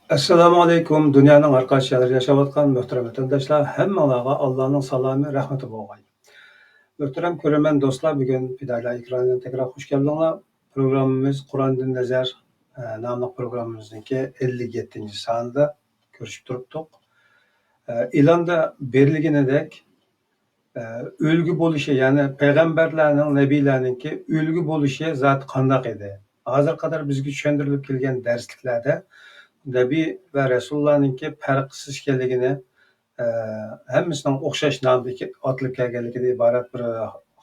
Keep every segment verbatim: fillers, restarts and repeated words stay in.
ئەسسالامۇ ئەلەيكۇم، دۇنيانىڭ ھەر قايسى يەرلىرىدە ياشاۋاتقان مۆھتەرەم ۋەتەنداشلار، ھەممىڭلارغا ئاللانىڭ سالامى، رەھمىتى بولغاي. مۆھتەرەم كۆرۈرمەن دوستلار، بۈگۈن پىدائىيلار ئېكرانىغا تەكرار خۇش كەلدىڭلار. پروگراممىمىز قۇراندىن نەزەر، ئە، ناملىق پروگراممىمىزنىڭكى ئەللىك يەتتىنچى سانىدا كۆرۈشۈپ تۇرۇپتۇق. ئە، ئېلاندا بېرىلگىنىدەك، ئە، ئۈلگە بولۇشى، يەنى پەيغەمبەرلەرنىڭ، نەبىيلەرنىڭكى ئۈلگە بولۇشى زاتى قانداق ئىدى؟ ھازىرغا قەدەر بىزگە چۈشەندۈرۈلۈپ كەلگەن دەرسلىكلەردە نەبىي ۋە رەسۇللارنىڭكى پەرقسىز ئىكەنلىكىنى، ئە، ھەممىسىنىڭ ئوخشاش نامدا ئاتىلىپ كەلگەنلىكىدىن ئىبارەت بىر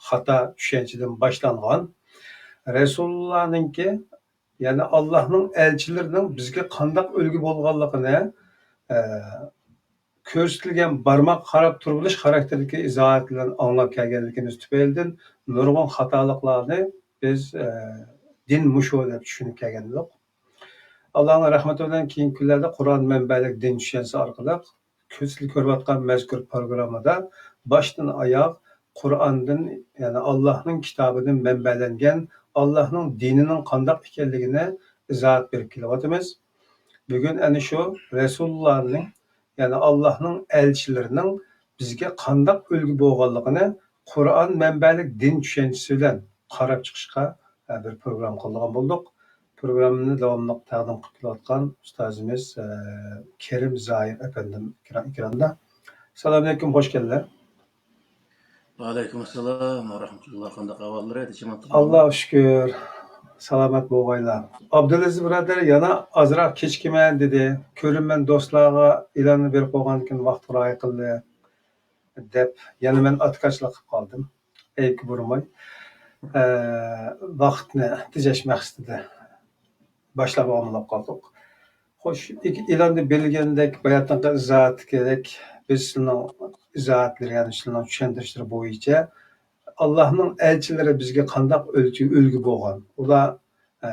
خاتا چۈشەنچىدىن باشلانغان. رەسۇللارنىڭكى، يەنى ئاللاھنىڭ ئەلچىلىرىنىڭ بىزگە قانداق ئۈلگە بولغانلىقىنى، ئە، كۆرسىتىلگەن بارماق قاراپ تۇرۇۋېلىش خاراكتېرىدىكى ئىزاھات بىلەن ئاڭلاپ كەلگەنلىكىمىز تۈپەيلىدىن نۇرغۇن خاتالىقلارنى بىز، ئە، دىن مۇشۇ دەپ چۈشىنىپ كەلگەنىدۇق. ئاللاھنىڭ رەھمىتى بىلەن كېيىنكى كۈنلەردە قۇرئان مەنبەلىك دىن چۈشەنچىسى ئارقىلىق سىلەر كۆرۈۋاتقان مەزكۇر پروگراممىدا باشتىن ئاياغ قۇرئاندىن، يەنى ئاللاھنىڭ كىتابىدىن مەنبەلەنگەن ئاللاھنىڭ دىنىنىڭ قانداق ئىكەنلىكىنى ئىزاھات بېرىپ كېلىۋاتىمىز. بۈگۈن ئەنە شۇ رەسۇلۇللانىڭ، يەنى ئاللاھنىڭ ئەلچىلىرىنىڭ بىزگە قانداق ئۈلگە بولغانلىقىنى قۇرئان مەنبەلىك دىن چۈشەنچىسى بىلەن قاراپ چىقىشقا، ئە، بىر پروگرامما قىلىدىغان بولدۇق. پروگراممىنى داۋاملىق تەقدىم قىلىپ كېلىۋاتقان ئۇستازىمىز، ئە، كېرىم زاھىر ئەپەندىم ئېكران-، ئېكراندا. سالامئەلەيكۇم، خوش كەلدىلەر. ۋەئەلەيكۇم ئەسسالام ۋە رەھمەتۇللا. قانداق ئەھۋاللار، يېتىشىمەن؟ ئاللاغا شۈكۈر، سالامەت بولغايلا. ئابدۇلئەزىز بۇرادەر يەنە ئازراق كېچىكىمەن دېدى. كۆرۈرمەن دوستلارغا ئېلاننى بېرىپ قويغاندىكىن ۋاقىتقا رىئايە قىلدى دەپ يەنە مەن ئاتكاچلىق قىلىپ قالدىم. ئەيىبكە بۇرىماي، ئە، ۋاقىتنى تېجەش مەقسىتىدە باشلاپ ئامىلاپ قالدۇق. خوش، ئېلاندا بېرىلگەندەك باياتىنقى ئىزاھاتتىكىدەك بىز سىلىنىڭ ئىزاھاتلىرى، يەنى سىلىنىڭ چۈشەندۈرۈشلىرى بويىچە ئاللاھنىڭ ئەلچىلىرى بىزگە قانداق ئۆلچە-، ئۈلگە بولغان؟ ئۇلار، ئە،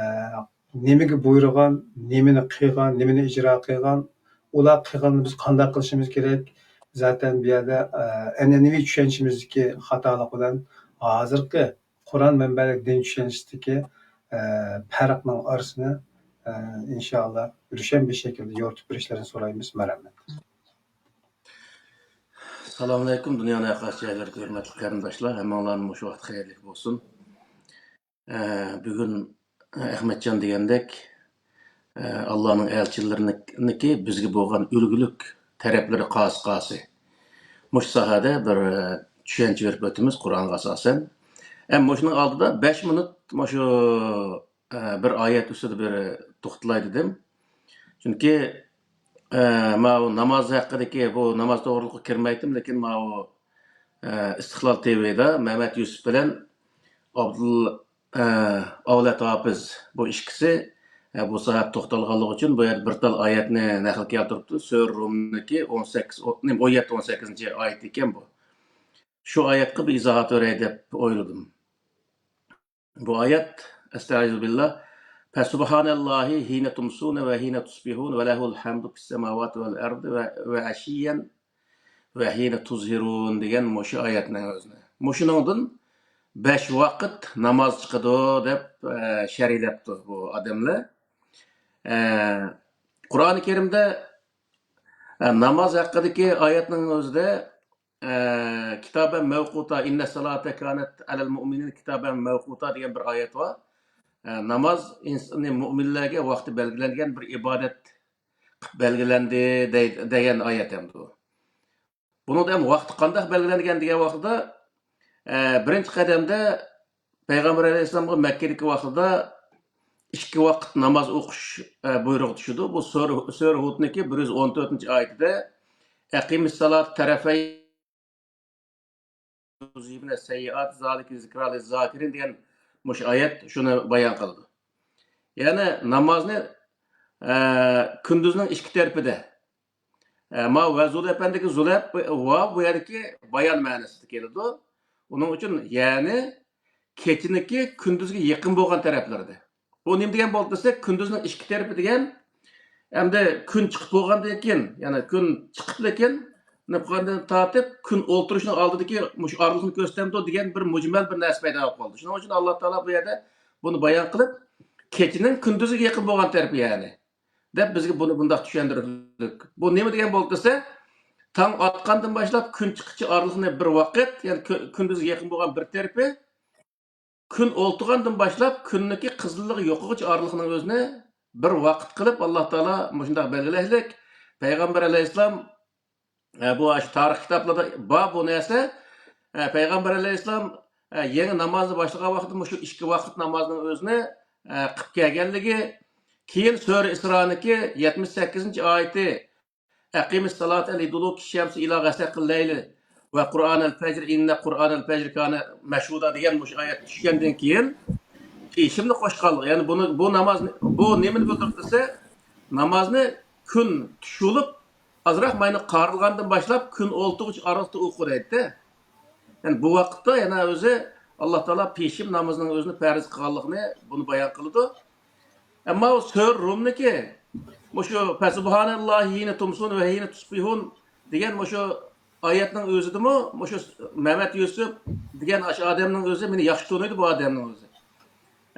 نېمىگە بۇيرۇغان، نېمىنى قىلغان، نېمىنى ئىجرا قىلغان، ئۇلار قىلغاننى بىز قانداق قىلىشىمىز كېرەك؟ زاتەن بۇ يەردە، ئە، ئەنئەنىۋى چۈشەنچىمىزدىكى خاتالىق بىلەن ھازىرقى قۇرئان مەنبەلىك دىن چۈشەنچىسىدىكى، ئە، پەرقنىڭ ئارىسىنى، ئە، ئىنشائاللا، روشەن بىر شەكىلدە يورۇتۇپ بېرىشلىرىنى سورايمىز. مەرھەمەت. سالامۇئەلەيكۇم، دۇنيانىڭ ھەر قايسى جايلىرىدىكى ھۆرمەتلىك قېرىنداشلار، ھەممىڭلارنىڭ مۇشۇ ۋاقتى خەيرلىك بولسۇن. ئە، بۈگۈن ئەخمەتجان دېگەندەك، ئە، ئاللانىڭ ئەلچىلىرىنىڭكى بىزگە بولغان ئۈلگىلىك تەرەپلىرى قايسى قايسى؟ مۇشۇ ساھەدە بىر، ئە، چۈشەنچە بېرىپ ئۆتىمىز قۇرئانغا ئاساسەن. ئەمما مۇشۇنىڭ ئالدىدا بەش مىنۇت مۇشۇ، ئە، بىر ئايەت ئۈستىدە بىر توختىلاي دېدىم. چۈنكى، ئە، ماۋۇ ناماز ھەققىدىكى، بۇ ناماز توغرىلىققا كىرمەيتتىم، لېكىن ماۋۇ، ئە، ئىستىقلال تىۋىدا مەمەت يۈسۈپ بىلەن ئابدۇل ئە، ئەۋلەت ھاپىز بۇ ئىككىسى، ئە، بۇ ساھەدە توختالغانلىقى ئۈچۈن بۇ يەردە بىر تال ئايەتنى نەقىل كەلتۈرۈپتۇ. سۈرە رومنىڭكى ئون سەككىز، ئون، نېمە، ئون يەتتە، ئون سەككىزىنچى ئايىتى ئىكەن بۇ. شۇ ئايەتكە بىر ئىزاھات بېرەي دەپ ئويلىدىم. بۇ ئايەت، ئەستەئىزۇ بىللا، فَسُبْحَانَ اللَّهِ حِينَ تُمْسُونَ وَحِينَ تُصْبِحُونَ وَلَهُ الْحَمْدُ فِي السَّمَاوَاتِ وَالْأَرْضِ وَ، وَعَشِيًّا وَحِينَ تُظْهِرُونَ دېگەن مۇشۇ ئايەتنىڭ ئۆزىنى. مۇشۇنىڭدىن بەش ۋاقىت ناماز چىقىدۇ دەپ، ئە، شەرھلەپتۇ بۇ ئادەملەر. ئە، قۇرئانى كەرىمدە، ئە، ناماز ھەققىدىكى ئايەتنىڭ ئۆزىدە، ئە، كىتابەن مەۋقۇتا، ئىننەس سالاتە كانەت ئەلەل مۇئمىنىنە كىتابەن مەۋقۇتا دېگەن بىر ئايەت بار. ئە، ناماز ئىنس-، مۇئمىنلەرگە ۋاقتى بەلگىلەنگەن بىر ئىبادەت قىلىپ بەلگىلەندى دەي-، دېگەن ئايەت ئەمدى بۇ. بۇنىڭدا ھەم ۋاقتى قانداق بەلگىلەنگەن دېگەن ۋاقتىدا، ئە، بىرىنچى قەدەمدە پەيغەمبەر ئەلەيھىسسالامغا مەككىدىكى ۋاقتىدا ئىككى ۋاقىت ناماز ئوقۇش، ئە، بۇيرۇقى چۈشىدۇ. بۇ سۈرە، سۈرە ھۇدنىڭكى بىر يۈز ئون تۆتىنچى ئايىتىدە، ئەقىمىس سالات تەرەفەي يۇزھىبنە سەييئات زالىكە زىكرا لىززاكىرىن دېگەن مۇشۇ ئايەت شۇنى بايان قىلىدۇ. يەنى نامازنى، ئە، كۈندۈزنىڭ ئىككى تەرىپىدە، ئە، ما ۋە زۇل ئەپەندىكى زۇلەپ ۋاۋ بۇ يەردىكى بايان مەنىسىدە كېلىدۇ. ئۇنىڭ ئۈچۈن، يەنى كېچىنىڭكى كۈندۈزگە يېقىن بولغان تەرەپلىرىدە. بۇ نېمە دېگەن بولدى دېسەك، كۈندۈزنىڭ ئىككى تەرىپى دېگەن، ئەمدى كۈن چىقىپ بولغاندىن كېيىن، يەنى كۈن چىقىپ لېكىن نىقابىدىن تارتىپ كۈن ئولتۇرۇشنىڭ ئالدىدىكى مۇشۇ ئارىلىقنى كۆرسىتەمدۇ دېگەن بىر مۇجمەل بىر نەرسە پەيدا بولۇپ قالدى. شۇنىڭ ئۈچۈن ئاللا تائالا بۇ يەردە بۇنى بايان قىلىپ، كېچىنىڭ كۈندۈزگە يېقىن بولغان تەرىپى، يەنى دەپ بىزگە بۇنى بۇنداق چۈشەندۈردى. بۇ نېمە دېگەن بولدى دېسە، تاڭ ئاتقاندىن باشلاپ كۈن چىققۇچە ئارىلىقنى بىر ۋاقىت، يەنى كۈ-، كۈندۈزگە يېقىن بولغان بىر تەرىپى، كۈن ئولتۇرغاندىن باشلاپ كۈننىڭكى قىزىللىقى يوقىغۇچە ئارىلىقنىڭ ئۆزىنى بىر ۋاقىت قىلىپ، ئاللا تائالا مۇشۇنداق بەلگىلەيلىك. پەيغەمبەر ئەلەيھىسسالام، ئە، بۇ ئاشۇ تارىخ كىتابلاردا بار بۇ نەرسە. ئە، پەيغەمبەر ئەلەيھىسسالام، ئە، يېڭى نامازنى باشلىغان ۋاقتىدا مۇشۇ ئىككى ۋاقىت نامازنىڭ ئۆزىنى، ئە، قىلىپ كەلگەنلىكى، كېيىن سۈرە ئىسرانىڭكى يەتمىش سەككىزىنچى ئايىتى، «ئەقىمىس سالاتە لىدۇلۇكىش شەمسى ئىلا غەسەقىل لەيلى ۋە قۇرئانەل فەجر، ئىننە قۇرئانەل فەجر كانە مەشھۇدا» دېگەن مۇشۇ ئايەت چۈشكەندىن كېيىن پېشىمنى قوشقانلىقى. يەنى بۇنى، بۇ ناماز، بۇ نېمىنى بىلدۈرۈپ دېسە، نامازنى كۈن چۈش بولۇپ، ئازراق ماينى قارىلغاندىن باشلاپ كۈن ئولتۇرغۇچە ئارىلىقتا ئوقۇ دەيدىدە. يەنى بۇ ۋاقىتتا يەنە ئۆزى ئاللا تائالا پېشىم نامىزىنىڭ ئۆزىنى پەرز قىلغانلىقىنى بۇنى بايان قىلىدۇ. ئەمما ئۇ سۈرە رۇمنىكى مۇشۇ «فەسۇبھانەللاھى ھىنە تۇمسۇن ۋە ھىنە تۇسبىھۇن» دېگەن مۇشۇ ئايەتنىڭ ئۆزىدىمۇ مۇشۇ مەمەت يۈسۈپ دېگەن ئاشۇ ئادەمنىڭ ئۆزى، مېنى ياخشى تونۇيدۇ بۇ ئادەمنىڭ ئۆزى.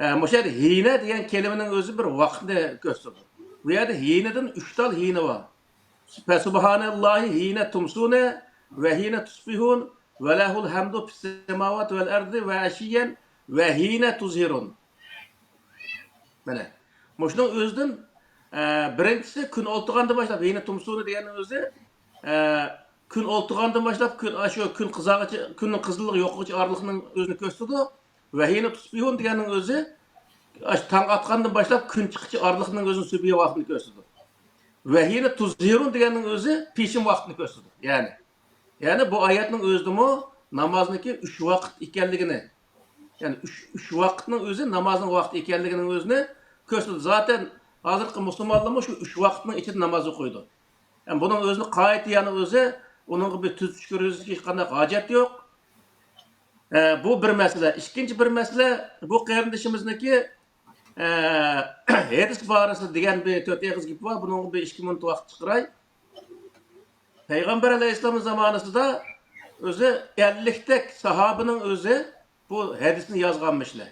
ئە، مۇشۇ يەردە ھىنە دېگەن كەلىمىنىڭ ئۆزى بىر ۋاقىتنى كۆرسىتىدۇ. بۇ يەردە ھىنىدىن ئۈچ تال ھىنە بار. «فەسۇبھانەللاھى ھىنە تۇمسۇنە ۋە ھىنە تۇسبىھۇن ۋە لەھۇل ھەمدۇ فىسسەماۋاتى ۋەل ئەرزى ۋە ئەشىييەن ۋە ھىنە تۇزھىرۇن.» مانا مۇشۇنىڭ ئۆزىدىن، ئە، بىرىنچىسى كۈن ئولتۇرغاندىن باشلاپ، ھىنە تۇمسۇنە دېگەننىڭ ئۆزى، ئە، كۈن ئولتۇرغاندىن باشلاپ كۈن، ئاشۇ كۈن قىزارغىچە، كۈننىڭ قىزىللىقى يوقىغىچە ئارىلىقنىڭ ئۆزىنى كۆرسىتىدۇ. ۋە ھىنە تۇسبىھۇن دېگەننىڭ ئۆزى ئاشۇ تاڭ ئاتقاندىن باشلاپ كۈن چىققىچە ئارىلىقنىڭ ئۆزىنى سۈبھى ۋاقتىنى كۆرسىتىدۇ. ۋە ھىنە تۇزھىرۇن دېگەننىڭ ئۆزى پېشىم ۋاقتىنى كۆرسىتىدۇ. يەنى، يەنى بۇ ئايەتنىڭ ئۆزىدىمۇ نامازنىڭكى ئۈچ ۋاقىت ئىكەنلىكىنى، يەنى ئۈچ، ئۈچ ۋاقىتنىڭ ئۆزى نامازنىڭ ۋاقتى ئىكەنلىكىنىڭ ئۆزىنى كۆرسىتىدۇ. زاتەن ھازىرقى مۇسۇلمانلارمۇ شۇ ئۈچ ۋاقىتنىڭ ئىچىدە ناماز ئوقۇيدۇ. يەنى بۇنىڭ ئۆزىنى قايتا يەنە ئۆزى، ئۇنىڭغا بىر تۈزىتىش كىرگۈزۈشكە ھېچقانداق ھاجەت يوق. ئە، بۇ بىر مەسىلە. ئىككىنچى بىر مەسىلە، بۇ قېرىندىشىمىزنىڭكى، ئە، ھەدىس بارىسىدا دېگەن بىر تۆت ئېغىز گېپى بار. بۇنىڭغا بىر ئىككى مىنۇت ۋاقىت چىقىراي. پەيغەمبەر ئەلەيھىسسالامنىڭ زامانىسىدا ئۆزى ئەللىكتەك ساھابىنىڭ ئۆزى بۇ ھەدىسنى يازغانمىشلەر.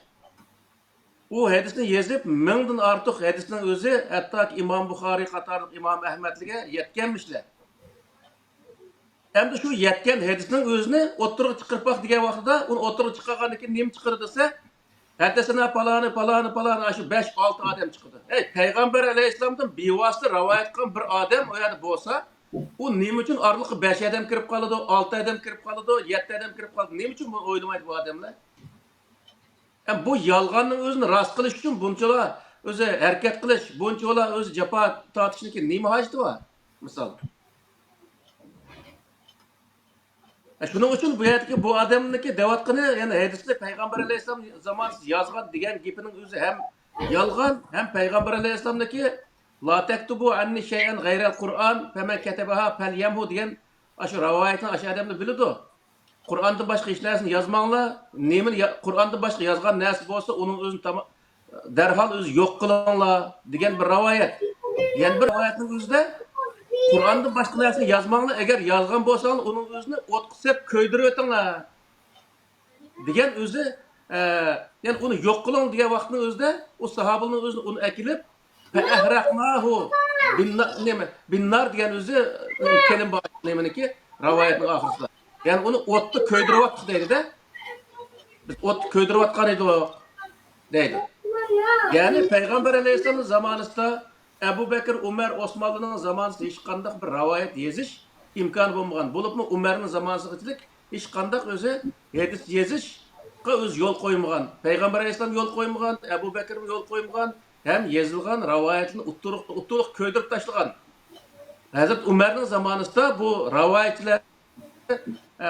ئۇ ھەدىسنى يېزىپ، مىڭدىن ئارتۇق ھەدىسنىڭ ئۆزى ھەتتاكى ئىمام بۇخارىي قاتارلىق ئىمام ئەھمەدلىگە يەتكەنمىشلەر. ئەمدى شۇ يەتكەن ھەدىسنىڭ ئۆزىنى ئوتتۇرىغا چىقىرىپ باق دېگەن ۋاقتىدا، ئۇنى ئوتتۇرىغا چىقارغاندىن كېيىن نېمە چىقىدۇ دېسە، ھەددەسەنا پالانى، پالانى، پالانى، ئاشۇ بەش، ئالتە ئادەم چىقىدۇ. ئەي، پەيغەمبەر ئەلەيھىسسالامدىن بىۋاسىتە رىۋايەت قىلغان بىر ئادەم ئۇ يەردە بولسا، ئۇ نېمە ئۈچۈن ئارىلىققا بەش ئادەم كىرىپ قالىدۇ، ئالتە ئادەم كىرىپ قالىدۇ، يەتتە ئادەم كىرىپ قالىدۇ؟ نېمە ئۈچۈن بۇنى ئويلىمايدۇ بۇ ئادەملەر؟ ھەم بۇ يالغاننىڭ ئۆزىنى راست قىلىش ئۈچۈن بۇنچىلا ئۆزى ھەرىكەت قىلىش، بۇنچىلا ئۆزى جاپا تارتىشنىڭكى نېمە ھاجىتى بار؟ مىسال. شۇنىڭ ئۈچۈن بۇ يەردىكى بۇ ئادەمنىڭكى دەۋاتقىنى، يەنى ھەدىسنى پەيغەمبەر ئەلەيھىسسالام زامانىسىدا يازغان دېگەن گېپىنىڭ ئۆزى ھەم يالغان، ھەم پەيغەمبەر ئەلەيھىسسالامنىڭكى «لا تەكتۇبۇ ئەننى شەيئەن غەيرەل قۇرئان، فەمەن كەتەبەھا پەليەمھۇ» دېگەن ئاشۇ رىۋايەتنى ئاشۇ ئادەملەر بىلىدۇ. «قۇرئاندىن باشقا ھېچ نەرسىنى يازماڭلار، نېمىنى يا-، قۇرئاندىن باشقا يازغان نەرسە بولسا، ئۇنىڭ ئۆزىنى تاما-، دەرھال ئۆزى يوق قىلىڭلار» دېگەن بىر رىۋايەت. يەنە بىر رىۋايەتنىڭ ئۆزىدە «قۇرئاندىن باشقا نەرسىنى يازماڭلار، ئەگەر يازغان بولساڭلار، ئۇنىڭ ئۆزىنى ئوتقا سېلىپ كۆيدۈرۈۋېتىڭلار» دېگەن ئۆزى، ئە، يەنى «ئۇنى يوق قىلىڭ» دېگەن ۋاقىتنىڭ ئۆزىدە ئۇ ساھابىلەرنىڭ ئۆزىنى ئۇنى ئەكېلىپ، «فەئەھرەقناھۇ بىننا-، نېمە، بىننار» دېگەن ئۆزى، ئە، كەلىم بار نېمىنىڭكى، رىۋايەتنىڭ ئاخىرىسىدا. يەنى ئۇنى ئوتتا كۆيدۈرۈۋاتتۇق دەيدۇ-دە. بىز ئوتتا كۆيدۈرۈۋاتقان ئىدۇق دەيدۇ. يەنى پەيغەمبەر ئەلەيھىسسالامنىڭ زامانىسىدا ئەبۇ بەكىر، ئۆمەر، ئوسمانلىنىڭ زامانىسىدا ھېچقانداق بىر رىۋايەت يېزىش ئىمكانى بولمىغان. بولۇپمۇ ئۆمەرنىڭ زامانىسىغىچىلىك ھېچقانداق ئۆزى ھەدىس يېزىشقا ئۆزى يول قويمىغان. پەيغەمبەر ئەلەيھىسسالام يول قويمىغان، ئەبۇ بەكىرمۇ يول قويمىغان. ھەم يېزىلغان رىۋايەتلەرنى ئوتتۇرىغا، ئوتتۇرىغا كۆيدۈرۈپ تاشلىغان. ھەزرەت ئۆمەرنىڭ زامانىسىدا بۇ رىۋايەتچىلەر، ئە،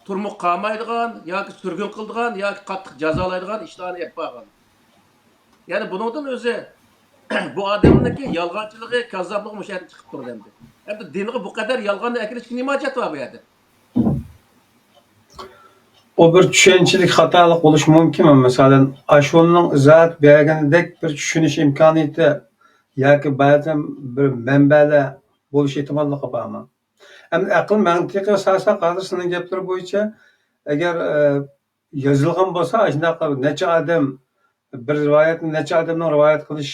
تۇرمۇق قامايدىغان ياكى سۈرگۈن قىلىدىغان ياكى قاتتىق جازالايدىغان ئىشلارنى ئېلىپ بارغان. يەنى بۇنىڭدىن ئۆزى بۇ ئادەمنىڭكى يالغانچىلىقى، كاززاپلىقى مۇشۇ يەردىن چىقىپ تۇرىدۇ ئەمدى. ئەمدى دىنغا بۇ قەدەر يالغاننى ئەكىرىشكە نېمە ھاجەت بار بۇ يەردە؟ ئۇ بىر چۈشەنچىلىك خاتالىق بولۇشى مۇمكىنمۇ؟ مەسىلەن، ئاشۇنىڭ ئىزاھات بەرگىنىدەك بىر چۈشىنىش ئىمكانىيىتى ياكى بەزى بىر مەنبەلەر بولۇش ئېھتىماللىقى بارمۇ؟ ئەمدى ئەقىل مەنتىقىغا ئاساسەن، قادىر سىنىڭ گەپلىرى بويىچە، ئەگەر، ئە، يېزىلغان بولسا، ئاشۇنداق نەچچە ئادەم، بىر رىۋايەتنى نەچچە ئادەمنىڭ رىۋايەت قىلىش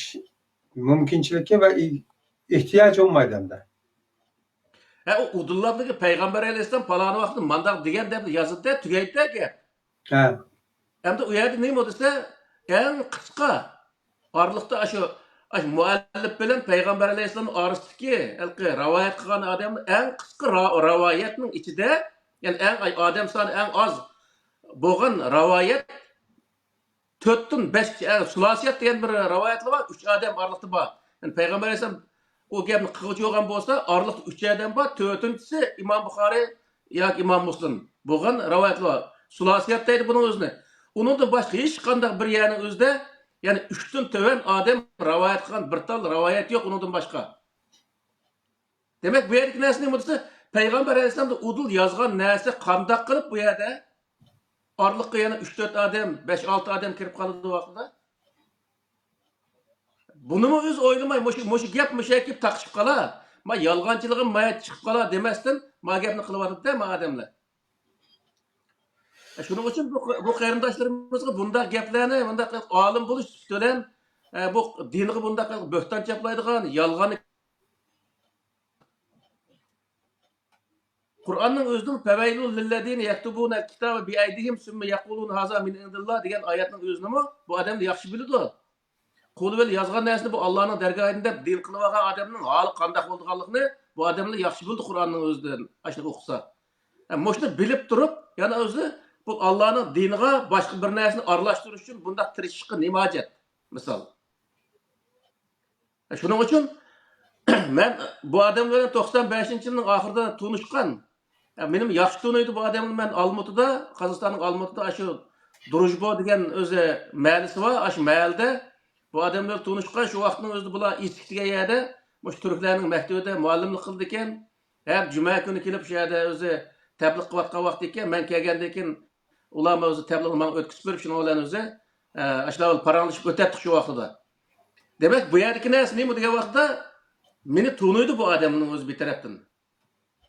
مۇمكىنچىلىكى ۋە ئېھتىياجى بولمايدۇ ئەمدى. ھە، ئۇ ئۇدۇللاپلىكى پەيغەمبەر ئەلەيھىسسالام پالانى ۋاقىتتا مانداق دېگەن دەپ يازىدۇ، تۈگەيدۇ گەپ. ھە. ئەمدى ئۇ يەردە نېمە دېسە، ئەڭ قىسقا ئارىلىقتا ئاشۇ، ئاشۇ مۇئەللىپ بىلەن پەيغەمبەر ئەلەيھىسسالامنىڭ ئارىسىدىكى ھېلىقى رىۋايەت قىلغان ئادەمنىڭ ئەڭ قىسقا را-، رىۋايەتنىڭ ئىچىدە، يەنى ئەڭ ئادەم سانى ئەڭ ئاز بولغان رىۋايەت تۆتتىن بەش، ئە، سۇلاسىيەت دېگەن بىر رىۋايەتلەر بار، ئۈچ ئادەم ئارىلىقتا بار. يەنى پەيغەمبەر ئەلەيھىسسالام ئۇ گەپنى قىلغۇچى بولغان بولسا، ئارىلىقتا ئۈچ ئادەم بار، تۆتىنچىسى ئىمام بۇخارىي ياكى ئىمام مۇسلىم بولغان رىۋايەتلەر بار. سۇلاسىيەت دەيدۇ بۇنىڭ ئۆزىنى. ئۇنىڭدىن باشقا ھېچقانداق بىر يەرنىڭ ئۆزىدە، يەنى ئۈچتىن تۆۋەن ئادەم رىۋايەت قىلغان بىر تال رىۋايەت يوق ئۇنىڭدىن باشقا. دېمەك، بۇ يەردىكى نەرسە نېمە دېسە، پەيغەمبەر ئەلەيھىسسالام ئۇدۇل يازغان نەرسە قانداق قىلىپ بۇ يەردە ئارىلىققا يەنە ئۈچ تۆت ئادەم، بەش ئالتە ئادەم كىرىپ قالىدۇ ۋاقتىدا؟ بۇنىمۇ ئۆزى ئويلىماي، مۇشۇ، مۇشۇ گەپ مۇشۇ يەرگە كېلىپ تاقىشىپ قالا، ما يالغانچىلىقىم ما يەردە چىقىپ قالا دېمەستىن، ما گەپنى قىلىۋاتىدۇ-دە، ما ئادەملەر. شۇنىڭ ئۈچۈن بۇ، بۇ قېرىنداشلىرىمىزغا بۇنداق گەپلەرنى، بۇنداق ئالىم بولۇش سۈپىتى بىلەن، ئە، بۇ دىنغا بۇنداق بۆھتان چاپلايدىغان، يالغان قۇرئاننىڭ ئۆزىنىڭ «فويل للذين يكتبون الكتاب بأيديهم ثم يقولون هذا من عند الله» دېگەن ئايەتنىڭ ئۆزىنىمۇ بۇ ئادەملەر ياخشى بىلىدۇ. قولى بىلەن يازغان نەرسىنى بۇ ئاللانىڭ دەرگاھىدىن دەپ دىن قىلىۋالغان ئادەمنىڭ ھالى قانداق بولىدىغانلىقىنى بۇ ئادەملەر ياخشى بىلىدۇ قۇرئاننىڭ ئۆزىدىن ئاشۇنى ئوقۇسا. ھە، مۇشۇنى بىلىپ تۇرۇپ، يەنە ئۆزى بۇ ئاللانىڭ دىنىغا باشقا بىر نەرسىنى ئارىلاشتۇرۇش ئۈچۈن بۇنداق تىرىشىشقا نېمە ھاجەت؟ مىسال. شۇنىڭ ئۈچۈن مەن بۇ ئادەم بىلەن توقسان بەشىنچى يىلنىڭ ئاخىرىدا تونۇشقان. مېنىمۇ ياخشى تونۇيدۇ بۇ ئادەمنى. مەن ئالمۇتىدا، قازاقىستاننىڭ ئالمۇتىدا ئاشۇ دروژبو دېگەن ئۆزى مەھەللىسى بار، ئاشۇ مەھەللىدە بۇ ئادەم بىلەن تونۇشقان. شۇ ۋاقىتنىڭ ئۆزىدە بۇلار ئىسكىت دېگەن يەردە مۇشۇ تۈركلەرنىڭ مەكتىۋىدە مۇئەللىملىك قىلىدىكەن. ھەر جۈمە كۈنى كېلىپ شۇ يەردە ئۆزى تەبلىغ قىلىۋاتقان ۋاقتى ئىكەن. مەن كەلگەندىن كېيىن ئۇلارمۇ ئۆزى تەبلىغنى ماڭا ئۆتكۈزۈپ بېرىپ، شۇنىڭ بىلەن ئۆزى، ئە، ئاشۇنداق بىر پاراڭلىشىپ ئۆتەتتۇق شۇ ۋاقتىدا. دېمەك، بۇ يەردىكى نەرسە نېمە دېگەن ۋاقىتتا، مېنى تونۇيدۇ بۇ ئادەمنىڭ ئۆزى بىر تەرەپتىن.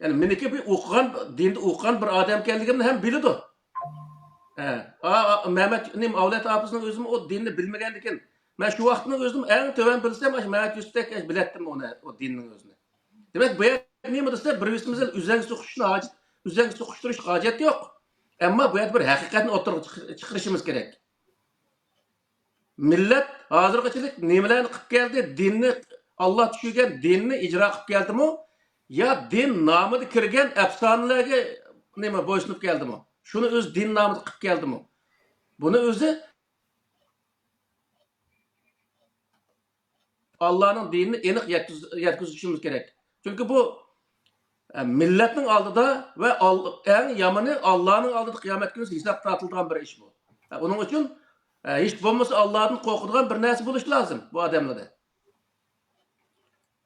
يەنى مېنىكى بىر ئوقۇغان، دىندا ئوقۇغان بىر ئادەم ئىكەنلىكىمنى ھەم بىلىدۇ. ھە، ئا-، ئا-، مەمەت نېمە، ئەۋلەت ئاپىسىنىڭ ئۆزىمۇ ئۇ دىننى بىلمىگەنلىكىن، مەن شۇ ۋاقىتنىڭ ئۆزىدىمۇ ئەڭ تۆۋەن بىلسەم، ئاشۇ مەمەت يۈسۈپتەك بىلەتتىم ئۇنى، ئۇ دىننىڭ ئۆزىنى. دېمەك، بۇ يەردە نېمە دېسە، بىر-بىرىمىزنى ئۆزەڭگە سوقۇشۇشنى ھاجەت، ئۆزەڭگە سوقۇشتۇرۇشقا ھاجەت يوق. ئەمما بۇ يەردە بىر ھەقىقەتنى ئوتتۇرىغا چىق-، چىقىرىشىمىز كېرەك. مىللەت ھازىرغىچىلىك نېمىلەرنى قىلىپ كەلدى؟ دىننى، ئاللا چۈشۈرگەن دىننى ئىجرا قىلىپ كەلدىمۇ؟ يا دىن نامىدا كىرگەن ئەپسانىلەرگە نېمە بويسۇنۇپ كەلدىمۇ؟ شۇنى ئۆزى دىن نامىدا قىلىپ كەلدىمۇ؟ بۇنى ئۆزى ئاللانىڭ دىنىنى ئېنىق يەتكۈز-، يەتكۈزۈشىمىز كېرەك. چۈنكى بۇ، ئە، مىللەتنىڭ ئالدىدا ۋە ئال-، ئەڭ يامىنى ئاللانىڭ ئالدىدا قىيامەت كۈنى ھېساب تارتىلىدىغان بىر ئىش بۇ. ئە، ئۇنىڭ ئۈچۈن، ئە، ھېچ بولمىسا ئاللادىن قورقىدىغان بىر نەرسە بولۇشى لازىم بۇ ئادەملەردە.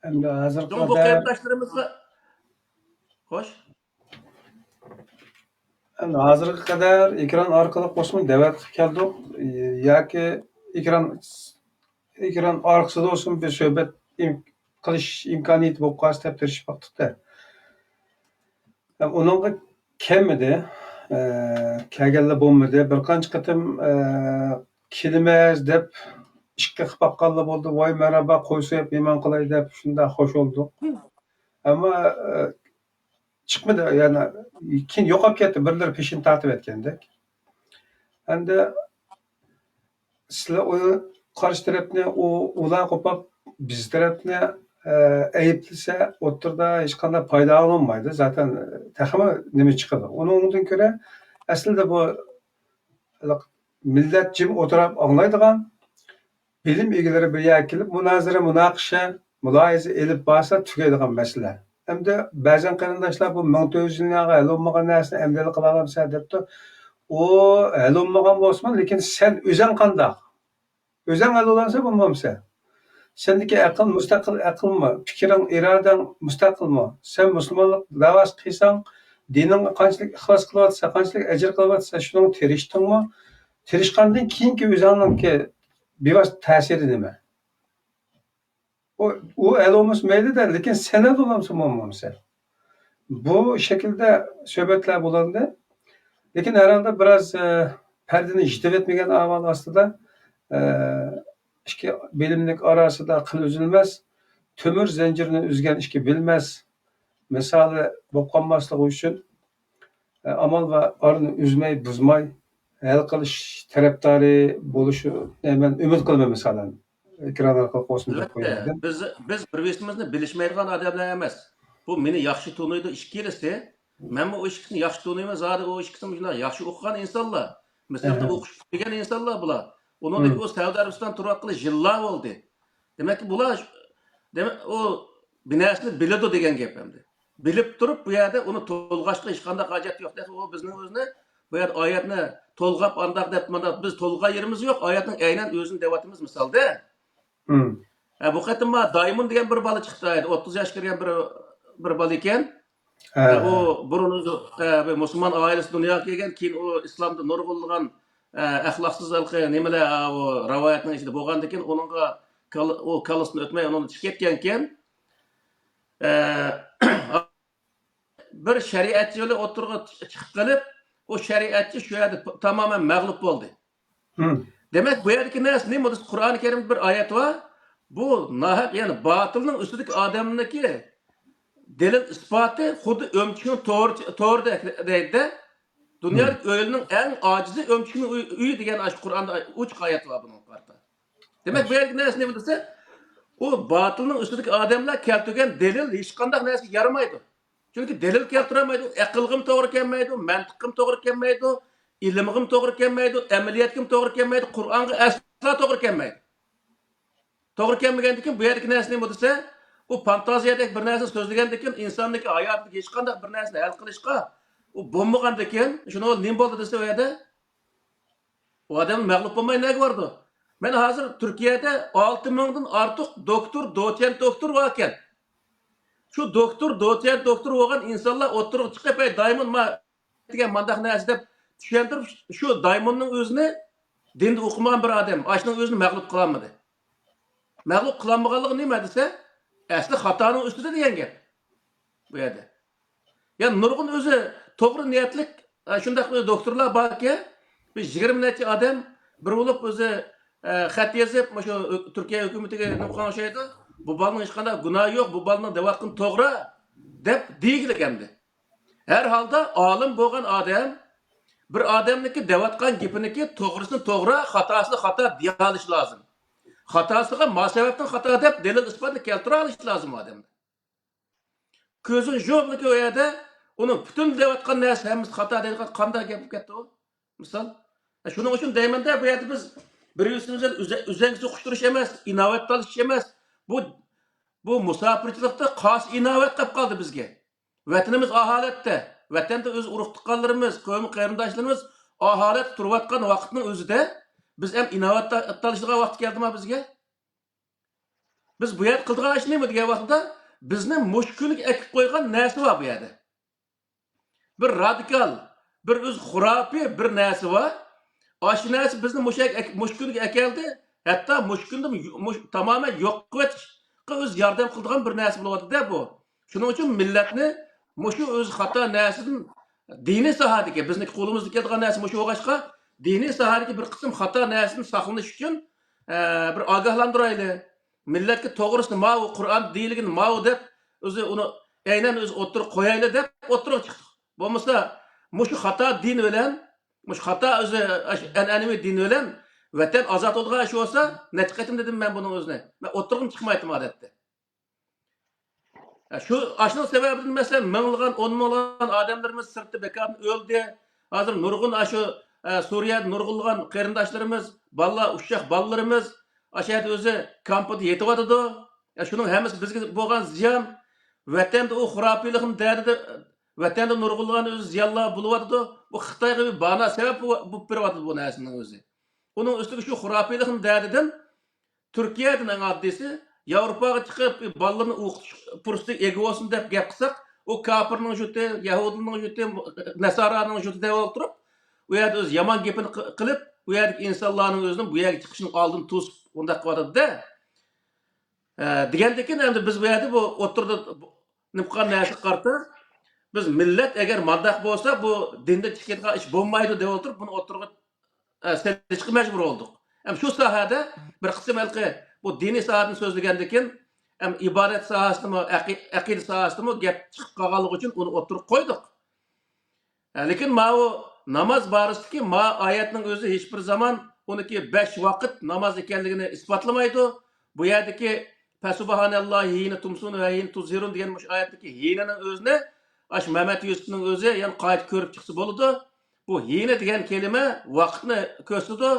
ئەمدى ھازىرغا شۇڭا بۇ قەدەر قېرىنداشلىرىمىزغا، خوش. ئەمدى ھازىرغا قەدەر ئېكران ئارقىلىق بولسىمۇ دەۋەت قىلىپ كەلدۇق. ياكى ئېكران، ئېكران ئارقىسىدا بولسىمۇ بىر سۆھبەت ئىم-، قىلىش ئىمكانىيىتى بولۇپ قالسا دەپ تىرىشىپ باقتۇق-تە. ئۇنىڭغا كەلمىدى. ئە، كەلگەنلەر بولمىدى. بىر قانچە قېتىم، ئە، كېلىمىز دەپ ئىشىككە قېقىپ باققانلار بولدى. ۋاي، مەرھابا، قوي سويۇپ مېھمان قىلاي دەپ شۇنداق خوش بولدۇق. ئەمما، ئە، چىقمىدى، يەنە كېيىن يوقاپ كەتتى، بىرلىرى پېشىنى تارتىۋەتكەندەك. ئەمدى سىلەر ئۇ قارشى تەرەپنى، ئۇ، ئۇلار قوپاپ بىز تەرەپنى، ئە، ئەيىبلىسە، ئوتتۇرىدا ھېچقانداق پايدا ئالۇنمايدۇ. زاتەن تېخىمۇ نېمە چىقىدۇ؟ ئۇنىڭدىن كۆرە ئەسلىدە بۇ مىللەت جىم ئولتۇرۇپ ئاڭلايدىغان، بىلىم ئىگىلىرى بىر يەرگە كېلىپ مۇنازىرە، مۇناقىشە، مۇلاھىزە ئېلىپ بارسا تۈگەيدىغان مەسىلە. ئەمدى بەزەن قېرىنداشلار بۇ مىڭ تۆت يۈز يىلنىڭ ھەل بولمىغان نەرسىنى ئەمدىلا قىلالامسەن دەپتۇ. ئۇ ھەل بولمىغان بولسىمۇ، لېكىن سەن ئۆزەڭ قانداق؟ ئۆزەڭ ھەل بولالمىسا بولمامسەن؟ سەندىكى ئەقىل مۇستەقىل ئەقىلمۇ؟ پىكرىڭ، ئىرادەڭ مۇستەقىلمۇ؟ سەن مۇسۇلمانلىق دەۋاسى قىلساڭ، دىنىڭغا قانچىلىك ئىخلاس قىلىۋاتىسەن، قانچىلىك ئەجىر قىلىۋاتىسەن، شۇنىڭغا تىرىشتىڭمۇ؟ تىرىشقاندىن كېيىنكى ئۆزۈڭنىڭكى بىۋاسىتە تەسىرى نېمە؟ ئۇ، ئۇ ھەل بولمىسا مەيلى-دە، لېكىن سەن ھەل بولامسەن، بولمامسەن؟ بۇ شەكىلدە سۆھبەتلەر بولۇندى. لېكىن ھەرھالدا بىراز، ئە، پەردىنى يېتىۋەتمىگەن ئەھۋال ئاستىدا، ئە، ئىككى بىلىملىك ئاراسىدا قىل ئۈزۈلمەس، تۆمۈر زەنجىرنى ئۈزگەن ئىككى بىلمەس مىسالى بولۇپ قالماسلىقى ئۈچۈن، ئامال ۋە ئارىنى ئۈزمەي، بۇزماي ھەل قىلىش تەرەپدارى بولۇشىنى مەن ئۈمىد قىلىمەن، مىسالەن. ئېكران ئارقىلىق بولسۇن دەپ قوياي دېدىم. بىز، بىز بىر-بىرىمىزنى بىلىشمەيدىغان ئادەملەر ئەمەس. بۇ مېنى ياخشى تونۇيدۇ ئىككىلىسى. مەنمۇ ئۇ ئىككىسىنى ياخشى تونۇيمەن زادى، ئۇ ئىككىسىمۇ شۇنداق ياخشى ئوقۇغان ئىنسانلار. مىسىردا ئوقۇش پۈتتۈرگەن ئىنسانلار بۇلار. ئۇنىڭدىن كېيىن ئۇ سەئۇدى ئەرەبىستان تۇرۇۋاتقىلى يىللار بولدى. دېمەككى، بۇلار، دېمەك، ئۇ بىر نەرسىنى بىلىدۇ دېگەن گەپ ئەمدى. بىلىپ تۇرۇپ بۇ يەردە ئۇنى تولغاشقا ھېچقانداق ھاجەت يوق. تېخى ئۇ بىزنىڭ ئۆزىنى بۇ يەردە ئايەتنى تولغاپ ئانداق دەپ مانداق، بىز تولغان يېرىمىز يوق. ئايەتنىڭ ئەينەن ئۆزىنى دەۋاتىمىز مىسالدا. ھە، بۇ قېتىم ما دايمون دېگەن بىر بالا چىقتى، ئوتتۇز ياشقا كىرگەن بىر، بىر بالا ئىكەن. ھە، ئۇ بۇرۇن ئۆزى، ھە، بىر مۇسۇلمان ئائىلىسىدە دۇنياغا كەلگەن، كېيىن ئۇ ئىسلامدا نۇرغۇنلىغان، ھە، ئەخلاقسىز ھېلىقى نېمىلەر، ھە، ئۇ رىۋايەتنىڭ ئىچىدە بولغاندىكىن، ئۇنىڭغا كال-، ئۇ كاللىسىدىن ئۆتمەي ئۇنىڭدىن چىقىپ كەتكەنكەن. ھە، بىر شەرىئەتچى بىلەن ئوتتۇرىغا چىقىپ قېلىپ، ئۇ شەرىئەتچى شۇ يەردە تامامەن مەغلۇپ بولدى. دېمەك، بۇ يەردىكى نەرسە نېمە دېسە، قۇرئانى كەرىمدە بىر ئايەت بار. بۇ ناھەق، يەنى باتىلنىڭ ئۈستىدىكى ئادەمنىڭكى دەلىل ئىسپاتى خۇددى ئۆمۈچۈكنىڭ تورى، تورىدەك دەيدۇ. دۇنيادىكى ئۆيلىرىنىڭ ئەڭ ئاجىزى ئۆمۈچۈكنىڭ ئۆيى، ئۆيى دېگەن ئاشۇ قۇرئاندا ئوچۇق ئايەت بار بۇنىڭغا قارىتا. دېمەك، بۇ يەردىكى نەرسە نېمە دېسە، ئۇ باتىلنىڭ ئۈستىدىكى ئادەملەر كەلتۈرگەن دەلىل ھېچقانداق نەرسىگە يارىمايدۇ. چۈنكى دەلىل كەلتۈرەلمەيدۇ، ئەقىلغىمۇ توغرا كەلمەيدۇ، مەنتىققىمۇ توغرا كەلمەيدۇ، ئىلىمغىمۇ توغرا كەلمەيدۇ، ئەمەلىيەتكىمۇ توغرا كەلمەيدۇ، قۇرئانغا ئەسلا توغرا كەلمەيدۇ. توغرا كەلمىگەندىكىن بۇ يەردىكى نەرسە نېمە دېسە، ئۇ فانتازىيەدەك بىر نەرسىنى سۆزلىگەندىكىن ئىنساننىڭكى ھاياتىدىكى ھېچقانداق بىر نەرسىنى ھەل قىلىشقا ئۇ بولمىغاندىكىن، شۇنىڭ بىلەن نېمە بولدى دېسە ئۇ يەردە، ئۇ ئادەم مەغلۇپ بولماي نەگە بارىدۇ؟ مەن ھازىر تۈركىيەدە ئالتە مىڭدىن ئارتۇق دوكتور، دوتسېنت دوكتور باركەن. شۇ دوكتور، دوتسېنت دوكتور بولغان ئىنسانلار ئوتتۇرىغا چىقىپ، ھەي دايمون ما دېگەن مانداق نەرسە دەپ چۈشەندۈرۈپ، شۇ دايموننىڭ ئۆزىنى دىندا ئوقۇمىغان بىر ئادەم ئاشۇنىڭ ئۆزىنى مەغلۇپ قىلالمىدى. مەغلۇپ قىلالمىغانلىقى نېمە دېسە، ئەسلى خاتانىڭ ئۈستىدە دېگەن گەپ بۇ يەردە. يەنى نۇرغۇن ئۆزى توغرا نىيەتلىك، ئە، شۇنداق بىر دوكتورلار باركى، بىر يىگىرمە نەچچە ئادەم بىر بولۇپ ئۆزى، ئە، خەت يېزىپ، مۇشۇ تۈركىيە ھۆكۈمىتىگە نېمە قىلغان ئوخشايدۇ، بۇ بالىنىڭ ھېچقانداق گۇناھى يوق، بۇ بالىنىڭ دەۋاتقىنى توغرا، دەپ دېگىلىك ئەمدى. ھەر ھالدا ئالىم بولغان ئادەم، بىر ئادەمنىڭكى دەۋاتقان گېپىنىڭكى توغرىسىنى توغرا، خاتاسىنى خاتا دېيەلىشى لازىم. خاتاسىغا ما سەۋەبتىن خاتا دەپ دەلىل ئىسپاتنى كەلتۈرەلىشى لازىم ئۇ ئادەمنىڭ. كۆزۈڭ ژوبلۇكى ئۇ يەردە ئۇنىڭ پۈتۈن دەۋاتقان نەرسە ھەممىسى خاتا دەيدىغان قانداق گەپ بولۇپ كەتتى ئۇ؟ مىسال. شۇنىڭ ئۈچۈن دەيمەندە، بۇ يەردە بىز بىر بىرىمىز بىلەن ئۈزە-، ئۈزەڭگە سوقۇشتۇرۇش ئەمەس، ئىناۋەت تالىشىش ئەمەس. بۇ، بۇ مۇساپىرچىلىقتا خاس ئىناۋەت قىلىپ قالدى بىزگە. ۋەتىنىمىز ئا ھالەتتە، ۋەتەندە ئۆز ئۇرۇق تۇغقانلىرىمىز، قوۋم قېرىنداشلىرىمىز ئا ھالەتتە تۇرۇۋاتقان ۋاقىتنىڭ ئۆزىدە بىز ھەم ئىناۋەت تا-، تالىشىدىغان ۋاقىت كەلدىما بىزگە؟ بىز بۇ يەردە قىلىدىغان ئىش نېمە دېگەن ۋاقتىدا، بىزنى مۇشۇ كۈنگە ئەكىپ قويغان نەرسە بار بۇ يەردە. بىر رادىكال، بىر ئۆزى خۇراپىي بىر نەرسە بار. ئاشۇ نەرسە بىزنى مۇشۇ يەرگە ئەك-، مۇشۇ كۈنگە ئەكەلدى. ھەتتا مۇشۇ كۈندە يو-، مۇش-، تامامەن يوق قىلىۋېتىشقا ئۆزى ياردەم قىلىدىغان بىر نەرسە بولۇۋاتىدۇ-دە بۇ. شۇنىڭ ئۈچۈن مىللەتنى مۇشۇ ئۆزى خاتا نەرسىدىن، دىنىي ساھەدىكى، بىزنىڭ قولىمىزدا كېلىدىغان نەرسە مۇشۇ بولغاچقا، دىنىي ساھەدىكى بىر قىسىم خاتا نەرسىدىن ساقلىنىش ئۈچۈن، ئە، بىر ئاگاھلاندۇرايلى. مىللەتكە توغرىسى ماۋۇ، قۇرئاندا دېيىلگىنى ماۋۇ دەپ، ئۆزى ئۇنى ئەينەن ئۆزى ئوتتۇرىغا قويايلى دەپ ئوتتۇرىغا چىقتۇق. بولمىسا، مۇشۇ خاتا دىن بىلەن، مۇشۇ خاتا ئۆزى ئەش-، ئەنئەنىۋى دىن بىلەن ۋەتەن ئازاد بولىدىغان ئىش بولسا، نەچچە قېتىم دېدىم مەن بۇنىڭ ئۆزىنى. مەن ئوتتۇرىغىمۇ چىقمايتتىم ئادەتتە. شۇ، ئاشۇنىڭ سەۋەبىدىن، مەسىلەن، مىڭلىغان، ئون مىڭلىغان ئادەملىرىمىز سىرتتا بىكاردىن ئۆلدى. ھازىر نۇرغۇن ئاشۇ، ئە، سۈرىيەدە نۇرغۇنلىغان قېرىنداشلىرىمىز، بالىلار، ئۇششاق بالىلىرىمىز ئاشۇ يەردە ئۆزى كامپىدا يېتىۋاتىدۇ. ئە، شۇنىڭ ھەممىسى بىزگە بولغان زىيان. ۋەتەندە ئۇ خۇراپىيلىقنىڭ دەردىدە، ۋەتەندە نۇرغۇنلىغان ئۆزى زىيانلار بولۇۋاتىدۇ. بۇ خىتايغا بىر بانا سەۋەب بولۇپ بېرىۋاتىدۇ بۇ نەرسىنىڭ ئۆزى. ئۇنىڭ ئۈستىگە شۇ خۇراپىيلىقنىڭ دەردىدىن تۈركىيەدىن ئەڭ ئاددىيسى، ياۋروپاغا چىقىپ، بالىلىرىنى ئوقۇتۇش پۇرسىتىگە ئىگە بولسۇن دەپ گەپ قىلساق، ئۇ كاپىرنىڭ يۇرتى، يەھۇدىينىڭ يۇرتى، نەسارانىڭ يۇرتى دەپ ئولتۇرۇپ، ئۇ يەردە ئۆزى يامان گېپىنى قىلىپ، ئۇ يەردىكى ئىنسانلارنىڭ ئۆزىنىڭ بۇ يەرگە چىقىشىنىڭ ئالدىنى توسۇپ، ئۇنداق قىلىۋاتىدۇ-دە. ئە، دېگەندىكىن، ئەمدى بىز بۇ يەردە بۇ ئوتتۇرىدا نېمە قىلغان نەرسىگە قارىتا، بىز مىللەت ئەگەر مانداق بولسا، بۇ دىندىن چىقىدىغان ئىش بولمايدۇ دەپ ئولتۇرۇپ، بۇنى ئوتتۇرىغا ئە، سېلىشقا مەجبۇر بولدۇق. ھەم شۇ ساھەدە بىر قىسىم ھېلىقى بۇ دىنىي ساھەدىن سۆزلىگەندىكىن، ھەم ئىبادەت ساھەسىدىمۇ، ئەقى-، ئەقىدە ساھەسىدىمۇ گەپ چىقىپ قالغانلىقى ئۈچۈن ئۇنى ئوتتۇرىغا قويدۇق. ھە، لېكىن ماۋۇ ناماز بارىسىدىكى ما ئايەتنىڭ ئۆزى ھېچبىر زامان ئۇنىڭكى بەش ۋاقىت ناماز ئىكەنلىكىنى ئىسپاتلىمايدۇ. بۇ يەردىكى فەسۇبھانەللاھى ھىينە تۇمسۇن ۋە ھىينە تۇزھىرۇن دېگەن مۇشۇ ئايەتتىكى ھىينىنىڭ ئۆزىنى ئاشۇ مەمەت يۈسۈپنىڭ ئۆزى يەنە قايتا كۆرۈپ چىقسا بولىدۇ. بۇ ھىينە دېگەن كەلىمە ۋاقىتنى كۆرسىتىدۇ.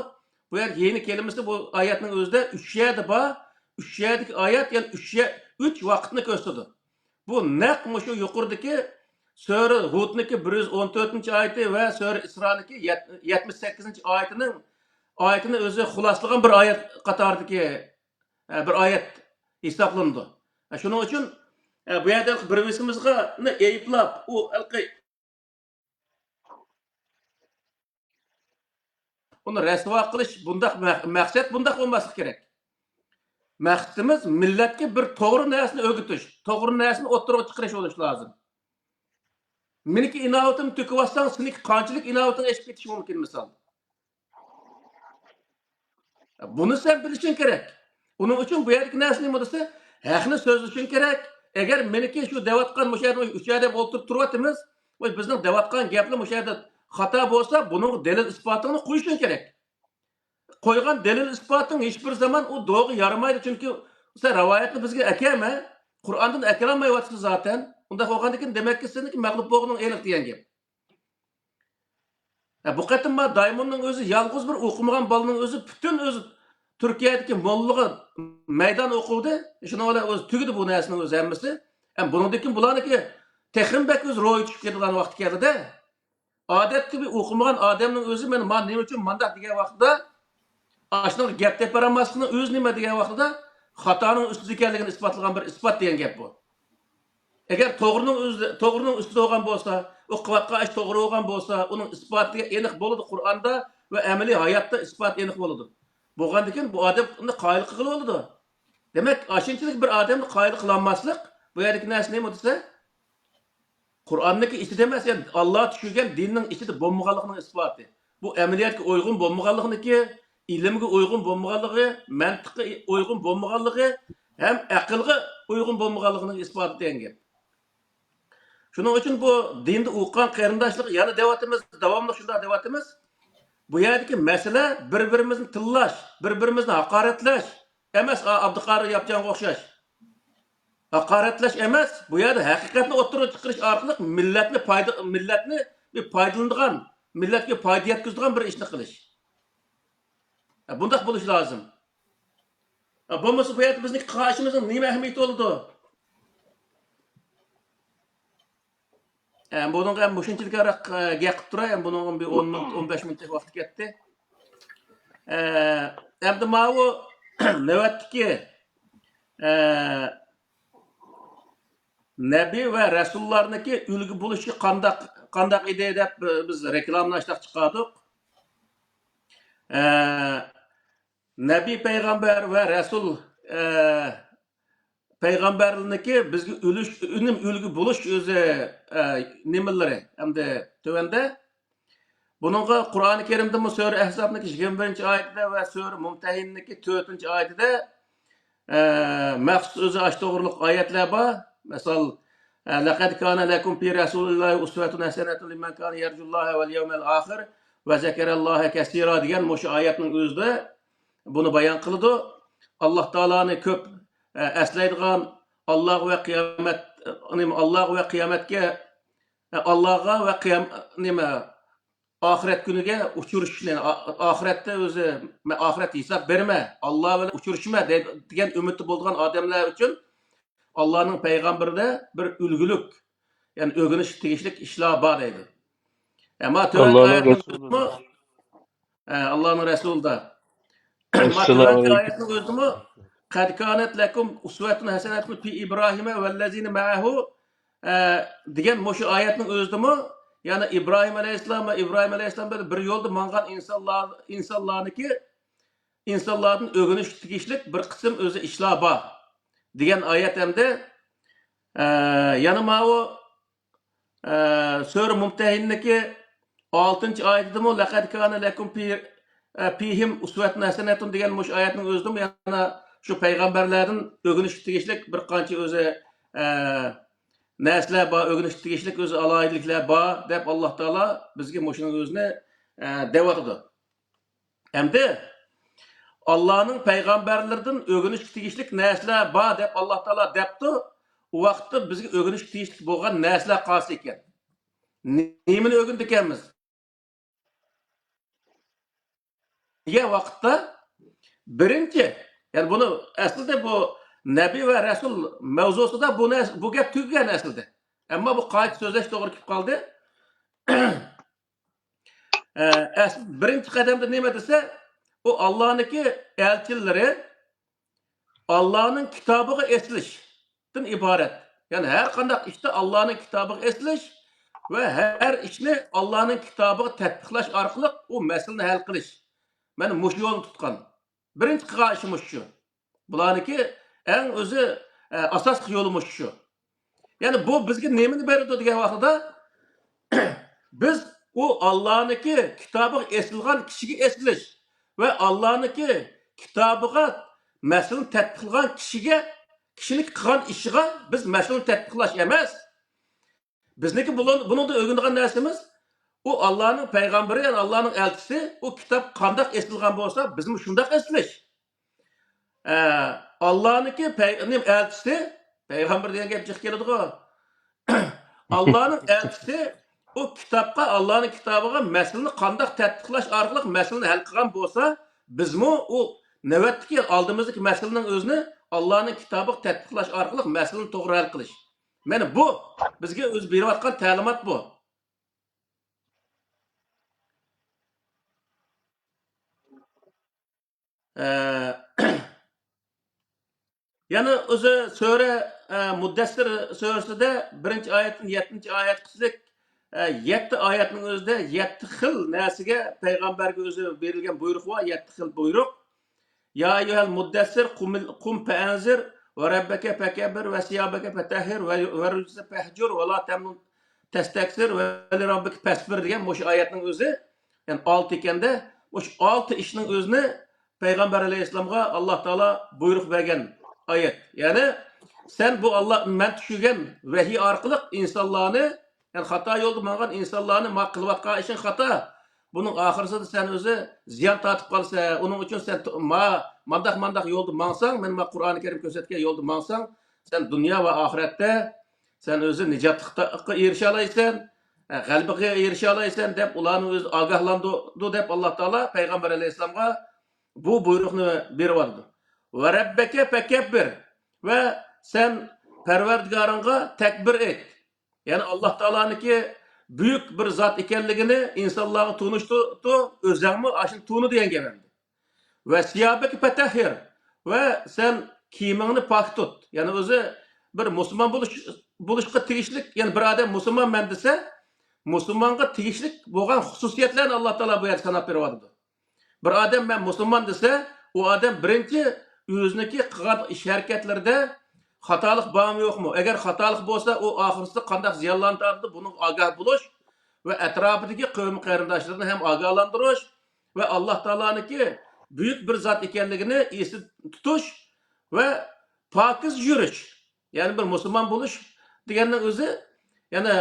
بۇ يەردە ھىينە كەلىمىسى بۇ ئايەتنىڭ ئۆزىدە ئۈچ يەردە بار. ئۈچ يەردىكى ئايەت يەنى ئۈچ يە-، ئۈچ ۋاقىتنى كۆرسىتىدۇ. بۇ نەق مۇشۇ يۇقىرىدىكى سۈرە ھۇدنىكى بىر يۈز ئون تۆتىنچى ئايىتى ۋە سۈرە ئىسرانىڭكى يەت-، يەتمىش سەككىزىنچى ئايىتىنىڭ، ئايىتىنى ئۆزى خۇلاسىلىغان بىر ئايەت قاتارىدىكى، ئە، بىر ئايەت ھېسابلىنىدۇ. ئە، شۇنىڭ ئۈچۈن، ئە، بۇ يەردە بىر-بىرىمىزنى ئەيىبلاپ، ئۇ ھېلىقى ئۇنى رەسۋا قىلىش بۇنداق مەق-، مەقسەت بۇنداق بولماسلىقى كېرەك. مەقسىتىمىز مىللەتكە بىر توغرا نەرسىنى ئۆگىتىش، توغرا نەرسىنى ئوتتۇرىغا چىقىرىش بولۇشى لازىم. مېنىڭكى ئىناۋىتىمنى تۆكۈۋاتساڭ، سېنىڭكى قانچىلىك ئىناۋىتىڭ ئېشىپ كېتىشى مۇمكىن، مىسال. بۇنى سەن بىلىشىڭ كېرەك. ئۇنىڭ ئۈچۈن بۇ يەردىكى نەرسە نېمە دېسە، ھەقنى سۆزلىشىڭ كېرەك. ئەگەر مېنىكى شۇ دەۋاتقان مۇشۇ يەردە ئۈچ ئادەم ئولتۇرۇپ تۇرۇۋاتىمىز، ۋاي بىزنىڭ دەۋاتقان گەپلەر مۇشۇ يەردە خاتا بولسا، بۇنىڭغا دەلىل ئىسپاتىڭنى قويۇشۇڭ كېرەك. قويغان دەلىل ئىسپاتىڭ ھېچبىر زامان ئۇ دوغا يارىمايدۇ، چۈنكى سەن رىۋايەتنى بىزگە ئەكەلمە، قۇرئاندىن ئەكەلالمايۋاتىسەن زاتەن. ئۇنداق بولغاندىكىن دېمەككى سېنىڭكى مەغلۇپ بولغىنىڭ ئېنىق دېگەن گەپ. ھە، بۇ قېتىم ما دايموننىڭ ئۆزى يالغۇز بىر ئوقۇمىغان بالىنىڭ ئۆزى پۈتۈن ئۆزى تۈركىيەدىكى موللىغا مەيدان ئوقۇدى. شۇنىڭ بىلەن ئۆزى تۈگىدى بۇ نەرسىنىڭ ئۆزى ھەممىسى. ھەم بۇنىڭدىن كېيىن بۇلارنىڭكى تېخىمۇ بەك ئۆزى روھى چۈشۈپ كېتىدىغان ۋاقتى كەلدى-دە. ئادەتتە بىر ئوقۇمىغان ئادەمنىڭ ئۆزى مەن ما نېمە ئۈچۈن مانداق دېگەن ۋاقتىدا، ئاشۇنىڭغا گەپ دەپ بېرەلمەسلىكنىڭ ئۆزى نېمە دېگەن ۋاقتىدا، خاتانىڭ ئۈستىدە ئىكەنلىكىنى ئىسپاتلىغان بىر ئىسپات دېگەن گەپ بۇ. ئەگەر توغرىنىڭ ئۆزى، توغرىنىڭ ئۈستىدە بولغان بولسا، ئۇ قىلىۋاتقان ئىش توغرا بولغان بولسا، ئۇنىڭ ئىسپاتى ئېنىق بولىدۇ، قۇرئاندا ۋە ئەمەلىي ھاياتتا ئىسپات ئېنىق بولىدۇ. بولغاندىكىن بۇ ئادەم ئۇنى قايىل قىلغىلى بولىدۇ. دېمەك، ئاشۇنچىلىك بىر ئادەمنى قايىل قىلالماسلىق، بۇ يەردىكى نەرسە نېمە دېسە، قۇرئاننىڭكى ئىچىدە ئەمەس، يەنى ئاللا چۈشۈرگەن دىننىڭ ئىچىدە بولمىغانلىقىنىڭ ئىسپاتى. بۇ ئەمەلىيەتكە ئۇيغۇن بولمىغانلىقنىكى، ئىلىمگە ئۇيغۇن بولمىغانلىقى، مەنتىققە ئۇيغۇن بولمىغانلىقى ھەم ئەقىلگە ئۇيغۇن بولمىغانلىقىنىڭ ئىسپاتى دېگەن گەپ. شۇنىڭ ئۈچۈن بۇ دىندا ئوقۇغان قېرىنداشلىرىغا يەنە دەۋاتىمىز، داۋاملىق شۇنداق دەۋاتىمىز. بۇ يەردىكى مەسىلە بىر-بىرىمىزنى تىللاش، بىر-بىرىمىزنى ھاقارەتلەش ئەمەس، ئا-، ئابدۇقادىر ياپچانغا ئوخشاش. ھاقارەتلەش ئەمەس، بۇ يەردە ھەقىقەتنى ئوتتۇرىغا چىقىرىش ئارقىلىق مىللەتنى پايدا-، مىللەتنى بىر پايدىلىنىدىغان، مىللەتكە پايدا يەتكۈزىدىغان بىر ئىشنى قىلىش. ھە، بۇنداق بولۇشى لازىم. ھە، بولمىسا بۇ يەردە بىزنىڭ قىلغان ئىشىمىزنىڭ نېمە ئەھمىيىتى بولىدۇ؟ ئە، بۇنىڭغا ھەم مۇشۇنچىلىك ئاران، ئە، گەپ قىلىپ تۇراي، ھەم بۇنىڭغا بىر ئون مىنۇت، ئون بەش مىنۇتتەك ۋاقىت كەتتى. ئە، ئەمدى ماۋۇ نۆۋەتتىكى، ئە، نەبىي ۋە رەسۇللارنىڭكى ئۈلگە بولۇشى قانداق، قانداق ئىدى دەپ بىز رېكلامىنى ئاشتاق چىقاردۇق. ئە، نەبىي پەيغەمبەر ۋە رەسۇل، ئە، پەيغەمبەرلىرىنىڭكى بىزگە ئۈلۈش، ئۈنۈم ئۈلگە بولۇش ئۆزى، ئە، نېمىلىرى ئەمدى تۆۋەندە. بۇنىڭغا قۇرئانى كەرىمدىمۇ سۈرە ئەھزابنىڭكى يىگىرمە بىرىنچى ئايىتىدە ۋە سۈرە مۇمتەھىننىڭكى تۆتىنچى ئايىتىدە، ئە، مەخسۇس ئۆزى ئاشۇ توغرۇلۇق ئايەتلەر بار. مىسال، ئە، لەقەد كانە لەكۇم فى رەسۇلىللاھى ئۇسۋەتۇن ھەسەنەتۇن لىمەن كانە يەرجۇللاھە ۋەل يەۋمەل ئاخىر ۋە زەكەرەللاھە كەسىرا دېگەن مۇشۇ ئايەتنىڭ ئۆزىدە بۇنى بايان قىلىدۇ. ئاللا تائالانى كۆپ، ئە، ئەسلەيدىغان، ئاللاغا ۋە قىيامەت، نېمە، ئاللاغا ۋە قىيامەتكە، ئە، ئاللاغا ۋە قىيام-، نېمە، ئاخىرەت كۈنىگە ئۇچرىشىشنى، ئا-، ئاخىرەتتە ئۆزى، مەن ئاخىرەتتە ھېساب بېرىمەن، ئاللا بىلەن ئۇچرىشىمەن دەي-، دېگەن ئۈمىدتە بولىدىغان ئادەملەر ئۈچۈن ئاللانىڭ پەيغەمبىرىدە بىر ئۈلگىلىك، يەنى ئۆگىنىشكە تېگىشلىك ئىشلار بار دەيدۇ. ئەمما تۆۋەندىكى ئاللانىڭ ئايەتنىڭ رەسۇلىدا. ئۆزىمۇ، ئە، ئاللانىڭ رەسۇلىدا. ئەمما ئەسسالامۇ تۆۋەندىكى ئەلەيكۇم. ئايەتنىڭ ئۆزىدىمۇ، قەد كانەت لەكۇم ئۇسۋەتۇن ھەسەنەتۇن فى ئىبراھىمە ۋەللەزىنە مەئەھۇ، ئە، دېگەن مۇشۇ ئايەتنىڭ ئۆزىدىمۇ، يەنى ئىبراھىم ئەلەيھىسسالام ۋە ئىبراھىم ئەلەيھىسسالام بىلەن بىر يولدا ماڭغان ئىنسانلار، ئىنسانلارنىڭكى، ئىنسانلاردىن ئۆگىنىشكە تېگىشلىك بىر قىسىم ئۆزى ئىشلار بار دېگەن ئايەت ھەمدە، ئە، يەنە ماۋۇ، ئە، سۈرە مۇمتەھىننىڭكى ئالتىنچى ئايىتىدىمۇ، لەقەد كانە لەكۇم فى، ئە، فىھىم ئۇسۋەتۇن ھەسەنەتۇن دېگەن مۇشۇ ئايەتنىڭ ئۆزىدىمۇ يەنە شۇ پەيغەمبەرلەردىن ئۆگىنىشكە تېگىشلىك بىر قانچە ئۆزى، ئە، نەرسىلەر بار، ئۆگىنىشكە تېگىشلىك ئۆزى ئالاھىدىلىكلەر بار دەپ ئاللا تائالا بىزگە مۇشۇنىڭ ئۆزىنى، ئە، دەۋاتىدۇ. ئەمدى ئاللانىڭ پەيغەمبەرلىرىدىن ئۆگىنىشكە تېگىشلىك نەرسىلەر بار دەپ ئاللا تائالا دەپتۇ. ئۇ ۋاقىتتا بىزگە ئۆگىنىشكە تېگىشلىك بولغان نەرسىلەر قايسى ئىكەن؟ نېمىنى ئۆگىنىدىكەنمىز؟ دېگەن ۋاقىتتا بىرىنچى، يەنى بۇنى ئەسلىدە بۇ نەبىي ۋە رەسۇل مەۋزۇسىدا بۇ نەرسە، بۇ گەپ تۈگىگەن ئەسلىدە. ئەمما بۇ قايتا سۆزلەش توغرا كېلىپ قالدى. ئە، ئەسلى بىرىنچى قەدەمدە نېمە دېسە، ئۇ ئاللانىڭكى ئەلچىلىرى ئاللانىڭ كىتابىغا ئېسىلىشتىن ئىبارەت. يەنى ھەر قانداق ئىشتا ئاللانىڭ كىتابىغا ئېسىلىش ۋە ھەر ئىشنى ئاللانىڭ كىتابىغا تەتبىقلاش ئارقىلىق ئۇ مەسىلىنى ھەل قىلىش. مانا مۇشۇ يولنى تۇتقان. بىرىنچى قىلغان ئىشى مۇشۇ. بۇلارنىڭكى ئەڭ ئۆزى، ئە، ئاساسلىق يولى مۇشۇ. يەنى بۇ بىزگە نېمىنى بېرىدۇ دېگەن ۋاقتىدا، بىز ئۇ ئاللانىڭكى كىتابىغا ئېسىلغان كىشىگە ئېسىلىش ۋە ئاللانىڭكى كىتابىغا مەسىلىنى تەتبىقلىغان كىشىگە، كىشىنىڭ قىلغان ئىشىغا بىز مەسىلىنى تەتبىقلاش ئەمەس. بىزنىڭكى بۇلار-، بۇنىڭدا ئۆگىنىدىغان نەرسىمىز، ئۇ ئاللانىڭ پەيغەمبىرى، يەنى ئاللانىڭ ئەلچىسى، ئۇ كىتاب قانداق ئېسىلغان بولسا، بىزمۇ شۇنداق ئېسىلىش. ئە، ئاللانىڭكى پەي-، نېمە، ئەلچىسى، پەيغەمبەر دېگەن گەپ جىق كېلىدىغۇ. ئاللانىڭ ئەلچىسى ئۇ كىتابقا، ئاللانىڭ كىتابىغا مەسىلىنى قانداق تەتبىقلاش ئارقىلىق مەسىلىنى ھەل قىلغان بولسا، بىزمۇ ئۇ نۆۋەتتىكى ئالدىمىزدىكى مەسىلىنىڭ ئۆزىنى ئاللانىڭ كىتابىغا تەتبىقلاش ئارقىلىق مەسىلىنى توغرا ھەل قىلىش. مانا بۇ بىزگە ئۆزى بېرىۋاتقان تەلىمات بۇ. ئە، يەنە ئۆزى سۈرە، ئە، مۇددەسسىر سۈرىسىدە بىرىنچى ئايەتتىن يەتتىنچى ئايەتكىچىلىك، ئە، يەتتە ئايەتنىڭ ئۆزىدە يەتتە خىل نەرسىگە پەيغەمبەرگە ئۆزى بېرىلگەن بۇيرۇق بار، يەتتە خىل بۇيرۇق. يا ئەييۇھەل مۇددەسسىر، قۇم، قۇم فەئەنزىر، ۋە رەببەكە فەكەببىر، ۋە سىيابەكە فەتەھھىر، ۋە، ۋە رۇجزە فەھجۇر، ۋە لا تەمنۇن تەستەكسىر، ۋە لىرەببىكە فەسبىر دېگەن مۇشۇ ئايەتنىڭ ئۆزى، يەنى ئالتە ئىكەندە، مۇشۇ ئالتە ئىشنىڭ ئۆزىنى پەيغەمبەر ئەلەيھىسسالامغا ئاللا تائالا بۇيرۇق بەرگەن ئايەت. يەنى، سەن بۇ ئاللا، مەن چۈشۈرگەن ۋەھىي ئارقىلىق ئىنسانلارنى، يەنى خاتا يولدا ماڭغان ئىنسانلارنى، ما قىلىۋاتقان ئىشىڭ خاتا. بۇنىڭ ئاخىرىسىدا سەن ئۆزى زىيان تارتىپ قالىسەن. ئۇنىڭ ئۈچۈن سەن تو-، ما، مانداق، مانداق يولدا ماڭساڭ، مەن ما قۇرئانى كەرىم كۆرسەتكەن يولدا ماڭساڭ، سەن دۇنيا ۋە ئاخىرەتتە سەن ئۆزى نىجاتلىققا ئېرىشەلەيسەن، غەلىبىگە ئېرىشەلەيسەن دەپ ئۇلارنى ئۆزى ئاگاھلاندۇردى دەپ ئاللا تائالا پەيغەمبەر ئەلەيھىسسالامغا بۇ بۇيرۇقنى بېرىۋاتىدۇ. ۋە رەببەكە فەكەببىر، ۋە سەن پەرۋەردىگارىڭغا تەكبىر ئېيت. يەنى ئاللا تائالانىڭكى بۈيۈك بىر زات ئىكەنلىكىنى ئىنسانلارغا تونۇشتۇر، ئۆزەڭمۇ ئاشۇنى تونۇ دېگەن گەپ ئەمدى. ۋە سىيابەكە فەتەھھىر، ۋە سەن كىيىمىڭنى پاك تۇت. يەنى ئۆزى بىر مۇسۇلمان بولۇش، بولۇشقا تېگىشلىك، يەنى بىر ئادەم مۇسۇلمانمەن دېسە، مۇسۇلمانغا تېگىشلىك بولغان خۇسۇسىيەتلەرنى ئاللا تائالا بۇ يەردە ساناپ بېرىۋاتىدۇ. بىر ئادەم مەن مۇسۇلمان دېسە، ئۇ ئادەم بىرىنچى ئۆزىنىڭكى قىلغان ئىش ھەرىكەتلىرىدە خاتالىق بارمۇ يوقمۇ؟ ئەگەر خاتالىق بولسا، ئۇ ئاخىرسىدا قانداق زىيانلارنى تارتىدۇ، بۇنىڭغا ئاگاھ بولۇش ۋە ئەتراپىدىكى قەۋم قېرىنداشلىرىنى ھەم ئاگاھلاندۇرۇش ۋە ئاللا تائالانىڭكى بۈيۈك بىر زات ئىكەنلىكىنى ئېسىدە تۇتۇش ۋە پاكىز يۈرۈش. يەنى بىر مۇسۇلمان بولۇش دېگەننىڭ ئۆزى، يەنى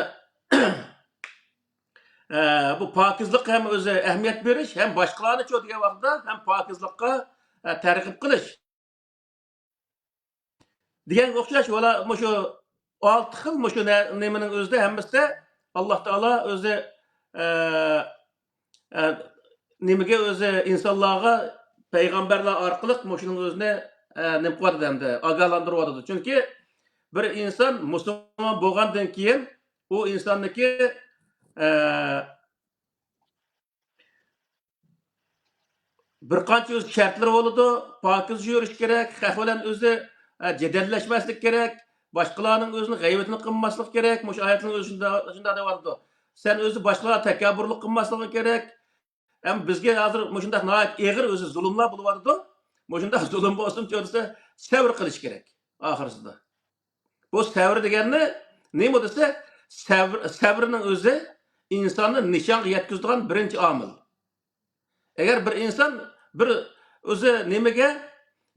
ئە، بۇ پاكىزلىققا ھەم ئۆزى ئەھمىيەت بېرىش، ھەم باشقىلارنىچۇ دېگەن ۋاقىتتا ھەم پاكىزلىققا، ئە، تەرغىب قىلىش دېگەنگە ئوخشاش، ۋالا مۇشۇ ئالتە خىل مۇشۇ نە-، نېمىنىڭ ئۆزىدە ھەممىسىدە ئاللا تائالا ئۆزى، ئە، ئە، نېمىگە ئۆزى ئىنسانلارغا پەيغەمبەرلەر ئارقىلىق مۇشۇنىڭ ئۆزىنى، ئە، نېمە قىلىۋاتىدۇ ئەمدى، ئاگاھلاندۇرۇۋاتىدۇ. چۈنكى بىر ئىنسان مۇسۇلمان بولغاندىن كېيىن ئۇ ئىنساننىڭكى، ئە، بىر قانچە ئۆز شەرتلىرى بولىدۇ. پاكىز يۈرۈش كېرەك، خەق بىلەن ئۆزى، ئە، جېدەللەشمەسلىك كېرەك، باشقىلارنىڭ ئۆزىنىڭ غەيۋىتىنى قىلماسلىق كېرەك. مۇشۇ ئايەتنىڭ ئۆزى شۇنداق، شۇنداق دەۋاتىدۇ. سەن ئۆزى باشقىلارغا تەكەببۇرلۇق قىلماسلىقىڭ كېرەك. ھەم بىزگە ھازىر مۇشۇنداق ناھايىتى ئېغىر ئۆزى زۇلۇملار بولۇۋاتىدۇ. مۇشۇنداق زۇلۇم بولسۇن دېسە، سەۋر قىلىش كېرەك ئاخىرسىدا. بۇ سەۋر دېگەننى نېمە دېسە، سەۋر، سەۋرنىڭ ئۆزى ئىنساننى نىشانغا يەتكۈزىدىغان بىرىنچى ئامىل. ئەگەر بىر ئىنسان بىر ئۆزى نېمىگە،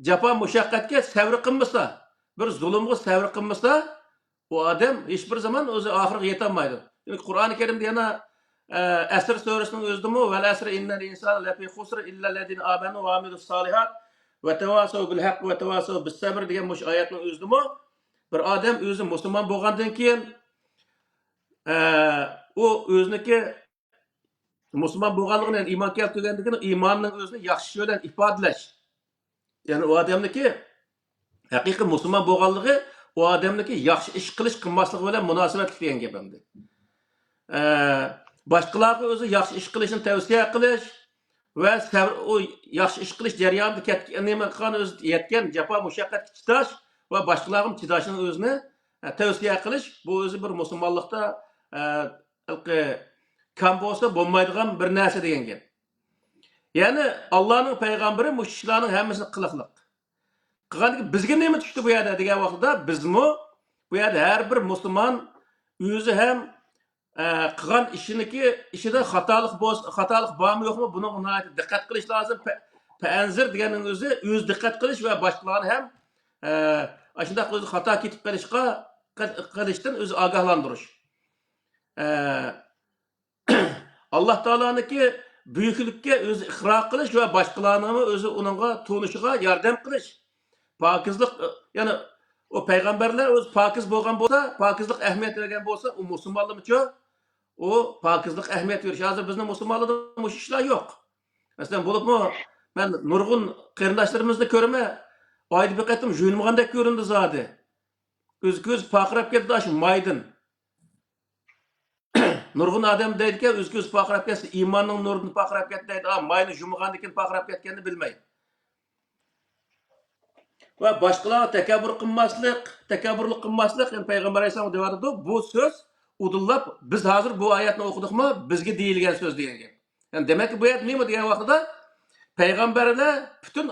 جاپا مۇشەققەتكە سەۋر قىلمىسا، بىر زۇلۇمغا سەۋر قىلمىسا، ئۇ ئادەم ھېچ بىر زامان ئۆزى ئاخىرىغا يېتەلمەيدۇ. چۈنكى قۇرئانى كەرىمدە يەنە، ئە، ئەسر سۈرىسىنىڭ ئۆزىدىمۇ، «ۋەل ئەسرى ئىننەل ئىنسانە لەفى خۇسر ئىللەللەزىنە ئامەنۇ ۋە ئامىلۇس سالىھات ۋە تەۋاسەۋ بىل ھەقق ۋە تەۋاسەۋ بىس سەبر» دېگەن مۇشۇ ئايەتنىڭ ئۆزىدىمۇ بىر ئادەم ئۆزى مۇسۇلمان بولغاندىن كېيىن، ئە، ئۇ ئۆزىنىڭكى مۇسۇلمان بولغانلىقىنى، ئىمان كەلتۈرگەندىن كېيىن ئىماننىڭ ئۆزىنى ياخشى ئىش بىلەن ئىپادىلەش. يەنى ئۇ ئادەمنىڭكى ھەقىقىي مۇسۇلمان بولغانلىقى ئۇ ئادەمنىڭكى ياخشى ئىش قىلىش قىلماسلىقى بىلەن مۇناسىۋەتلىك دېگەن گەپ ئەمدى. ئە، باشقىلارغا ئۆزى ياخشى ئىش قىلىشنى تەۋسىيە قىلىش ۋە سەۋر، ئۇ ياخشى ئىش قىلىش جەريانىدا كەتكەن، نېمە قىلغان، ئۆزى يەتكەن جاپا مۇشەققەتكە چىداش ۋە باشقىلارغا چىداشنىڭ ئۆزىنى، ئە، تەۋسىيە قىلىش، بۇ ئۆزى بىر مۇسۇلمانلىقتا، ئە، ھېلىقى كام بولسا بولمايدىغان بىر نەرسە دېگەن گەپ. يەنى ئاللانىڭ پەيغەمبىرى مۇشۇ ئىشلارنىڭ ھەممىسىنى قىلىقلىق. قىلغاندىكىن بىزگە نېمە چۈشتى بۇ يەردە دېگەن ۋاقتىدا، بىزمۇ بۇ يەردە ھەر بىر مۇسۇلمان ئۆزى ھەم، ئە، قىلغان ئىشىنىڭكى، ئىشىدا خاتالىق بولسا، خاتالىق بارمۇ يوقمۇ، بۇنىڭغا ناھايىتى دىققەت قىلىش لازىم. پە-، پەئەنزىر دېگەننىڭ ئۆزى ئۆزى دىققەت قىلىش ۋە باشقىلارنى ھەم، ئە، ئاشۇنداق ئۆزى خاتا كېتىپ قېلىشقا، قىل-، قىلىشتىن ئۆزى ئاگاھلاندۇرۇش. ئە، ئاللا تائالانىڭكى بۈيۈكلۈككە ئۆزى ئىقرار قىلىش ۋە باشقىلارنىڭمۇ ئۆزى ئۇنىڭغا تونۇشىغا ياردەم قىلىش. پاكىزلىق، يەنى ئۇ پەيغەمبەرلەر ئۆزى پاكىز بولغان بولسا، پاكىزلىق ئەھمىيەت بەرگەن بولسا، ئۇ مۇسۇلمانلارمۇچۇ؟ ئۇ پاكىزلىق ئەھمىيەت بېرىش. ھازىر بىزنىڭ مۇسۇلمانلاردا مۇشۇ ئىشلار يوق. مەسىلەن، بولۇپمۇ مەن نۇرغۇن قېرىنداشلىرىمىزنى كۆرىمەن، ئايدا بىر قېتىم يۇيۇنمىغاندەك كۆرۈنىدۇ زادى. ئۆزى كۆزى پارقىراپ كەتتى ئاشۇ مايدىن. نۇرغۇن ئادەم دەيدىكەن، ئۆزى كۆزى پارقىراپ كەتسە، ئىماننىڭ نۇرىدىن پارقىراپ كەتتى دەيدۇ. ئا، ماينى يۇمغاندىن كېيىن پارقىراپ كەتكەننى بىلمەي. ۋە باشقىلارغا تەكەببۇر قىلماسلىق، تەكەببۇرلۇق قىلماسلىق، يەنى پەيغەمبەر ئەلەيھىسسالام دەۋاتىدۇ، بۇ سۆز ئۇدۇللاپ، بىز ھازىر بۇ ئايەتنى ئوقۇدۇقمۇ، بىزگە دېيىلگەن سۆز دېگەن گەپ. يەنى دېمەككى، بۇ يەردە نېمە دېگەن ۋاقتىدا، پەيغەمبەرلەر، پۈتۈن،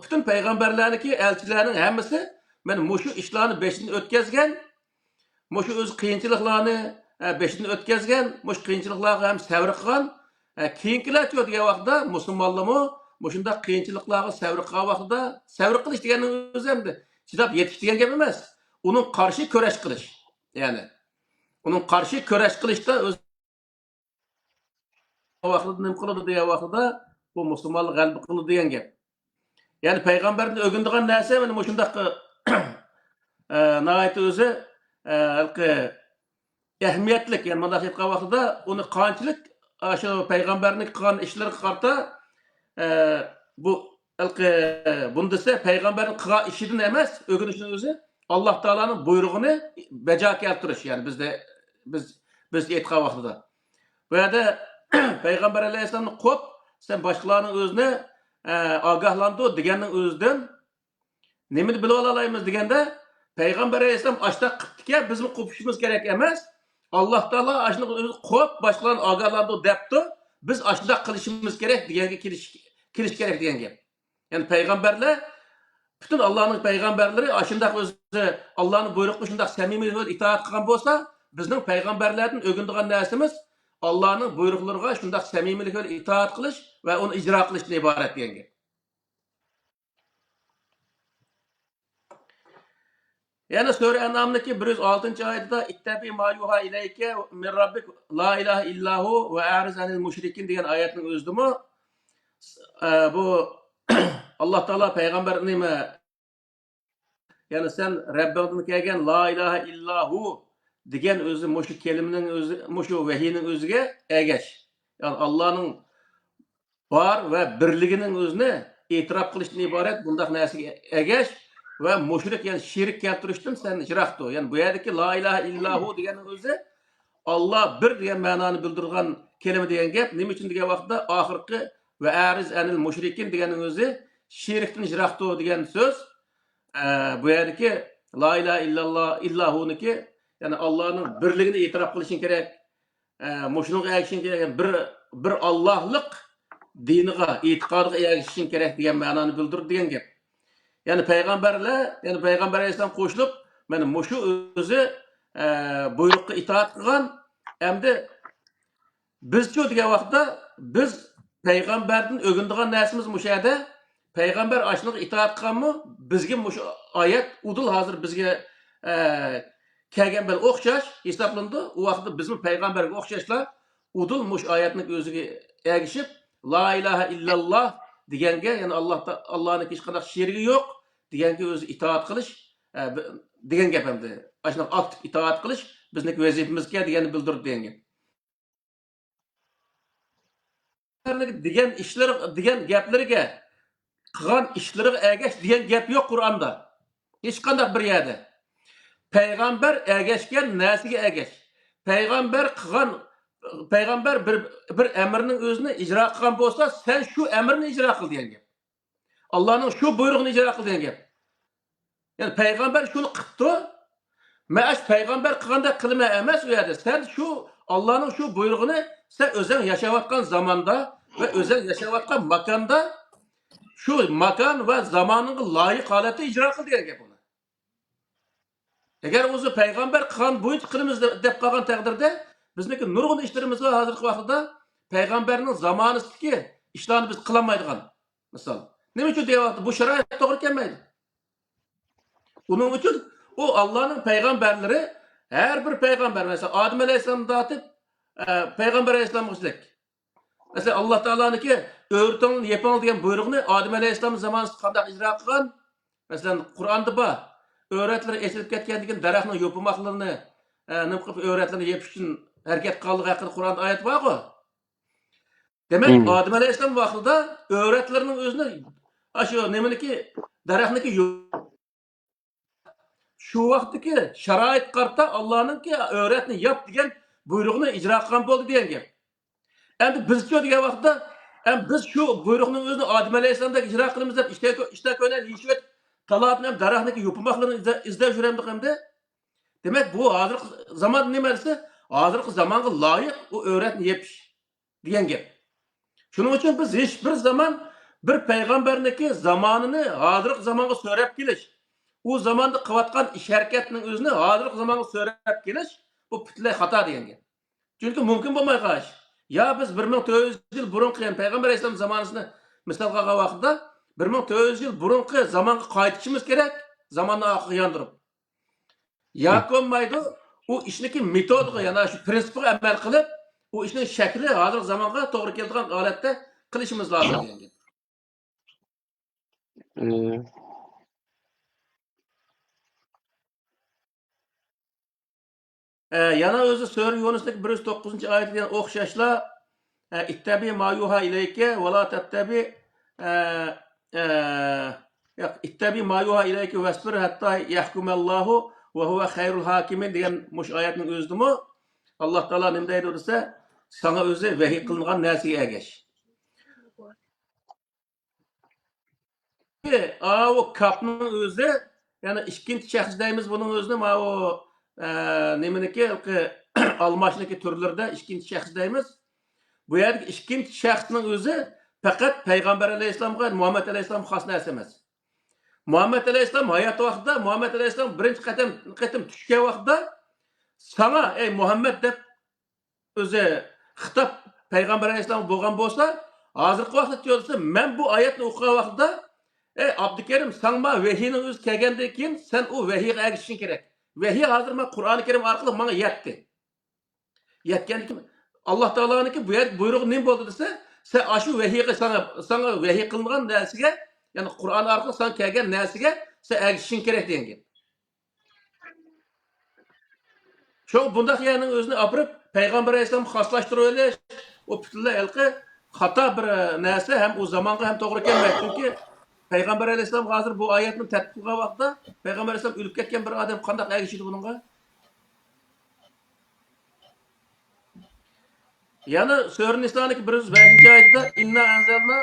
پۈتۈن پەيغەمبەرلەرنىڭكى، ئەلچىلەرنىڭ ھەممىسى مانا مۇشۇ ئىشلارنى بېشىدىن ئۆتكەزگەن، مۇشۇ ئۆزى قىيىنچىلىقلارنى، ئە، بېشىدىن ئۆتكەزگەن، مۇشۇ قىيىنچىلىقلارغا ھەم سەۋر قىلغان، ئە، كېيىنكىلەرچۇ دېگەن ۋاقىتتا مۇسۇلمانلارمۇ مۇشۇنداق قىيىنچىلىقلارغا سەۋر قىلغان ۋاقتىدا، سەۋر قىلىش دېگەننىڭ ئۆزى ئەمدى چىداپ يېتىش دېگەن گەپ ئەمەس. ئۇنىڭ قارشى كۈرەش قىلىش. يەنى ئۇنىڭ قارشى كۈرەش قىلىشتا ئۆزى ۋاقتىدا نېمە قىلىدۇ دېگەن ۋاقتىدا، بۇ مۇسۇلمانلار غەلىبە قىلىدۇ دېگەن گەپ. يەنى پەيغەمبەردىن ئۆگىنىدىغان نەرسە مانا مۇشۇنداق، ئە، ناھايىتى ئۆزى، ئە، ھېلىقى ئەھمىيەتلىك، يەنى مۇنداق ئېيتقان ۋاقتىدا ئۇنى قانچىلىك، ئاشۇ پەيغەمبەرنىڭ قىلغان ئىشلىرىغا قارىتا، ئە، بۇ ھېلىقى، بۇنى دېسە پەيغەمبەرنىڭ قىلغان ئىشىدىن ئەمەس، ئۆگىنىشنىڭ ئۆزى ئاللا تائالانىڭ بۇيرۇغىنى بەجا كەلتۈرۈش، يەنى بىزدە، بىز، بىز ئېيتقان ۋاقتىدا. بۇ يەردە پەيغەمبەر ئەلەيھىسسالامنى قوپ، سەن باشقىلارنىڭ ئۆزىنى، ئە، ئاگاھلاندۇر دېگەننىڭ ئۆزىدىن نېمىنى بىلىۋالالايمىز دېگەندە، پەيغەمبەر ئەلەيھىسسالام ئاشۇنداق قىپتىكەن، بىزمۇ قوپۇشىمىز كېرەك ئەمەس. ئاللا تائالا ئاشۇنداق ئۆزى قوپ، باشقىلارنى ئاگاھلاندۇر دەپتۇ. بىز ئاشۇنداق قىلىشىمىز كېرەك دېگەنگە كېلىش، كېلىش كېرەك دېگەن گەپ. يەنى پەيغەمبەرلەر، پۈتۈن ئاللانىڭ پەيغەمبەرلىرى ئاشۇنداق ئۆزى ئاللانىڭ بۇيرۇقىغا شۇنداق سەمىمىي بىلەن ئىتائەت قىلغان بولسا، بىزنىڭ پەيغەمبەرلەردىن ئۆگىنىدىغان نەرسىمىز ئاللانىڭ بۇيرۇقلىرىغا شۇنداق سەمىمىيلىك بىلەن ئىتائەت قىلىش ۋە ئۇنى ئىجرا قىلىشتىن ئىبارەت دېگەن گەپ. يەنە سۈرە ئەنئامدىكى بىر يۈز ئالتىنچى ئايىتىدا، «ئىتتەبىئ ما يۇھا ئىلەيكە مىن رەببىك لا ئىلاھە ئىللا ھۇ ۋە ئەرىز ئەنىل مۇشرىكىن» دېگەن ئايەتنىڭ ئۆزىدىمۇ، ئە، بۇ ئاللا تائالا پەيغەمبەر نېمە، يەنى سەن رەببىڭدىن كەلگەن لا ئىلاھە ئىللا ھۇ دېگەن ئۆزى مۇشۇ كەلىمىنىڭ ئۆزى، مۇشۇ ۋەھىينىڭ ئۆزىگە ئەگەش. يەنى ئاللانىڭ بار ۋە بىرلىكىنىڭ ئۆزىنى ئېتىراپ قىلىشتىن ئىبارەت بۇنداق نەرسىگە ئەگەش ۋە مۇشرىك، يەنى شېرىك كەلتۈرۈشتىن سەن يىراق تۇر. يەنى بۇ يەردىكى لا ئىلاھە ئىللا ھۇ دېگەننىڭ ئۆزى ئاللا بىر دېگەن مەنانى بىلدۈرىدىغان كەلىمە دېگەن گەپ. نېمە ئۈچۈن دېگەن ۋاقىتتا ئاخىرقى ۋە ئەرىز ئەنىل مۇشرىكىن دېگەننىڭ ئۆزى شېرىكتىن يىراق تۇر دېگەن سۆز. ئە، بۇ يەردىكى لا ئىلاھە ئىللاللا، ئىللا ھۇنىكى، يەنى ئاللانىڭ بىرلىكىنى ئېتىراپ قىلىشىڭ كېرەك. ئە، مۇشۇنىڭغا ئەگىشىشىڭ كېرەك، بىر، بىر ئاللاھلىق دىنىغا، ئېتىقادىغا ئەگىشىشىڭ كېرەك دېگەن مەنانى بىلدۈرىدۇ دېگەن گەپ. يەنى پەيغەمبەرلەر، يەنى پەيغەمبەر ئەلەيھىسسالام قوشۇلۇپ، مانا مۇشۇ ئۆزى، ئە، بۇيرۇققا ئىتائەت قىلغان، ئەمدى بىزچۇ دېگەن ۋاقىتتا، بىز پەيغەمبەردىن ئۆگىنىدىغان نەرسىمىز مۇشۇ يەردە. پەيغەمبەر ئاشۇنىڭغا ئىتائەت قىلغانمۇ؟ بىزگە مۇشۇ ئايەت ئۇدۇل ھازىر بىزگە، ئە، كەلگەن بىلەن ئوخشاش ھېسابلىنىدۇ. ئۇ ۋاقىتتا بىزمۇ پەيغەمبەرگە ئوخشاشلا ئۇدۇل مۇشۇ ئايەتنىڭ ئۆزىگە ئەگىشىپ، لا ئىلاھە ئىللاللا دېگەنگە، يەنى ئاللا تا-، ئاللانىڭ ھېچقانداق شېرىكى يوق دېگەنگە ئۆزى ئىتائەت قىلىش، ئە، بى-، دېگەن گەپ ئەمدى. ئاشۇنداق ئاكتىپ ئىتائەت قىلىش بىزنىڭكى ۋەزىپىمىزكەن دېگەننى بىلدۈرىدۇ دېگەن گەپ. دېگەن ئىشلىرى، دېگەن گەپلىرىگە، قىلغان ئىشلىرىغا ئەگەش دېگەن گەپ يوق قۇرئاندا. ھېچقانداق بىر يەردە. پەيغەمبەر ئەگەشكەن نەرسىگە ئەگەش. پەيغەمبەر قىلغان، پەيغەمبەر بىر، بىر ئەمىرنىڭ ئۆزىنى ئىجرا قىلغان بولسا، سەن شۇ ئەمىرنى ئىجرا قىل دېگەن گەپ. ئاللانىڭ شۇ بۇيرۇقىنى ئىجرا قىل دېگەن گەپ. يەنى پەيغەمبەر شۇنى قىپتۇ. مەن ئاشۇ پەيغەمبەر قىلغاندەك قىلىمەن ئەمەس ئۇ يەردە. سەن شۇ ئاللانىڭ شۇ بۇيرۇقىنى سەن ئۆزۈڭ ياشاۋاتقان زاماندا ۋە ئۆزۈڭ ياشاۋاتقان ماكاندا شۇ ماكان ۋە زامانىڭغا لايىق ھالەتتە ئىجرا قىل دېگەن گەپ ئۇنى. ئەگەر ئۆزى پەيغەمبەر قىلغان بويىچە قىلىمىز دەپ، دەپ قالغان تەقدىردە، بىزنىڭكى نۇرغۇن ئىشلىرىمىز بار ھازىرقى ۋاقىتتا پەيغەمبەرنىڭ زامانىسىدىكى ئىشلارنى بىز قىلالمايدىغان. مىسال. نېمە ئۈچۈن دېگەن ۋاقىتتا بۇ شارائىت توغرا كەلمەيدۇ. ئۇنىڭ ئۈچۈن ئۇ ئاللانىڭ پەيغەمبەرلىرى، ھەر بىر پەيغەمبەر، مەسىلەن، ئادەم ئەلەيھىسسالامدىن تارتىپ، ئە، پەيغەمبەر ئەلەيھىسسالامغىچىلىك. مەسىلەن، ئاللا تائالانىڭكى «ئۆرە تۇڭلارنى يېپىڭ» دېگەن بۇيرۇقنى ئادەم ئەلەيھىسسالام زامانىسىدا قانداق ئىجرا قىلغان؟ مەسىلەن، قۇرئاندا بار. ئۆرەتلىرى ئېچىلىپ كەتكەندىن كېيىن دەرەخنىڭ يوپۇرماقلىرىنى، ئە، نېمە قىلىپ ئۆرەتلىرىنى يېپىش ئۈچۈن ھەرىكەت قىلغانلىقى ھەققىدە قۇرئاندا ئايەت بارغۇ. دېمەك، مم. ئادەم ئەلەيھىسسالام ۋاقتىدا ئۆرەتلىرىنىڭ ئۆزىنى، ئاشۇ نېمىنىكى، دەرەخنىكى يو-، شۇ ۋاقىتتىكى شارائىتقا قارىتا ئاللانىڭكى «ئۆرەتنى ياپ» دېگەن بۇيرۇقنى ئىجرا قىلغان بولدى دېگەن گەپ. ئەمدى بىزچۇ دېگەن ۋاقىتتا، ئەمدى بىز شۇ بۇيرۇقنىڭ ئۆزىنى ئادەم ئەلەيھىسسالامدەك ئىجرا قىلىمىز دەپ ئىشتە كۆ-، ئىشتە كۆينەپ يېيىشىۋېتىپ، تالادىن ھەم دەرەخنىڭكى يوپۇرماقلىرىنى ئىزدە-، ئىزدەپ يۈرەمدۇق ئەمدى؟ دېمەك، بۇ ھازىرقى زامان نېمە دېسە، ھازىرقى زامانغا لايىق ئۇ ئۆرەتنى يېپىش دېگەن گەپ. شۇنىڭ ئۈچۈن بىز ھېچ بىر زامان بىر پەيغەمبەرنىڭكى زامانىنى ھازىرقى زامانغا سۆرەپ كېلىش، ئۇ زاماندا قىلىۋاتقان ئىش ھەرىكەتنىڭ ئۆزىنى ھازىرقى زامانغا سۆرەپ كېلىش، بۇ پۈتۈنلەي خاتا دېگەن گەپ. چۈنكى مۇمكىن بولمايدىغان ئىش. يا بىز بىر مىڭ تۆت يۈز يىل بۇرۇنقى، يەنى پەيغەمبەر ئەلەيھىسسالام زامانىسىنى مىسالغا ئالغان ۋاقتىدا، بىر مىڭ تۆت يۈز يىل بۇرۇنقى زامانغا قايتىشىمىز كېرەك، زاماننى ئارقىغا ياندۇرۇپ. ياكى بولمايدۇ، ئۇ ئىشنىڭكى مېتودىغا، يەنى شۇ پىرىنسىپىغا ئەمەل قىلىپ، ئۇ ئىشنىڭ شەكلى ھازىرقى زامانغا توغرا كېلىدىغان ھالەتتە قىلىشىمىز لازىم دېگەن گەپ. مم. ئە، يەنە ئۆزى سۈرە يۇنۇسنىڭ بىر يۈز توققۇزىنچى ئايىتىگە ئوخشاشلا، ئە، «اتبع ما يوحى إليك ولا تتبع، ئە، ئە، ياق، اتبع ما يوحى إليك واصبر حتى يحكم الله وهو خير الحاكمين» دېگەن مۇشۇ ئايەتنىڭ ئۆزىدىمۇ ئاللا تائالا نېمە دەيدۇ دېسە، ساڭا ئۆزى ۋەھىي قىلىنغان نەرسىگە ئەگەش. ئاۋۇ كاپنىڭ ئۆزى، يەنى ئىككىنچى شەخس دەيمىز بۇنىڭ ئۆزىنى، ماۋۇ، ئە، نېمىنىكى، ھېلىقى ئالماشنىڭكى تۈرلىرىدە ئىككىنچى شەخس دەيمىز. بۇ يەردىكى ئىككىنچى شەخسنىڭ ئۆزى پەقەت پەيغەمبەر ئەلەيھىسسالامغا، مۇھەممەد ئەلەيھىسسالامغا خاس نەرسە ئەمەس. مۇھەممەد ئەلەيھىسسالام ھايات ۋاقتىدا، مۇھەممەد ئەلەيھىسسالام بىرىنچى قېتىم، قېتىم چۈشكەن ۋاقتىدا، «ساڭا، ئەي مۇھەممەد» دەپ ئۆزى خىتاب پەيغەمبەر ئەلەيھىسسالامغا بولغان بولسا، ھازىرقى ۋاقىتتا دېسە، مەن بۇ ئايەتنى ئوقۇغان ۋاقتىدا، «ئەي ئابدۇكېرىم، ساڭا ۋەھىينىڭ ئۆزى كەلگەندىن كېيىن، سەن ئۇ ۋەھىيغا ئەگىشىشىڭ كېرەك. ۋەھىي ھازىر مانا قۇرئانى كەرىم ئارقىلىق ماڭا يەتتى.» يەتكەندىن كېيىن، ئاللا تائالانىڭكى بۇ يەردىكى بۇيرۇقى نېمە بولدى دېسە، «سەن ئاشۇ ۋەھىيگە، ساڭا، ساڭا ۋەھىي قىلىنغان نەرسىگە، يەنى قۇرئان ئارقىلىق ساڭا كەلگەن نەرسىگە سەن ئەگىشىشىڭ كېرەك» دېگەن گەپ. شۇڭا بۇنداق يەرنىڭ ئۆزىنى ئاپىرىپ، پەيغەمبەر ئەلەيھىسسالامغا خاسلاشتۇرۇۋېلىش، ئۇ پۈتۈنلەي ھېلىقى خاتا بىر، ئە، نەرسە ھەم ئۇ زامانغا ھەم توغرا كەلمەيدۇ. چۈنكى پەيغەمبەر ئەلەيھىسسالام ھازىر بۇ ئايەتنى تەتبىق قىلغان ۋاقىتتا، پەيغەمبەر ئەلەيھىسسالام ئۆلۈپ كەتكەن بىر ئادەم قانداق ئەگىشىدۇ بۇنىڭغا؟ يەنە سۈرە نىسانىڭكى بىر يۈز بەشىنچى ئايىتىدە، «إنا أنزلنا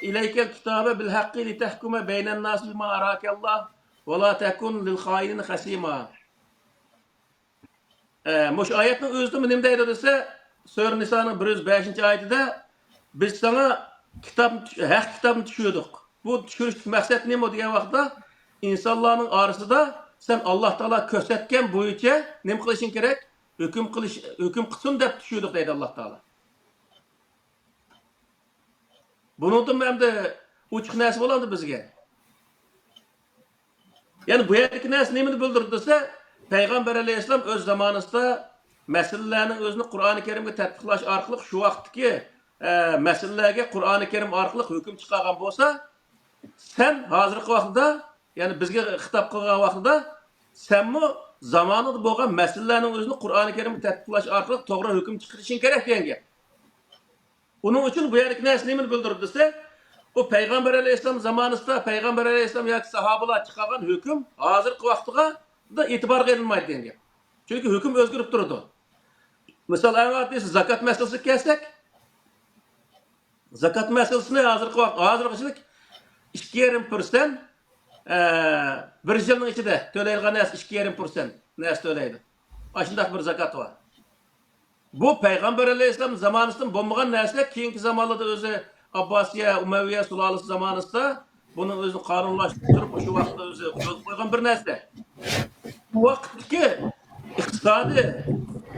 إليك الكتاب بالحق لتحكم بين الناس بما أراك الله ولا تكن للخائنين خصيما.» ئە، مۇشۇ ئايەتنىڭ ئۆزىدىمۇ نېمە دەيدۇ دېسە، سۈرە نىسانىڭ بىر يۈز بەشىنچى ئايىتىدە، «بىز ساڭا كىتاب، ھەق كىتابنى چۈشۈردۇق.» بۇ چۈشۈرۈشتىكى مەقسەت نېمە دېگەن ۋاقىتتا، ئىنسانلارنىڭ ئارىسىدا سەن ئاللا تائالا كۆرسەتكەن بويىچە نېمە قىلىشىڭ كېرەك؟ ھۆكۈم قىلىش، ھۆكۈم قىلسۇن دەپ چۈشۈردۇق دەيدۇ ئاللا تائالا. بۇنىڭدىن ئەمدى ئوچۇق نەرسە بولامدۇ بىزگە؟ يەنى بۇ يەردىكى نەرسە نېمىنى بىلدۈرىدۇ دېسە، پەيغەمبەر ئەلەيھىسسالام ئۆز زامانىسىدا مەسىلىلەرنىڭ ئۆزىنى قۇرئانى كەرىمگە تەتبىقلاش ئارقىلىق شۇ ۋاقىتتىكى، ئە، مەسىلىلەرگە قۇرئانى كەرىم ئارقىلىق ھۆكۈم چىقارغان بولسا، سەن ھازىرقى ۋاقىتتا، يەنى بىزگە خىتاب قىلغان ۋاقتىدا، سەنمۇ زامانىدا بولغان مەسىلىلەرنىڭ ئۆزىنى قۇرئانى كەرىمگە تەتبىقلاش ئارقىلىق توغرا ھۆكۈم چىقىرىشىڭ كېرەك دېگەن گەپ. ئۇنىڭ ئۈچۈن بۇ يەردىكى نەرسە نېمىنى بىلدۈرىدۇ دېسە، ئۇ پەيغەمبەر ئەلەيھىسسالام زامانىسىدا پەيغەمبەر ئەلەيھىسسالام ياكى ساھابىلار چىقارغان ھۆكۈم ھازىرقى ۋاقىتقا ئېتىبارغا ئېلىنمايدۇ دېگەن گەپ. چۈنكى ھۆكۈم ئۆزگىرىپ تۇرىدۇ. مىسال، ئەڭ ئاددىيسى زاكات مەسىلىسىگە كەلسەك، زاكات مەسىلىسىنى ھازىرقى ۋاقىت، ھازىرغىچىلىك ئىككى يېرىم پىرسەنت، ئە، بىر يىلنىڭ ئىچىدە تۆلەيدىغان نەرسە ئىككى يېرىم پىرسەنت نەرسە تۆلەيدۇ. ئاشۇنداق بىر زاكات بار. بۇ پەيغەمبەر ئەلەيھىسسالام زامانىسىدىن بولمىغان نەرسە، كېيىنكى زامانلاردا ئۆزى ئابباسىيە، ئۇمەۋىيە سۇلالىسى زامانىسىدا بۇنى ئۆزى قانۇنلاشتۇرۇپ، شۇ ۋاقىتتا ئۆزى يولغا قويغان بىر نەرسە. بۇ ۋاقىتتىكى ئىقتىسادىي،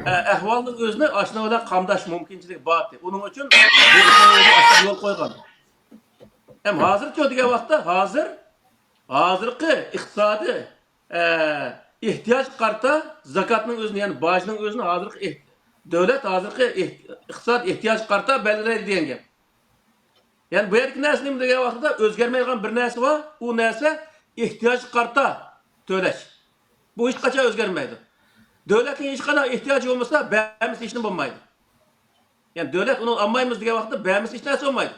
ئە، ئەھۋالنىڭ ئۆزىنى ئاشۇنىڭ بىلەن قامداش مۇمكىنچىلىكى بار ئىدى. ئۇنىڭ ئۈچۈن بۇ ئىشنى ئۆزى ئاشۇنداق يول قويغان. ھەم ھازىرچۇ دېگەن ۋاقىتتا، ھازىر، ھازىرقى ئىقتىسادىي، ئە، ئېھتىياجغا قارىتا زاكاتنىڭ ئۆزىنى، يەنى باجنىڭ ئۆزىنى ھازىرقى ئېھ-، دۆلەت ھازىرقى ئېھ-، ئىقتىساد ئېھتىياجىغا قارىتا بەلگىلەيدۇ دېگەن گەپ. يەنى بۇ يەردىكى نەرسە نېمە دېگەن ۋاقتىدا ئۆزگەرمەيدىغان بىر نەرسە بار، ئۇ نەرسە ئېھتىياجغا قارىتا تۆلەش. بۇ ھېچقاچان ئۆزگەرمەيدۇ. دۆلەتنىڭ ھېچقانداق ئېھتىياجى بولمىسا، بەرمىسە ھېچنېمە بولمايدۇ. يەنى دۆلەت ئۇنى ئالمايمىز دېگەن ۋاقىتتا بەرمىسە ھېچ نەرسە بولمايدۇ.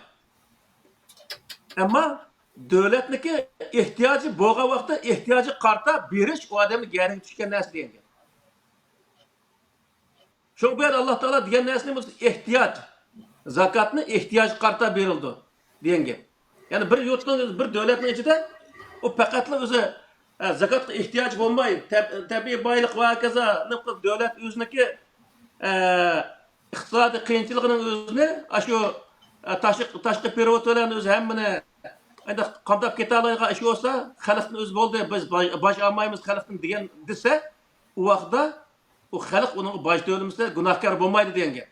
ئەمما دۆلەتنىڭكى ئېھتىياجى بولغان ۋاقىتتا ئېھتىياجىغا قارىتا بېرىش ئۇ ئادەمنىڭ گەرىكىگە چۈشكەن نەرسە دېگەن گەپ. شۇڭا بۇ يەردە ئاللا تائالا دېگەن نەرسىنى بولسا ئېھتىياج، زاكاتنى ئېھتىياجغا قارىتا بېرىلىدۇ دېگەن گەپ. يەنى بىر يۇرتنىڭ، بىر دۆلەتنىڭ ئىچىدە ئۇ پەقەتلا ئۆزى، ئە، زاكاتقا ئېھتىياج بولماي، تەب-، تەبىئىي بايلىق ۋە ھاكازا، دۆلەت ئۆزىنىڭكى، ئە، ئىقتىسادىي قىيىنچىلىقىنىڭ ئۆزىنى ئاشۇ، ئە، تاشقى، تاشقى پېرېۋوت بىلەن ئۆزى ھەممىنى قانداق قامداپ كېتەلەيدىغان ئىش بولسا، خەلقتىن ئۆزى بولدى، بىز باج، باج ئالمايمىز خەلقتىن دېگەن دېسە، ئۇ ۋاقىتتا ئۇ خەلق ئۇنىڭغا باج تۆلىمىسە گۇناھكار بولمايدۇ دېگەن گەپ.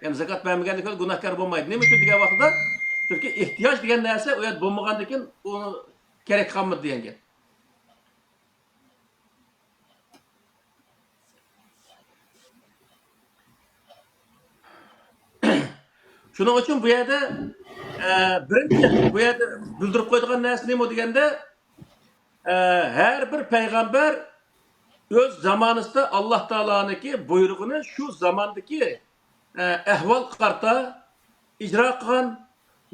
يەنى زاكات بەرمىگەنلىكى بىلەن گۇناھكار بولمايدۇ. نېمە ئۈچۈن دېگەن ۋاقتىدا، چۈنكى ئېھتىياج دېگەن نەرسە ئۇ يەردە بولمىغاندىن كېيىن ئۇ كېرەك قالمىدى دېگەن گەپ. شۇنىڭ ئۈچۈن بۇ يەردە، ئە، بىرىنچى، بۇ يەردە بىلدۈرۈپ قويىدىغان نەرسە نېمە دېگەندە، ئە، ھەر بىر پەيغەمبەر ئۆز زامانىسىدا ئاللا تائالانىڭكى بۇيرۇغىنى شۇ زاماندىكى، ئە، ئەھۋالغا قارىتا ئىجرا قىلغان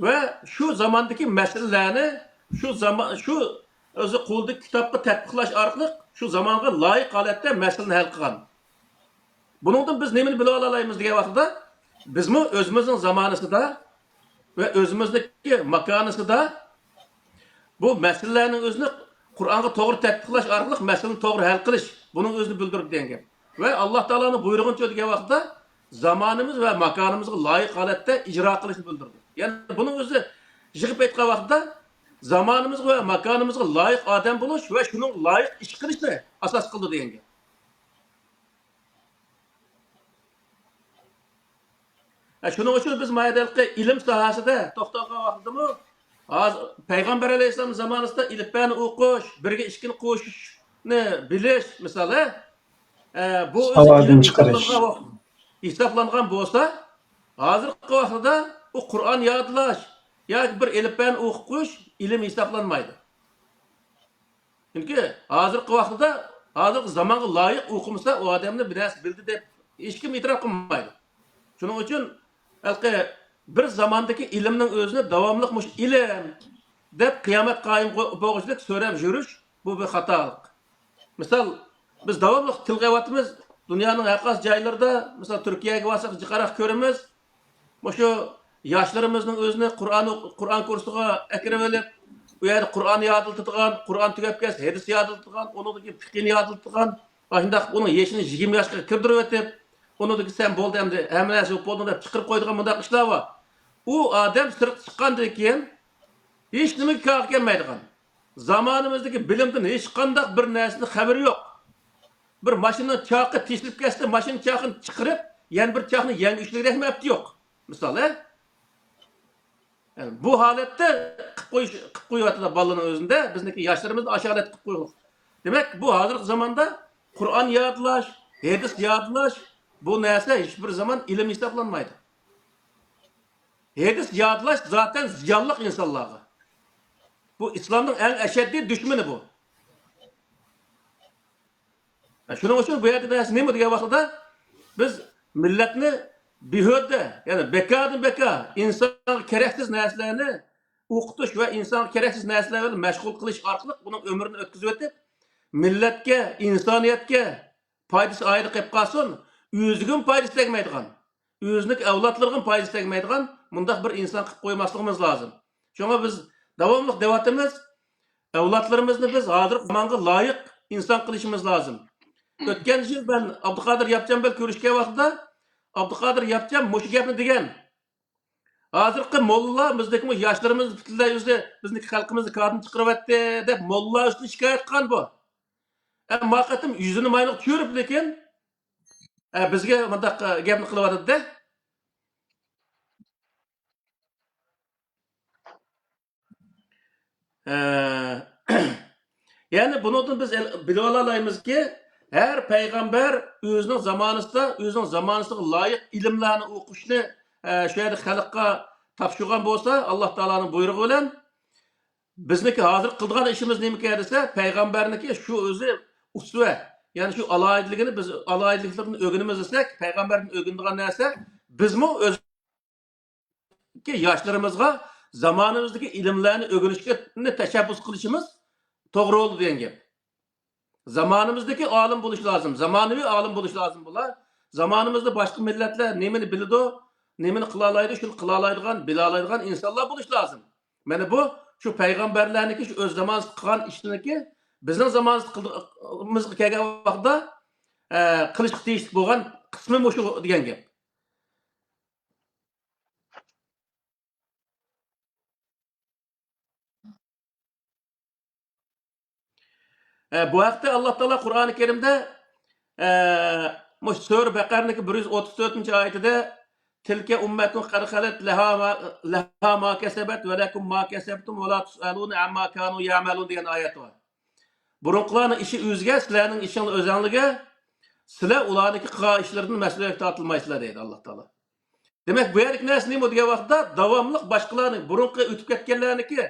ۋە شۇ زاماندىكى مەسىلىلەرنى شۇ زامان، شۇ ئۆزى قولىدىكى كىتابقا تەتبىقلاش ئارقىلىق شۇ زامانغا لايىق ھالەتتە مەسىلىنى ھەل قىلغان. بۇنىڭدىن بىز نېمىنى بىلىۋالالايمىز دېگەن ۋاقتىدا، بىزمۇ ئۆزىمىزنىڭ زامانىسىدا ۋە ئۆزىمىزنىڭكى ماكانىسىدا بۇ مەسىلىلەرنىڭ ئۆزىنى قۇرئانغا توغرا تەتبىقلاش ئارقىلىق مەسىلىنى توغرا ھەل قىلىش، بۇنىڭ ئۆزىنى بىلدۈرىدۇ دېگەن گەپ. ۋە ئاللا تائالانىڭ بۇيرۇغىنىچە دېگەن ۋاقىتتا زامانىمىز ۋە ماكانىمىزغا لايىق ھالەتتە ئىجرا قىلىشنى بىلدۈرىدۇ. يەنى بۇنىڭ ئۆزى يىغىپ ئېيتقان ۋاقتىدا زامانىمىزغا ۋە ماكانىمىزغا لايىق ئادەم بولۇش ۋە شۇنىڭغا لايىق ئىش قىلىشنى ئاساس قىلىدۇ دېگەن گەپ. ھە، شۇنىڭ ئۈچۈن بىز ما يەردە ھېلىقى ئىلىم ساھەسىدە توختالغان ۋاقتىدىمۇ، ھازىر پەيغەمبەر ئەلەيھىسسالام زامانىسىدا ئېلىپبەنى ئوقۇش، بىرگە ئىككىنى قوشۇشنى بىلىش، مىسال، ھە، ئە، بۇ ئۆزى ساۋادىن ئىلىم چىقىرىش. ھېسابلانغان ۋاقىت، ھېسابلانغان بولسا، ھازىرقى ۋاقتىدا ئۇ قۇرئان يادلاش ياكى بىر ئېلىپبەنى ئوقۇپ قويۇش ئىلىم ھېسابلانمايدۇ. چۈنكى ھازىرقى ۋاقتىدا، ھازىرقى زامانغا لايىق ئوقۇمىسا، ئۇ ئادەمنى بىر نەرسە بىلدى دەپ ھېچكىم ئېتىراپ قىلمايدۇ. شۇنىڭ ئۈچۈن ھېلىقى بىر زاماندىكى ئىلىمنىڭ ئۆزىنى داۋاملىق مۇشۇ ئىلىم دەپ قىيامەت قايىم بولغۇچىلىك سۆرەپ يۈرۈش، بۇ بىر خاتالىق. مىسال، بىز داۋاملىق تىلغا ئېلىۋاتىمىز، دۇنيانىڭ ھەر قايسى جايلىرىدا، مىسال، تۈركىيەگە بارساق جىقراق كۆرىمىز، مۇشۇ ياشلىرىمىزنىڭ ئۆزىنى قۇرئان، قۇرئان كۇرسىغا ئەكىرىۋېلىپ، ئۇ يەردە قۇرئان يادلىتىدىغان، قۇرئان تۈگەپ كەلسە ھەدىس يادلىتىدىغان، ئۇنىڭدىن كېيىن پىقىنى يادلىتىدىغان، ئاشۇنداق ئۇنىڭ يېشىنى يىگىرمە ياشقا كىردۈرۈۋېتىپ، ئۇنىڭدىن كېيىن سەن بولدى ئەمدى، ھەممە نەرسە بولۇپ بولدۇڭ دەپ چىقىرىپ قويىدىغان مۇنداق ئىشلار بار. ئۇ ئادەم سىرتقا چىققاندىن كېيىن ھېچنېمىگە كارغا كەلمەيدىغان. زامانىمىزدىكى بىلىمدىن ھېچقانداق بىر نەرسىدىن خەۋىرى يوق. بىر ماشىنىنىڭ چاقى تېشىلىپ كەتسە، ماشىنا چاقىنى چىقىرىپ، يەنە بىر چاقنى يەڭگۈشلۈكرەك مەپتى يوق. مىسال، ھە؟ بۇ ھالەتتە قىلىپ قويۇش، قىلىپ قويۇۋاتىدۇ بالىنىڭ ئۆزىنى، بىزنىڭكى ياشلىرىمىزنى ئاشۇ ھالەتتە قىلىپ قويۇۋاتىدۇ. دېمەك، بۇ ھازىرقى زاماندا قۇرئان يادلاش، ھەدىس يادلاش، بۇ نەرسە ھېچبىر زامان ئىلىم ھېسابلانمايدۇ. ھەدىس يادلاش زاتەن زىيانلىق ئىنسانلارغا. بۇ ئىسلامنىڭ ئەڭ ئەشەددىي دۈشمىنى بۇ. شۇنىڭ ئۈچۈن بۇ يەردە نەرسە نېمە دېگەن ۋاقتىدا، بىز مىللەتنى بىھۇدە، يەنى بىكاردىن بىكار ئىنسانغا كېرەكسىز نەرسىلەرنى ئوقۇتۇش ۋە ئىنسانغا كېرەكسىز نەرسىلەر بىلەن مەشغۇل قىلىش ئارقىلىق ئۇنىڭ ئۆمرىنى ئۆتكۈزۈۋېتىپ، مىللەتكە، ئىنسانىيەتكە پايدىسى ئايىدى قېلىپ قالسۇن، ئۆزىگىمۇ پايدىسى تەگمەيدىغان، ئۆزىنىڭ ئەۋلادلىرىغىمۇ پايدىسى تەگمەيدىغان مۇنداق بىر ئىنسان قىلىپ قويماسلىقىمىز لازىم. شۇڭا بىز داۋاملىق دەۋاتىمىز، ئەۋلادلىرىمىزنى بىز ھازىرقى زامانغا لايىق ئىنسان قىلىشىمىز لازىم. ئۆتكەن يىل مەن ئابدۇقادىر ياپچان بىلەن كۆرۈشكەن ۋاقتىدا ئابدۇقادىر ياپچان مۇشۇ گەپنى دېگەن. ھازىرقى موللىلار بىزنىڭكى ياشلىرىمىز پۈتۈنلەي ئۆزى بىزنىڭكى خەلقىمىزنى كاردىن چىقىرىۋەتتى دەپ موللا ئۈستىدە شىكايەت قىلغان بۇ. ئەمما ما قېتىم يۈزىنى ماينىغا چۈشۈرۈپ، لېكىن، ئە، بىزگە مۇنداق، ئە، گەپنى قىلىۋاتىدۇ-دە. ئە، يەنى بۇنىڭدىن بىز ئېل-، بىلىۋالالايمىزكى، ھەر پەيغەمبەر ئۆزىنىڭ زامانىسىدا، ئۆزىنىڭ زامانىسىغا لايىق ئىلىملەرنى ئوقۇشنى، ئە، شۇ يەردە خەلققە تاپشۇرغان بولسا، ئاللا تائالانىڭ بۇيرۇقى بىلەن، بىزنىڭكى ھازىر قىلىدىغان ئىشىمىز نېمىكەن دېسە، پەيغەمبەرنىڭكى شۇ ئۆزى ئۇسۋە، يەنى شۇ ئالاھىدىلىكىنى بىز، ئالاھىدىلىكلىرىدىن ئۆگىنىمىز دېسەك، پەيغەمبەردىن ئۆگىنىدىغان نەرسە، بىزمۇ ئۆزىمىزنىڭكى ياشلىرىمىزغا زامانىمىزدىكى ئىلىملەرنى ئۆگىنىشكە تەشەببۇس قىلىشىمىز توغرا بولىدۇ دېگەن گەپ. زامانىمىزدىكى ئالىم بولۇش لازىم، زامانىۋى ئالىم بولۇش لازىم بۇلار. زامانىمىزدا باشقا مىللەتلەر نېمىنى بىلىدۇ، نېمىنى قىلالايدۇ، شۇنى قىلالايدىغان، بىلالايدىغان ئىنسانلار بولۇش لازىم. مانا بۇ شۇ پەيغەمبەرلەرنىڭكى شۇ ئۆز زامانىسىدا قىلغان ئىشىنىڭكى بىزنىڭ زامانىمىزغا كەلگەن ۋاقىتتا، ئە، قىلىشقا تېگىشلىك بولغان قىسمى مۇشۇ دېگەن گەپ. ئە، بۇ ھەقتە ئاللا تائالا قۇرئانى كەرىمدە، ئە، مۇشۇ سۈرە بەقەرىنىڭكى بىر يۈز ئوتتۇز تۆتىنچى ئايىتىدە، تىلكە ئۇممەتۇن قەد خەلەت لەھا ما، لەھا ما كەسەبەت ۋە لەكۇم ما كەسەبتۇم ۋە لا تۇسئەلۇنە ئەمما كانۇ يەئمەلۇن دېگەن ئايەت بار. بۇرۇنقىلارنىڭ ئىشى ئۆزىگە، سىلەرنىڭ ئىشىڭلار ئۆزەڭلىگە، سىلەر ئۇلارنىڭكى قىلغان ئىشلىرىدىن مەسئۇلىيەتكە تارتىلمايسىلەر دەيدۇ ئاللا تائالا. دېمەك، بۇ يەردىكى نەرسە نېمە دېگەن ۋاقىتتا، داۋاملىق باشقىلارنى، بۇرۇنقى ئۆتۈپ كەتكەنلەرنىڭكى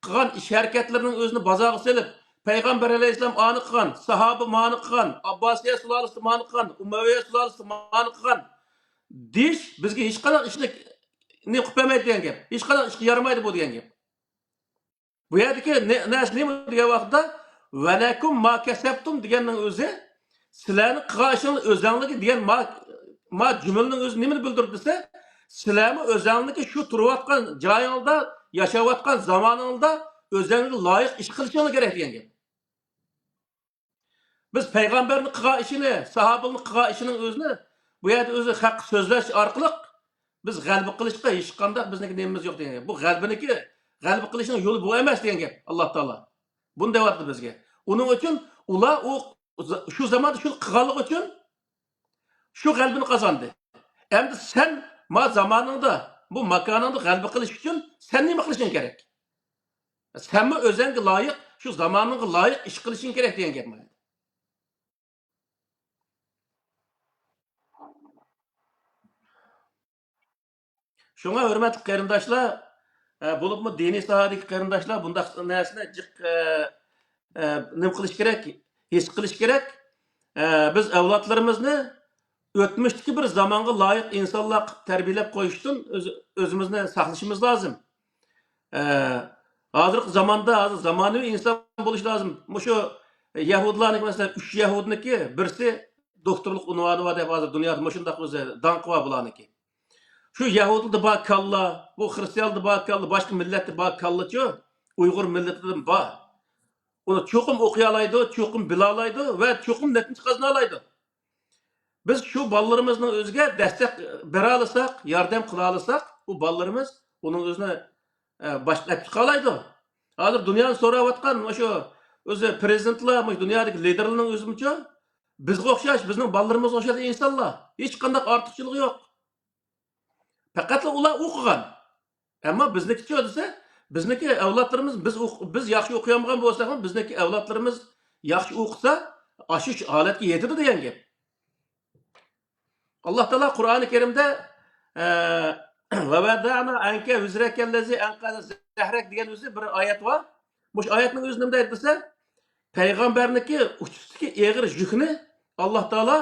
قىلغان ئىش ھەرىكەتلىرىنىڭ ئۆزىنى بازارغا سېلىپ، پەيغەمبەر ئەلەيھىسسالام ئانى قىلغان، ساھابە مانى قىلغان، ئابباسىيە سۇلالىسى مانى قىلغان، ئۇمەۋىيە سۇلالىسى مانى قىلغان دېيىش بىزگە ھېچقانداق ئىشنى نېمە قىلىپ بەرمەيدۇ دېگەن گەپ. ھېچقانداق ئىشقا يارىمايدۇ بۇ دېگەن گەپ. بۇ يەردىكى نە-، نەرسە نېمە دېگەن ۋاقىتتا، ۋەلەكۇم ما كەسەبتۇم دېگەننىڭ ئۆزى، سىلەرنىڭ قىلغان ئىشىڭلار ئۆزەڭلىكى دېگەن ما، ما جۈملىنىڭ ئۆزى نېمىنى بىلدۈرىدۇ دېسە، سىلەرمۇ ئۆزەڭلىكى شۇ تۇرۇۋاتقان جايىڭلاردا، ياشاۋاتقان زامانىڭلاردا ئۆزەڭلىككە لايىق ئىش قىلىشىڭلار كېرەك دېگەن گەپ. بىز پەيغەمبەرنىڭ قىلغان ئىشىنى، ساھابىلەرنىڭ قىلغان ئىشىنىڭ ئۆزىنى بۇ يەردە ئۆزى ھەق سۆزلەش ئارقىلىق بىز غەلىبە قىلىشقا ھېچقانداق بىزنىڭكى نېمىمىز يوق دېگەن گەپ. بۇ غەلىبىنىڭكى، غەلىبە قىلىشنىڭ يولى بۇ ئەمەس دېگەن گەپ. ئاللا تائالا بۇنى دەۋاتىدۇ بىزگە. ئۇنىڭ ئۈچۈن ئۇلار ئۇ، شۇ زاماندا شۇنى قىلغانلىقى ئۈچۈن شۇ غەلىبىنى قازاندى. ئەمدى سەن ما زامانىڭدا، بۇ ماكانىڭدا غەلىبە قىلىش ئۈچۈن سەن نېمە قىلىشىڭ كېرەك؟ سەنمۇ ئۆزەڭگە لايىق، شۇ زامانىڭغا لايىق ئىش قىلىشىڭ كېرەك دېگەن گەپ مانا. شۇڭا ھۆرمەتلىك قېرىنداشلار، ئە، بولۇپمۇ دىنىي ساھەدىكى قېرىنداشلار بۇنداق نەرسىنى جىق، ئە، ئە، نېمە قىلىش كېرەك، ھېس قىلىش كېرەك. ئە، بىز ئەۋلادلىرىمىزنى ئۆتمۈشتىكى بىر زامانغا لايىق ئىنسانلار قىلىپ تەربىيەلەپ قويۇشتىن ئۆز-، ئۆزىمىزنى ساقلىشىمىز لازىم. ئە، ھازىرقى زاماندا، ھازىر زامانىۋى ئىنسان بولۇش لازىم. مۇشۇ يەھۇدىيلارنىڭكى، مەسىلەن، ئۈچ يەھۇدىينىڭكى بىرسى دوكتورلۇق ئۇنۋانى بار دەپ، ھازىر دۇنيادا مۇشۇنداق ئۆزى داڭقى بار بۇلارنىڭكى. شۇ يەھۇدىيلاردا بار كاللا، بۇ خرىستىيانلاردا بار كاللا، باشقا مىللەتتە بار كاللىچۇ، ئۇيغۇر مىللىتىدىن بار. ئۇنى چوقۇم ئوقۇيالايدۇ، چوقۇم بىلالايدۇ ۋە چوقۇم نەتىجە قازىنالايدۇ. بىز شۇ بالىلىرىمىزنىڭ ئۆزىگە دەستەك بېرەلىسەك، ياردەم قىلالىساق، ئۇ بالىلىرىمىز ئۇنىڭ ئۆزىنى، ئە، باشقا ئەپ چىقالايدۇ. ھازىر دۇنيانى سوراۋاتقان مۇشۇ ئۆزى پرېزىدېنتلار، مۇشۇ دۇنيادىكى لىدېرلارنىڭ ئۆزىمۇچۇ بىزگە ئوخشاش، بىزنىڭ بالىلىرىمىزغا ئوخشاش ئىنسانلار. ھېچقانداق ئارتۇقچىلىقى يوق. پەقەتلا ئۇلار ئوقۇغان. ئەمما بىزنىكىچۇ دېسە، بىزنىكى ئەۋلادلىرىمىز، بىز ئوق-، بىز ياخشى ئوقۇيالمىغان بولساقمۇ، بىزنىكى ئەۋلادلىرىمىز ياخشى ئوقۇسا، ئاشۇ ھالەتكە يېتىدۇ دېگەن گەپ. ئاللا تائالا قۇرئانى كەرىمدە، ئە، «ۋەۋەدەئنا ئەنكە ۋىزرەكەللەزى ئەنقەزە زەھرەك» دېگەن ئۆزى بىر ئايەت بار. مۇشۇ ئايەتنىڭ ئۆزى نېمە دەيدۇ دېسە، پەيغەمبەرنىڭكى ئۇچىسىدىكى ئېغىر يۈكنى ئاللا تائالا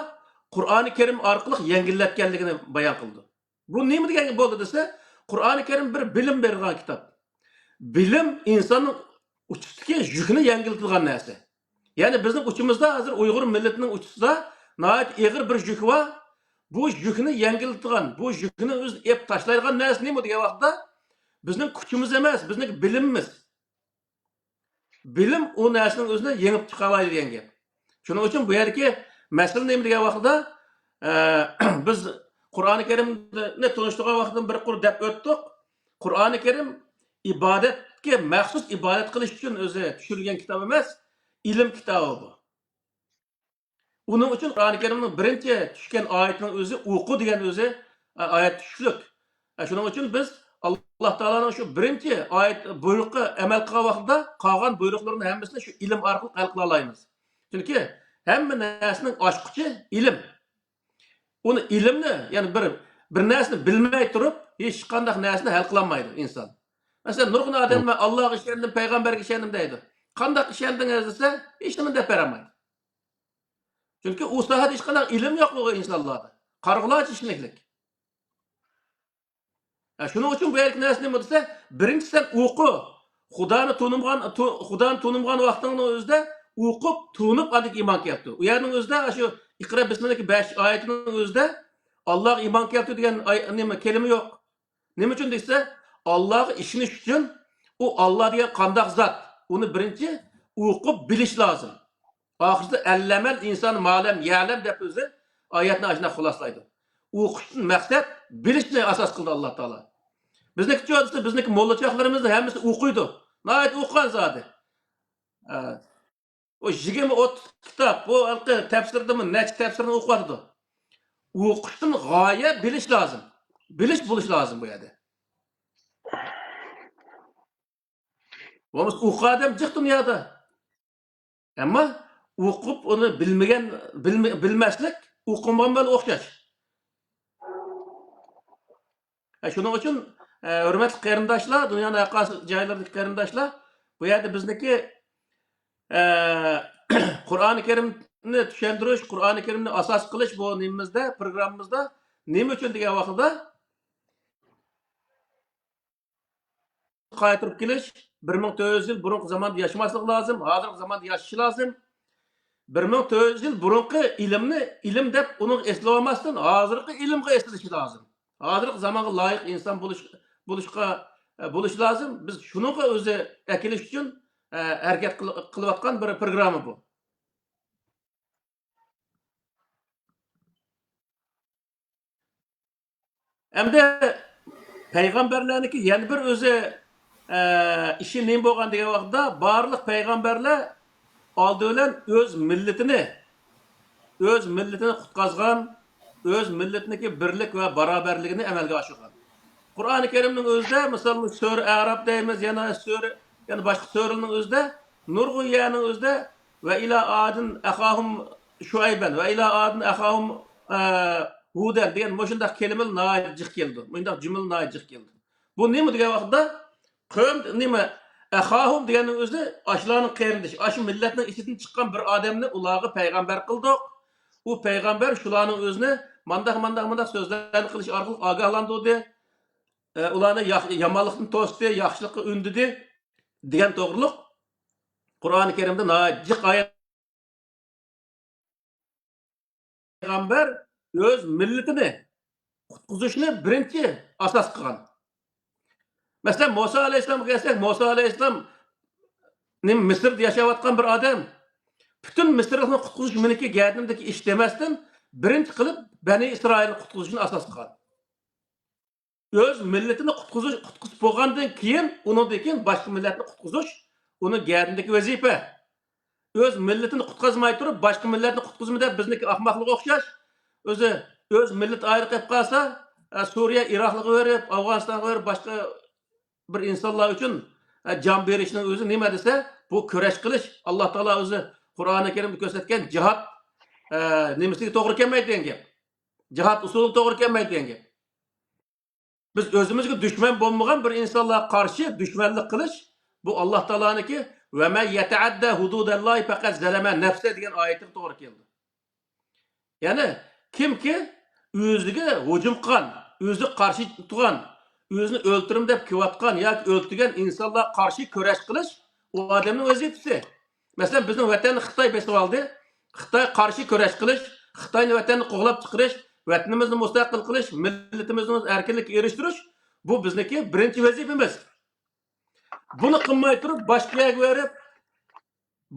قۇرئانى كەرىم ئارقىلىق يەڭگىللەتكەنلىكىنى بايان قىلىدۇ. بۇ نېمە دېگەن بولدى دېسە، قۇرئانى كەرىم بىر بىلىم بېرىدىغان كىتاب. بىلىم ئىنساننىڭ ئۇچىسىدىكى يۈكنى يەڭگىللىتىدىغان نەرسە. يەنى بىزنىڭ ئۇچىمىزدا ھازىر ئۇيغۇر مىللىتىنىڭ ئۇچىسىدا ناھايىتى ئېغىر بىر يۈك بار. بۇ يۈكنى يەڭگىللىتىدىغان، بۇ يۈكنى ئۆزى ئېلىپ تاشلايدىغان نەرسە نېمە دېگەن ۋاقىتتا، بىزنىڭ كۈچىمىز ئەمەس، بىزنىڭ بىلىمىمىز. بىلىم ئۇ نەرسىنىڭ ئۆزىنى يېڭىپ چىقالايدۇ دېگەن گەپ. شۇنىڭ ئۈچۈن بۇ يەردىكى مەسىلە نېمە دېگەن ۋاقتىدا، ئە، بىز قۇرئانى كەرىمنى تونۇشتۇرغان ۋاقتىدا بىر قۇر دەپ ئۆتتۇق. قۇرئانى كەرىم ئىبادەتكە، مەخسۇس ئىبادەت قىلىش ئۈچۈن ئۆزى چۈشۈرۈلگەن كىتاب ئەمەس، ئىلىم كىتابى بۇ. ئۇنىڭ ئۈچۈن قۇرئانى كەرىمنىڭ بىرىنچى چۈشكەن ئايىتىنىڭ ئۆزى ئوقۇ دېگەن ئۆزى، ئە، ئايەت چۈشلۈك. ئە، شۇنىڭ ئۈچۈن بىز ئاللا تائالانىڭ شۇ بىرىنچى ئايەت بۇيرۇقى ئەمەل قىلغان ۋاقتىدا قالغان بۇيرۇقلىرىنى ھەممىسىنى شۇ ئىلىم ئارقىلىق ھەل قىلالايمىز. چۈنكى ھەممە نەرسىنىڭ ئاچقۇچى ئىلىم. ئۇنى ئىلىمنى، يەنى بىر، بىر نەرسىنى بىلمەي تۇرۇپ، ھېچقانداق نەرسىنى ھەل قىلالمايدۇ ئىنسان. مەسىلەن، نۇرغۇن ئادەملەر «ئاللاغا ئىشەندىم، پەيغەمبەرگە ئىشەندىم» دەيدۇ. «قانداق ئىشەندىڭىز؟» دېسە، ھېچنېمىنى دەپ بەرەلمەيدۇ. چۈنكى ئۇ ساھەدە ھېچقانداق ئىلىم يوق ئۇ ئىنسانلاردا. قارىغۇلارچە ئىشىنىكلىك. ھە، شۇنىڭ ئۈچۈن بۇ يەردىكى نەرسە نېمە دېسە، بىرىنچى سەن ئوقۇ. خۇدانى تونۇمىغان، تو-، خۇدانى تونۇمىغان ۋاقتىڭنىڭ ئۆزىدە ئوقۇپ، تونۇپ، ئاندىن كېيىن ئىمان كەلتۈر. ئۇ يەرنىڭ ئۆزىدە، ئاشۇ ئىقرا بىسمىللەھكى بەش ئايىتىنىڭ ئۆزىدە ئاللاغا ئىمان كەلتۈر دېگەن ئاي-، نېمە، كەلىمە يوق. نېمە ئۈچۈن دېسە، ئاللاغا ئىشىنىش ئۈچۈن ئۇ ئاللا دېگەن قانداق زات؟ ئۇنى بىرىنچى ئوقۇپ بىلىش لازىم. ئاخىرسىدا «ئەللەمەل ئىنسان مالەم يەلەم» دەپ ئۆزى ئايەتنى ئاشۇنداق خۇلاسىلايدۇ. ئوقۇشتىن مەقسەت بىلىشنى ئاساس قىلدى ئاللا تائالا. بىزنىڭكىچۇ دېسە، بىزنىڭكى موللاچاقلىرىمىزنىڭ ھەممىسى ئوقۇيدۇ. ناھايىتى ئوقۇغان زادى. ئە، ئۇ يىگىرمە ئوتتۇز كىتاب، بۇ ھېلىقى تەپسىردىمۇ نەچچە تەپسىرنى ئوقۇۋاتىدۇ. ئوقۇشتىن غايە بىلىش لازىم. بىلىش بولۇش لازىم بۇ يەردە. بولمىسا ئوقۇغان ئادەم جىق دۇنيادا. ئەمما ئوقۇپ ئۇنى بىلمىگەن، بىلمە-، بىلمەسلىك ئوقۇمىغان بىلەن ئوخشاش. ھە، شۇنىڭ ئۈچۈن، ئە، ھۆرمەتلىك قېرىنداشلار، دۇنيانىڭ ھەر قايسى جايلىرىدىكى قېرىنداشلار، بۇ يەردە بىزنىڭكى، ئە، قۇرئانى كەرىمنى چۈشەندۈرۈش، قۇرئانى كەرىمنى ئاساس قىلىش بۇ نېمىمىزدە، پروگراممىمىزدا نېمە ئۈچۈن دېگەن ۋاقتىدا، قايتۇرۇپ كېلىش، بىر مىڭ تۆت يۈز يىل بۇرۇنقى زاماندا ياشىماسلىقى لازىم، ھازىرقى زاماندا ياشىشى لازىم. بىر مىڭ تۆت يۈز يىل بۇرۇنقى ئىلىمنى ئىلىم دەپ ئۇنىڭغا ئېسىلىۋالماستىن، ھازىرقى ئىلىمغا ئېسىلىشى لازىم. ھازىرقى زامانغا لايىق ئىنسان بولۇش، بولۇشقا، بولۇش لازىم. بىز شۇنىڭغا ئۆزى ئەكېلىش ئۈچۈن، ھەرىكەت قىل-، قىلىۋاتقان بىر پروگرامما بۇ. ئەمدى پەيغەمبەرلەرنىڭكى يەنە بىر ئۆزى، ئە، ئىشى نېمە بولغان دېگەن ۋاقىتتا، بارلىق پەيغەمبەرلەر ئالدى بىلەن ئۆز مىللىتىنى، ئۆز مىللىتىنى قۇتقازغان، ئۆز مىللىتىنىڭكى بىرلىك ۋە باراۋەرلىكىنى ئەمەلگە ئاشۇرغان. قۇرئانى كەرىمنىڭ ئۆزىدە، مىسال، سۈرە ئەراب دەيمىز، يەنە سۈرە، يەنە باشقا سۈرىلەرنىڭ ئۆزىدە، نۇرغۇن يەرنىڭ ئۆزىدە «ۋە ئىلا ئادىن ئەخاھۇم شۇئەيبەن، ۋە ئىلا ئادىن ئەخاھۇم، ئە، ھۇدەن» دېگەن مۇشۇنداق كەلىمىلەر ناھايىتى جىق كېلىدۇ. مۇشۇنداق جۈملىلەر ناھايىتى جىق كېلىدۇ. بۇ نېمە دېگەن ۋاقىتتا، قەۋم نېمە، ئەخاھۇم دېگەننىڭ ئۆزى ئاشۇلارنىڭ قېرىندىشى، ئاشۇ مىللەتنىڭ ئىچىدىن چىققان بىر ئادەمنى ئۇلارغا پەيغەمبەر قىلدۇق. ئۇ پەيغەمبەر شۇلارنىڭ ئۆزىنى مانداق، مانداق، مانداق سۆزلەرنى قىلىش ئارقىلىق ئاگاھلاندۇردى. ئە، ئۇلارنى ياخ-، يامانلىقتىن توستى، ياخشىلىققا ئۈندىدى دېگەن توغرۇلۇق قۇرئانى كەرىمدە ناھايىتى جىق ئايەت. پەيغەمبەر ئۆز مىللىتىنى قۇتقۇزۇشنى بىرىنچى ئاساس قىلغان. مەسىلەن، مۇسا ئەلەيھىسسالامغا كەلسەك، مۇسا ئەلەيھىسسالام نېمە، مىسىردا ياشاۋاتقان بىر ئادەم. پۈتۈن مىسىرلىقنى قۇتقۇزۇش مېنىڭكى گەدىنىمدىكى ئىش دېمەستىن، بىرىنچى قىلىپ بەنى ئىسرائىلنى قۇتقۇزۇشنى ئاساس قىلغان. ئۆز مىللىتىنى قۇتقۇزۇش، قۇتقۇزۇپ بولغاندىن كېيىن، ئۇنىڭدىن كېيىن باشقا مىللەتنى قۇتقۇزۇش ئۇنىڭ گەدىنىدىكى ۋەزىپە. ئۆز مىللىتىنى قۇتقۇزماي تۇرۇپ، باشقا مىللەتنى قۇتقۇزما دەپ بىزنىڭكى ئاخماقلىققا ئوخشاش. ئۆزى، ئۆز مىللىتى ئايرىلىپ قېلىپ قالسا، ئە، سۈرىيە، ئىراقلىققا بېرىپ، ئافغانىستانغا بېرىپ، باشقا بىر ئىنسانلار ئۈچۈن، ئە، جان بېرىشنىڭ ئۆزى نېمە دېسە، بۇ كۈرەش قىلىش، ئاللا تائالا ئۆزى قۇرئانى كەرىمدە كۆرسەتكەن جىھاد، ئە، نېمىسىگە توغرا كەلمەيدۇ دېگەن گەپ. جىھاد ئۇسۇلىغا توغرا كەلمەيدۇ دېگەن گەپ. بىز ئۆزىمىزگە دۈشمەن بولمىغان بىر ئىنسانلارغا قارشى دۈشمەنلىك قىلىش، بۇ ئاللا تائالانىڭكى، «ۋە مەن يەتەئەددە ھۇدۇدەللاھى پەقەد زەلەمە نەپسە» دېگەن ئايەتكە توغرا كەلدى. يەنى كىمكى ئۆزىگە ھۇجۇم قىلغان، ئۆزىگە قارشى تۇرغان، ئۆزىنى ئۆلتۈرىمەن دەپ كېلىۋاتقان ياكى ئۆلتۈرگەن ئىنسانلارغا قارشى كۈرەش قىلىش ئۇ ئادەمنىڭ ۋەزىپىسى. مەسىلەن، بىزنىڭ ۋەتەننى خىتاي بېسىۋالدى. خىتايغا قارشى كۈرەش قىلىش، خىتاينى ۋەتەندىن قوغلاپ چىقىرىش، ۋەتىنىمىزنى مۇستەقىل قىلىش، مىللىتىمىزنى ئەركىنلىككە ئېرىشتۈرۈش، بۇ بىزنىڭكى بىرىنچى ۋەزىپىمىز. بۇنى قىلماي تۇرۇپ، باشقا يەرگە بېرىپ،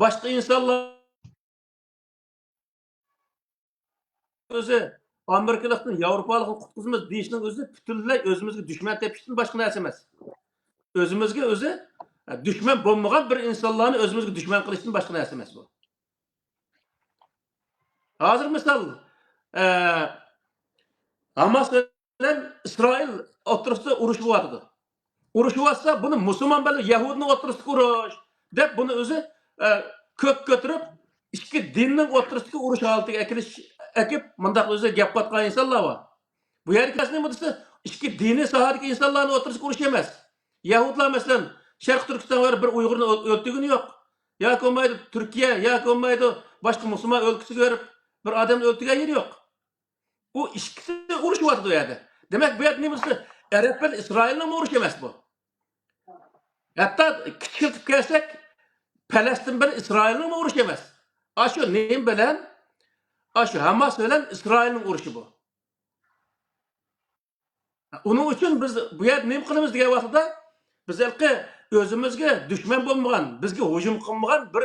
باشقا ئىنسانلار ئۆزى ئامېرىكىلىقتىن، ياۋروپالىقنى قۇتقۇزىمىز دېيىشنىڭ ئۆزى پۈتۈنلەي ئۆزىمىزگە دۈشمەن تېپىشتىن باشقا نەرسە ئەمەس. ئۆزىمىزگە ئۆزى، ئە، دۈشمەن بولمىغان بىر ئىنسانلارنى ئۆزىمىزگە دۈشمەن قىلىشتىن باشقا نەرسە ئەمەس بۇ. ھازىر مىسال، ئە، ھاماس بىلەن ئىسرائىل ئوتتۇرىسىدا ئۇرۇش بولۇۋاتىدۇ. ئۇرۇش بولۇۋاتسا، بۇنى مۇسۇلمان بىلەن يەھۇدىينىڭ ئوتتۇرىسىدىكى ئۇرۇش دەپ، بۇنى ئۆزى، ئە، كۆك كۆتۈرۈپ، ئىككى دىننىڭ ئوتتۇرىسىدىكى ئۇرۇش ھالىتىگە ئەكېلىش، ئەكىپ، مۇنداق ئۆزى گەپ قىلىۋاتقان ئىنسانلار بار. بۇ يەردىكى مەسىلە نېمە دېسە، ئىككى دىنىي ساھەدىكى ئىنسانلارنىڭ ئوتتۇرىسىدىكى ئۇرۇش ئەمەس. يەھۇدىيلار، مەسىلەن، شەرقىي تۈركىستانغا بېرىپ بىر ئۇيغۇرنى ئۆل-، ئۆلتۈرگىنى يوق. ياكى بولمايدۇ تۈركىيە، ياكى بولمايدۇ باشقا مۇسۇلمان ئۆلكىسىگە بېرىپ بىر ئادەمنى ئۆلتۈرگەن يېرى يوق. ئۇ ئىككىسى ئۇرۇشۇۋاتىدۇ ئۇ يەردە. دېمەك، بۇ يەردە نېمە دېسە، ئەرەب بىلەن ئىسرائىلنىڭمۇ ئۇرۇشى ئەمەس بۇ. ھەتتا كىچىكلىتىپ كەلسەك، پەلەستىن بىلەن ئىسرائىلنىڭمۇ ئۇرۇشى ئەمەس. ئاشۇ نېمە بىلەن؟ ئاشۇ ھاماس بىلەن ئىسرائىلنىڭ ئۇرۇشى بۇ. ئۇنىڭ ئۈچۈن بىز بۇ يەردە نېمە قىلىمىز دېگەن ۋاقتىدا، بىز ھېلىقى ئۆزىمىزگە دۈشمەن بولمىغان، بىزگە ھۇجۇم قىلمىغان بىر،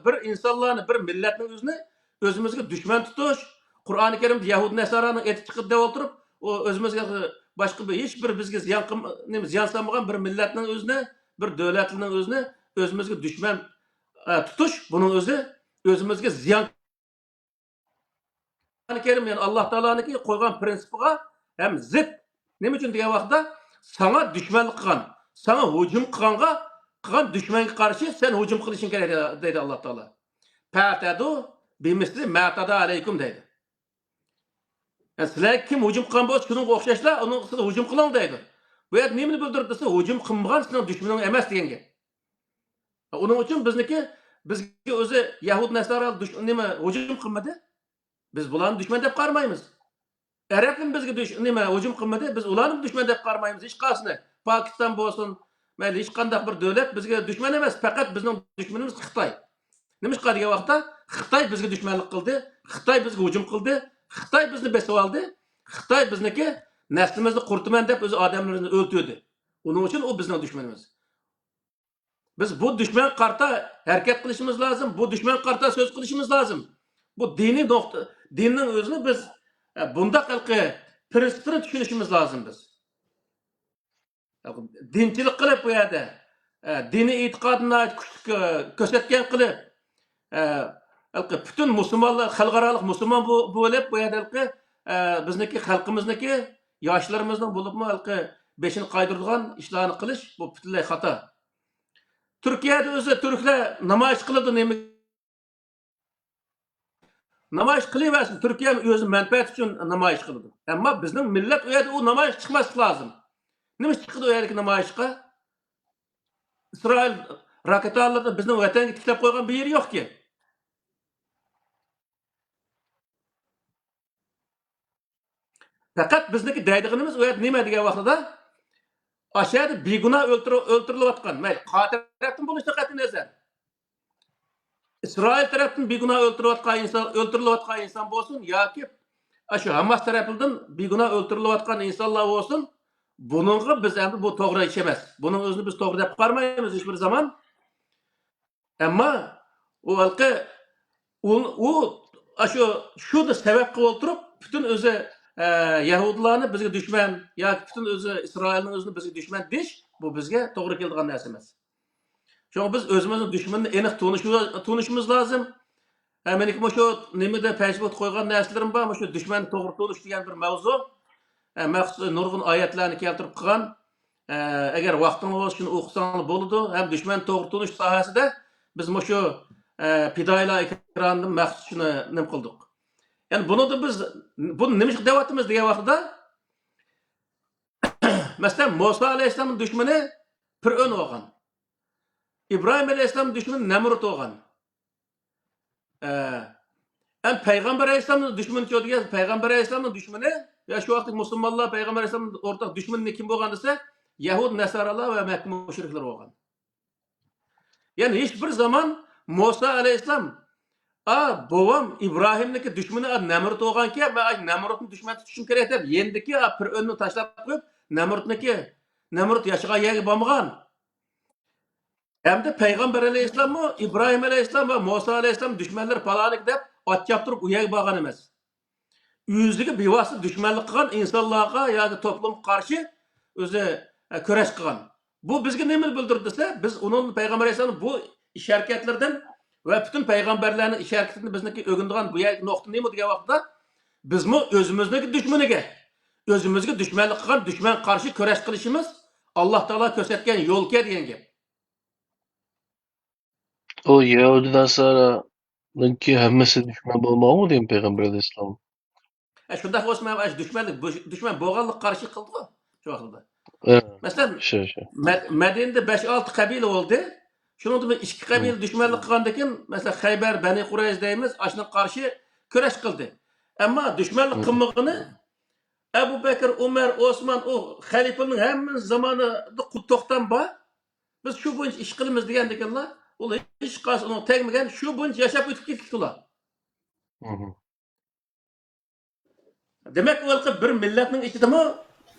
بىر ئىنسانلارنى، بىر مىللەتنىڭ ئۆزىنى ئۆزىمىزگە دۈشمەن تۇتۇش، قۇرئانى كەرىمدە يەھۇدىي نەسارانىڭ ئېتى چىقىدۇ دەپ ئولتۇرۇپ، ئۇ ئۆزىمىزگە باشقا بىر، ھېچ بىر بىزگە زىيان قىلم-، نېمە، زىيان سالمىغان بىر مىللەتنىڭ ئۆزىنى، بىر دۆلەتنىڭ ئۆزىنى ئۆزىمىزگە دۈشمەن، ئە، تۇتۇش، بۇنىڭ ئۆزى ئۆزىمىزگە زىيان. قۇرئانى كەرىم، يەنى ئاللا تائالانىڭكى قويغان پرىنسىپىغا ھەم زىت. نېمە ئۈچۈن دېگەن ۋاقىتتا، ساڭا دۈشمەنلىك قىلغان، ساڭا ھۇجۇم قىلغانغا، قىلغان دۈشمەنگە قارشى سەن ھۇجۇم قىلىشىڭ كېرەك، دەيدۇ ئاللا تائالا. «فەتەدۇ بىمىسلى مەتەدا ئەلەيكۇم» دەيدۇ. يەنى سىلەرگە كىم ھۇجۇم قىلغان بولسا، شۇنىڭغا ئوخشاشلا ئۇنىڭغا سىز ھۇجۇم قىلىڭ دەيدۇ. بۇ يەردە نېمىنى بىلدۈرۈپ دېسە، ھۇجۇم قىلمىغان سېنىڭ دۈشمىنىڭ ئەمەس دېگەن گەپ. ئۇنىڭ ئۈچۈن بىزنىڭكى، بىزگە ئۆزى يەھۇد نەسارا دۈش-، نېمە، ھۇجۇم قىلمىدى. بىز بۇلارنى دۈشمەن دەپ قارىمايمىز. ئەرەبمۇ بىزگە دۈش-، نېمە، ھۇجۇم قىلمىدى. بىز ئۇلارنىمۇ دۈشمەن دەپ قارىمايمىز. ھېچقايسىنى. پاكىستان بولسۇن، مەيلى، ھېچقانداق بىر دۆلەت بىزگە دۈشمەن ئەمەس. پەقەت بىزنىڭ دۈشمىنىمىز خىتاي. نېمىشقا دېگەن ۋاقىتتا، خىتاي بىزگە دۈشمەنلىك قىلدى، خىتاي بىزگە ھۇجۇم قىلدى، خىتاي بىزنى بېسىۋالدى، خىتاي بىزنىڭكى نەسلىمىزنى قۇرۇتىمەن دەپ ئۆز ئادەملىرىنى ئۆلتۈردى. ئۇنىڭ ئۈچۈن ئۇ بىزنىڭ دۈشمىنىمىز. بىز بۇ دۈشمەنگە قارىتا ھەرىكەت قىلىشىمىز لازىم، بۇ دۈشمەنگە قارىتا سۆز قىلىشىمىز لازىم. بۇ دىنىي نۇقتا، دىننىڭ ئۆزىنى بىز، ئە، بۇنداق ھېلىقى پرىنسىپنى چۈشىنىشىمىز لازىم بىز. دىنچىلىق قىلىپ بۇ يەردە، ئە، دىنىي ئېتىقادىنى ناھايىتى كۈچلۈك، ئە، كۆرسەتكەن قىلىپ، ئە، ھېلىقى پۈتۈن مۇسۇلمانلار، خەلقئارالىق مۇسۇلمان بو-، بولۇپ بۇ يەردە ھېلىقى، ئە، بىزنىڭكى خەلقىمىزنىڭكى، ياشلىرىمىزنىڭ بولۇپمۇ ھېلىقى بېشىنى قايدۇرىدىغان ئىشلارنى قىلىش، بۇ پۈتۈنلەي خاتا. تۈركىيەدە ئۆزى تۈركلەر نامايىش قىلىدۇ، نېمە نامايىش قىلىۋەرسۇن، تۈركىيە ئۆزىنىڭ مەنپەئەتى ئۈچۈن نامايىش قىلىدۇ. ئەمما بىزنىڭ مىللەت ئۇ يەردە ئۇ نامايىشقا چىقماسلىقى لازىم. نېمە ئىش چىقىدۇ ئۇ يەردىكى نامايىشقا؟ ئىسرائىل راكېتالىرىنى بىزنىڭ ۋەتەنگە تىكلەپ قويغان بىر يېرى يوقكى. پەقەت بىزنىڭكى دەيدىغىنىمىز ئۇ يەردە نېمە دېگەن ۋاقتىدا، ئاشۇ يەردە بىگۇناھ ئۆلتۈرۈ-، ئۆلتۈرۈلۈۋاتقان، مەيلى قاتىل تەرەپتىن بولۇشىدىن قەتئىينەزەر، ئىسرائىل تەرەپتىن بىگۇناھ ئۆلتۈرۈلۈۋاتقان ئىنسان، ئۆلتۈرۈلۈۋاتقان ئىنسان بولسۇن ياكى ئاشۇ ھاماس تەرەپىدىن بىگۇناھ ئۆلتۈرۈلۈۋاتقان ئىنسانلار بولسۇن، بۇنىڭغا بىز ئەمدى بۇ توغرا ئىش ئەمەس. بۇنىڭ ئۆزىنى بىز توغرا دەپ قارىمايمىز ھېچبىر زامان. ئەمما ئۇ ھېلىقى ئۇ، ئۇ ئاشۇ، شۇنى سەۋەب قىلىپ ئولتۇرۇپ، پۈتۈن ئۆزى، ئە، يەھۇدىيلارنى بىزگە دۈشمەن ياكى پۈتۈن ئۆزى ئىسرائىلنىڭ ئۆزىنى بىزگە دۈشمەن دېيىش، بۇ بىزگە توغرا كېلىدىغان نەرسە ئەمەس. شۇڭا بىز ئۆزىمىزنىڭ دۈشمىنىنى ئېنىق تونۇشى-، تونۇشىمىز لازىم. ئە، مېنىڭكى مۇشۇ نېمىدە، فەيسبۇكتا قويغان نەرسىلىرىم بار، مۇشۇ دۈشمەننى توغرا تونۇش دېگەن بىر مەۋزۇ. ئە، مەخسۇس نۇرغۇن ئايەتلەرنى كەلتۈرۈپ قىلغان. ئە، ئەگەر ۋاقتىڭلار بولسا، شۇنى ئوقۇساڭلار بولىدۇ. ھەم دۈشمەن توغرا تونۇش ساھەسىدە بىز مۇشۇ، ئە، پىدائىيلار ئېكرانىدىن مەخسۇس شۇنى نېمە قىلدۇق. يەنى بۇنىڭدا بىز، بۇنى نېمىشقا دەۋاتىمىز دېگەن ۋاقتىدا، مەسىلەن، مۇسا ئەلەيھىسسالامنىڭ دۈشمىنى پىرئەۋن بولغان. ئىبراھىم ئەلەيھىسسالامنىڭ دۈشمىنى نەمرۇت بولغان. ئە، ئەم پەيغەمبەر ئەلەيھىسسالامنىڭ دۈشمىنى چۇ دېگەن، پەيغەمبەر ئەلەيھىسسالامنىڭ دۈشمىنى، يا شۇ ۋاقىتتىكى مۇسۇلمانلار پەيغەمبەر ئەلەيھىسسالامنىڭ ئورتاق دۈشمىنى كىم بولغان دېسە، يەھۇد نەسارالار ۋە مەككە مۇشرىكلىرى بولغان. يەنى ھېچ بىر زامان مۇسا ئەلەيھىسسالام، ئا، بوۋام ئىبراھىمنىڭكى دۈشمىنى، ئا، نەمرۇت بولغانكەن، مەن ئاشۇ نەمرۇتنى دۈشمەن تۇتۇشۇم كېرەك دەپ، يېنىدىكى، ئا، پىرئەۋننى تاشلاپ قويۇپ، نەمرۇتنىڭكى، نەمرۇت ياشىغان يەرگە بارمىغان. ھەمدە پەيغەمبەر ئەلەيھىسسالاممۇ، ئىبراھىم ئەلەيھىسسالام ۋە مۇسا ئەلەيھىسسالام دۈشمەنلىرى پالانىكى دەپ ئات چاپتۇرۇپ ئۇ يەرگە بارغان ئەمەس. ئۆزىگە بىۋاسىتە دۈشمەنلىك قىلغان ئىنسانلارغا ياكى توپلۇمغا قارشى ئۆزى، ئە، كۈرەش قىلغان. بۇ بىزگە نېمىنى بىلدۈرىدۇ دېسە، بىز ئۇنىڭ پەيغەمبەر ئەلەيھىسسالام بۇ ئىش ھەرىكەتلىرىدىن ۋە پۈتۈن پەيغەمبەرلەرنىڭ ئىش ھەرىكىتىدىن بىزنىڭكى ئۆگىنىدىغان بۇ يەردىكى نۇقتا نېمە دېگەن ۋاقىتتا، بىزمۇ ئۆزىمىزنىڭكى دۈشمىنىگە، ئۆزىمىزگە دۈشمەنلىك قىلغان دۈشمەنگە قارشى كۈرەش قىلىشىمىز ئاللا تائالا كۆرسەتكەن يولكەن دېگەن گەپ. ئۇ يەھۇدىي ناسارانىڭكى ھەممىسى دۈشمەن بولمىغانمۇ دېگەن پەيغەمبەر ئەلەيھىسسالام؟ ئە، شۇنداق بولسا، مەن ئاشۇ دۈشمەنلىك، بۇ دۈشمەن بولغانلىققا قارشى قىلدىغۇ شۇ ۋاقتىدا. ئە، مەسىلەن، شۇ، شۇ. مەد- مەدىنىدە بەش ئالتە قەبىلە بولدى. شۇنىڭدىن بىر ئىككى مم. قەبىلە دۈشمەنلىك قىلغاندىن كېيىن، مەسىلەن، خەيبەر، بەنى قۇرەيزە دەيمىز، ئاشۇنىڭغا قارشى كۈرەش قىلدى. ئەمما دۈشمەنلىك مم. قىلمىغىنى ئەبۇ بەكىر، ئۇمەر، ئوسمان، ئۇ خەلىپىنىڭ ھەممە زامانىدا قۇت توختام بار. بىز شۇ بويىچە ئىش قىلىمىز دېگەندىكىنلا، ئۇلار ھېچ قايسى ئۇنىڭغا تەگمىگەن، شۇ بويىچە ياشاپ ئۆتۈپ كېتىپتىلا. مم. دېمەك، ئۇ ھېلىقى بىر مىللەتنىڭ ئىچىدىمۇ،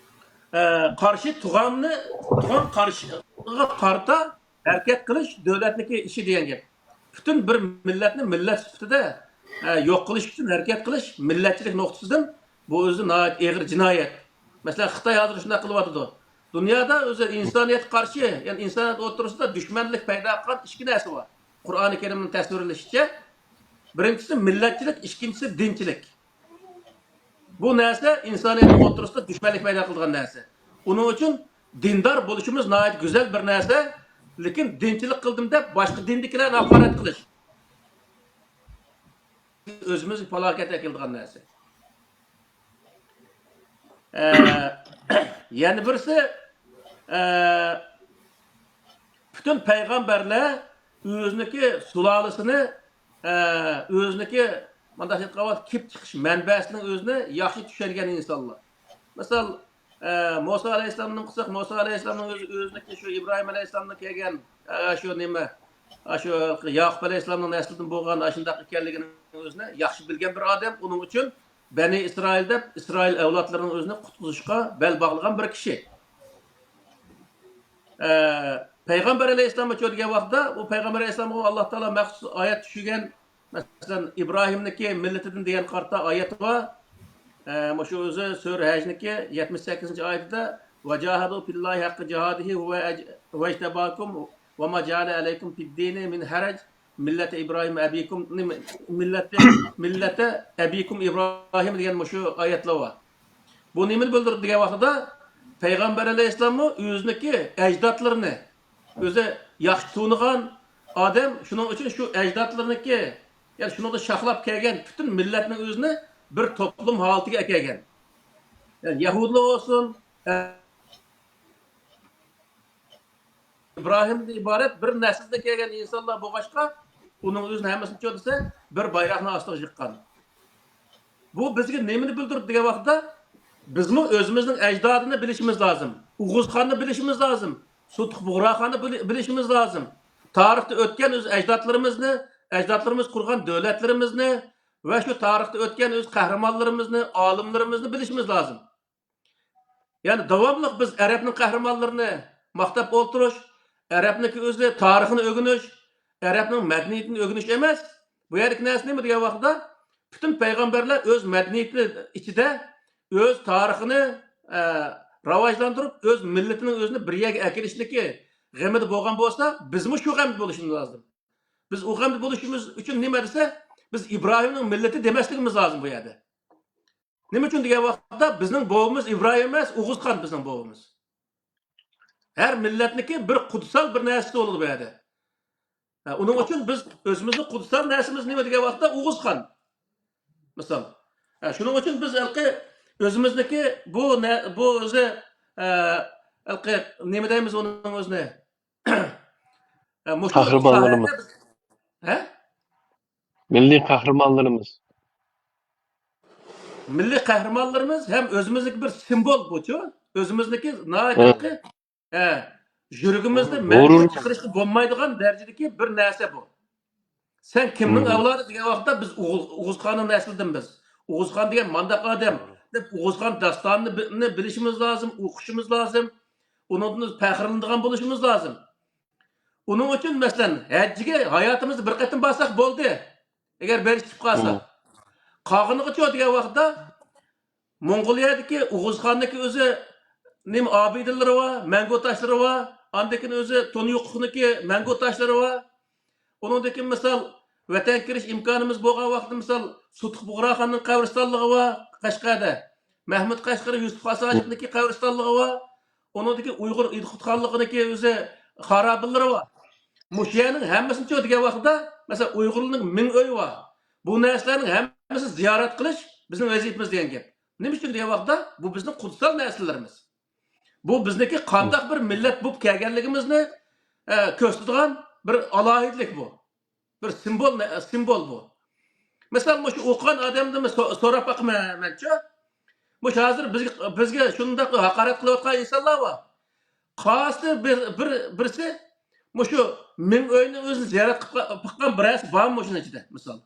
ئە، قارشى تۇغاننى، تۇغان قارشىغا قارىتا ھەرىكەت قىلىش دۆلەتنىڭكى ئىشى دېگەن گەپ. پۈتۈن بىر مىللەتنى مىللەت سۈپىتىدە، ئە، يوق قىلىش ئۈچۈن ھەرىكەت قىلىش مىللەتچىلىك نۇقتىسىدىن بۇ ئۆزى ناھايىتى ئېغىر جىنايەت. مەسىلەن، خىتاي ھازىر شۇنداق قىلىۋاتىدۇ. دۇنيادا ئۆزى ئىنسانىيەتكە قارشى، يەنى ئىنسانىيەت ئوتتۇرىسىدا دۈشمەنلىك پەيدا قىلغان ئىككى نەرسە بار. قۇرئانى كەرىمنىڭ تەسۋىرلىشىچە، بىرىنچىسى مىللەتچىلىك، ئىككىنچىسى دىنچىلىك. بۇ نەرسە ئىنسانىيەتنىڭ ئوتتۇرىسىدا دۈشمەنلىك پەيدا قىلىدىغان نەرسە. ئۇنىڭ ئۈچۈن دىندار بولۇشىمىز ناھايىتى گۈزەل بىر نەرسە، لېكىن دىنچىلىق قىلدىم دەپ باشقا دىندىكىلەرنى ھاقارەت قىلىش ئۆزىمىزگە پالاكەت ئەكېلىدىغان نەرسە. ئە، يەنە بىرسى، ئە، پۈتۈن پەيغەمبەرلەر ئۆزىنىڭكى سۇلالىسىنى، ئە، ئۆزىنىڭكى، مۇنداق ئېيتقان ۋاقىت، كېلىپ چىقىش مەنبەسىنىڭ ئۆزىنى ياخشى چۈشەنگەن ئىنسانلار. مىسال، ئە، مۇسا ئەلەيھىسسالامنى قىلساق، مۇسا ئەلەيھىسسالامنىڭ ئۆزى، ئۆزىنىڭكى شۇ ئىبراھىم ئەلەيھىسسالامدىن كەلگەن، ئە، شۇ نېمە، ئە، شۇ ياقۇپ ئەلەيھىسسالامنىڭ نەسلىدىن بولغان ئاشۇنداق ئىكەنلىكىنىڭ ئۆزىنى ياخشى بىلگەن بىر ئادەم. ئۇنىڭ ئۈچۈن بەنى ئىسرائىل دەپ، ئىسرائىل ئەۋلادلىرىنىڭ ئۆزىنى قۇتقۇزۇشقا بەل باغلىغان بىر كىشى. ئە، پەيغەمبەر ئەلەيھىسسالامغا چۆ دېگەن ۋاقىتتا، ئۇ پەيغەمبەر ئەلەيھىسسالامغا ئاللا تائالا مەخسۇس ئايەت چۈشۈرگەن. مەسىلەن، ئىبراھىمنىكى مىللىتىدىن دېگەن قارىتا ئايەت بار. ئە، مۇشۇ ئۆزى سۈرە ھەجنىكى يەتمىش سەككىزىنچى ئايىتىدە، «وجاهدوا في الله حق جهاده هو أج-، هو اجتباكم وما جعل عليكم في الدين من حرج ملة إبراهيم أبيكم»، مىللەتى، مىللەتە ئەبىكۇم ئىبراھىم دېگەن مۇشۇ ئايەتلەر بار. بۇ نېمىنى بىلدۈرىدۇ دېگەن ۋاقتىدا، پەيغەمبەر ئەلەيھىسسالاممۇ ئۆزىنىڭكى ئەجدادلىرىنى ئۆزى ياخشى تونۇغان ئادەم، شۇنىڭ ئۈچۈن شۇ ئەجدادلىرىنىڭكى، يەنى شۇنىڭدا شاخلاپ كەلگەن پۈتۈن مىللەتنىڭ ئۆزىنى بىر توپلۇم ھالىتىگە ئەكەلگەن. يەنى يەھۇدىيلار بولسۇن، ئىبراھىمدىن ئىبارەت بىر نەسىلدىن كەلگەن ئىنسانلار بولغاچقا، ئۇنىڭ ئۆزىنى ھەممىسىنى چۆ دېسە، بىر بايراقنىڭ ئاستىغا يىغقان. بۇ بىزگە نېمىنى بىلدۈرىدۇ دېگەن ۋاقىتتا، بىزمۇ ئۆزىمىزنىڭ ئەجدادىنى بىلىشىمىز لازىم. ئوغۇزخاننى بىلىشىمىز لازىم. سۇتۇق بۇغراخاننى بىلى-، بىلىشىمىز لازىم. تارىختا ئۆتكەن ئۆز ئەجدادلىرىمىزنى، ئەجدادلىرىمىز قۇرغان دۆلەتلىرىمىزنى ۋە شۇ تارىختا ئۆتكەن ئۆز قەھرىمانلىرىمىزنى، ئالىملىرىمىزنى بىلىشىمىز لازىم. يەنى داۋاملىق بىز ئەرەبنىڭ قەھرىمانلىرىنى ماختاپ ئولتۇرۇش، ئەرەبنىڭكى ئۆزى تارىخىنى ئۆگىنىش، ئەرەبنىڭ مەدەنىيىتىنى ئۆگىنىش ئەمەس. بۇ يەردىكى نەرسە نېمە دېگەن ۋاقىتتا، پۈتۈن پەيغەمبەرلەر ئۆز مەدەنىيىتىنى ئىچىدە ئۆز تارىخىنى، ئە، راۋاجلاندۇرۇپ، ئۆز مىللىتىنىڭ ئۆزىنى بىر يەرگە ئەكېلىشتىكى غېمىدە بولغان بولسا، بىزمۇ شۇ غەمدە بولۇشىمىز لازىم. بىز ئۇ غەمدە بولۇشىمىز ئۈچۈن نېمە دېسە، بىز ئىبراھىمنىڭ مىللىتى دېمەسلىكىمىز لازىم بۇ يەردە. نېمە ئۈچۈن دېگەن ۋاقىتتا، بىزنىڭ بوۋىمىز ئىبراھىم ئەمەس، ئوغۇزخان بىزنىڭ بوۋىمىز. ھەر مىللەتنىڭكى بىر قۇتسال بىر نەرسىسى بولىدۇ بۇ يەردە. ھە، ئۇنىڭ ئۈچۈن بىز ئۆزىمىزنىڭ قۇتسال نەرسىمىز نېمە دېگەن ۋاقىتتا ئوغۇزخان. مىسال. ھە، شۇنىڭ ئۈچۈن بىز ھېلىقى ئۆزىمىزنىڭكى بۇ نە-، بۇ ئۆزى، ھە، ھېلىقى نېمە دەيمىز ئۇنىڭ ئۆزىنى؟ ھە، مۇشۇ قەھرىمانلىرىمىز. ساھەدە بىز، ھە؟ مىللىي قەھرىمانلىرىمىز. مىللىي قەھرىمانلىرىمىز ھەم ئۆزىمىزنىڭكى بىر سىمۋول بۇچۇ. ئۆزىمىزنىڭكى ناھايىتى ھە. ھېلىقى ھە، يۈرىكىمىزدە مەڭگۈ غۇرۇر. چىقىرىشقا بولمايدىغان دەرىجىدىكى بىر نەرسە بۇ. سەن كىمنىڭ مم. ئەۋلادى دېگەن ۋاقىتتا بىز ئوغۇز-، ئوغۇزخاننىڭ نەسلىدىن بىز. ئوغۇزخان دېگەن مانداق ئادەم دەپ ئوغۇزخان داستانىنى بىلىشىمىز لازىم، ئوقۇشىمىز لازىم. ئۇنىڭدىن پەخىرلىنىدىغان بولۇشىمىز لازىم. ئۇنىڭ ئۈچۈن، مەسىلەن، ھەججىگە ھاياتىمىزدا بىر قېتىم بارساق بولدى. ئەگەر بېرىش چۈشۈپ قالسا. مم. قالغىنىغىچۇ دېگەن ۋاقىتتا، موڭغۇلىيەدىكى ئوغۇزخاننىڭكى ئۆزى نېمە ئابىدىلىرى بار، مەڭگۈ تاشلىرى بار. ئاندىن كېيىن ئۆزى تونيۇقلۇقنىڭكى مەڭگۈ تاشلىرى بار. ئۇنىڭدىن كېيىن مىسال، ۋەتەنگە كىرىش ئىمكانىمىز بولغان ۋاقىتتا مىسال، سۇتۇق بۇغراخاننىڭ قەبرىستانلىقى بار، قەشقەردە. مەھمۇد قەشقىرى يۈسۈپ خاس ھاجىپنىڭكى قەبرىستانلىقى بار. ئۇنىڭدىكى ئۇيغۇر ئىدىقۇت خانلىقىنىڭكى ئۆزى خارابىلىرى بار. مۇشۇ يەرنىڭ ھەممىسىنى چۆ دېگەن ۋاقىتتا، مەسىلەن، ئۇيغۇرلارنىڭ مىڭ ئۆيى بار. بۇ نەرسىلەرنىڭ ھەممىسىنى زىيارەت قىلىش بىزنىڭ ۋەزىپىمىز دېگەن گەپ. نېمە ئۈچۈن دېگەن ۋاقىتتا، بۇ بىزنىڭ قۇتسال نەرسىلىرىمىز. بۇ بىزنىڭكى قانداق بىر مىللەت بولۇپ كەلگەنلىكىمىزنى، ئە، كۆرسىتىدىغان بىر ئالاھىدىلىك بۇ. بىر سىمۋول، سىمۋول بۇ. مىسال، مۇشۇ ئوقۇغان ئادەمدىن سو-، سوراپ باقىمەن مەنچۇ. مۇشۇ ھازىر بىزگە، بىزگە شۇنداق ھاقارەت قىلىۋاتقان ئىنسانلار بار. قايسى بىر، بىر، بىرسى مۇشۇ مىڭ ئۆينى ئۆزىنى زىيارەت قىلىپ باققان بىرەرسى بارمۇ مۇشۇنىڭ ئىچىدە، مىسال؟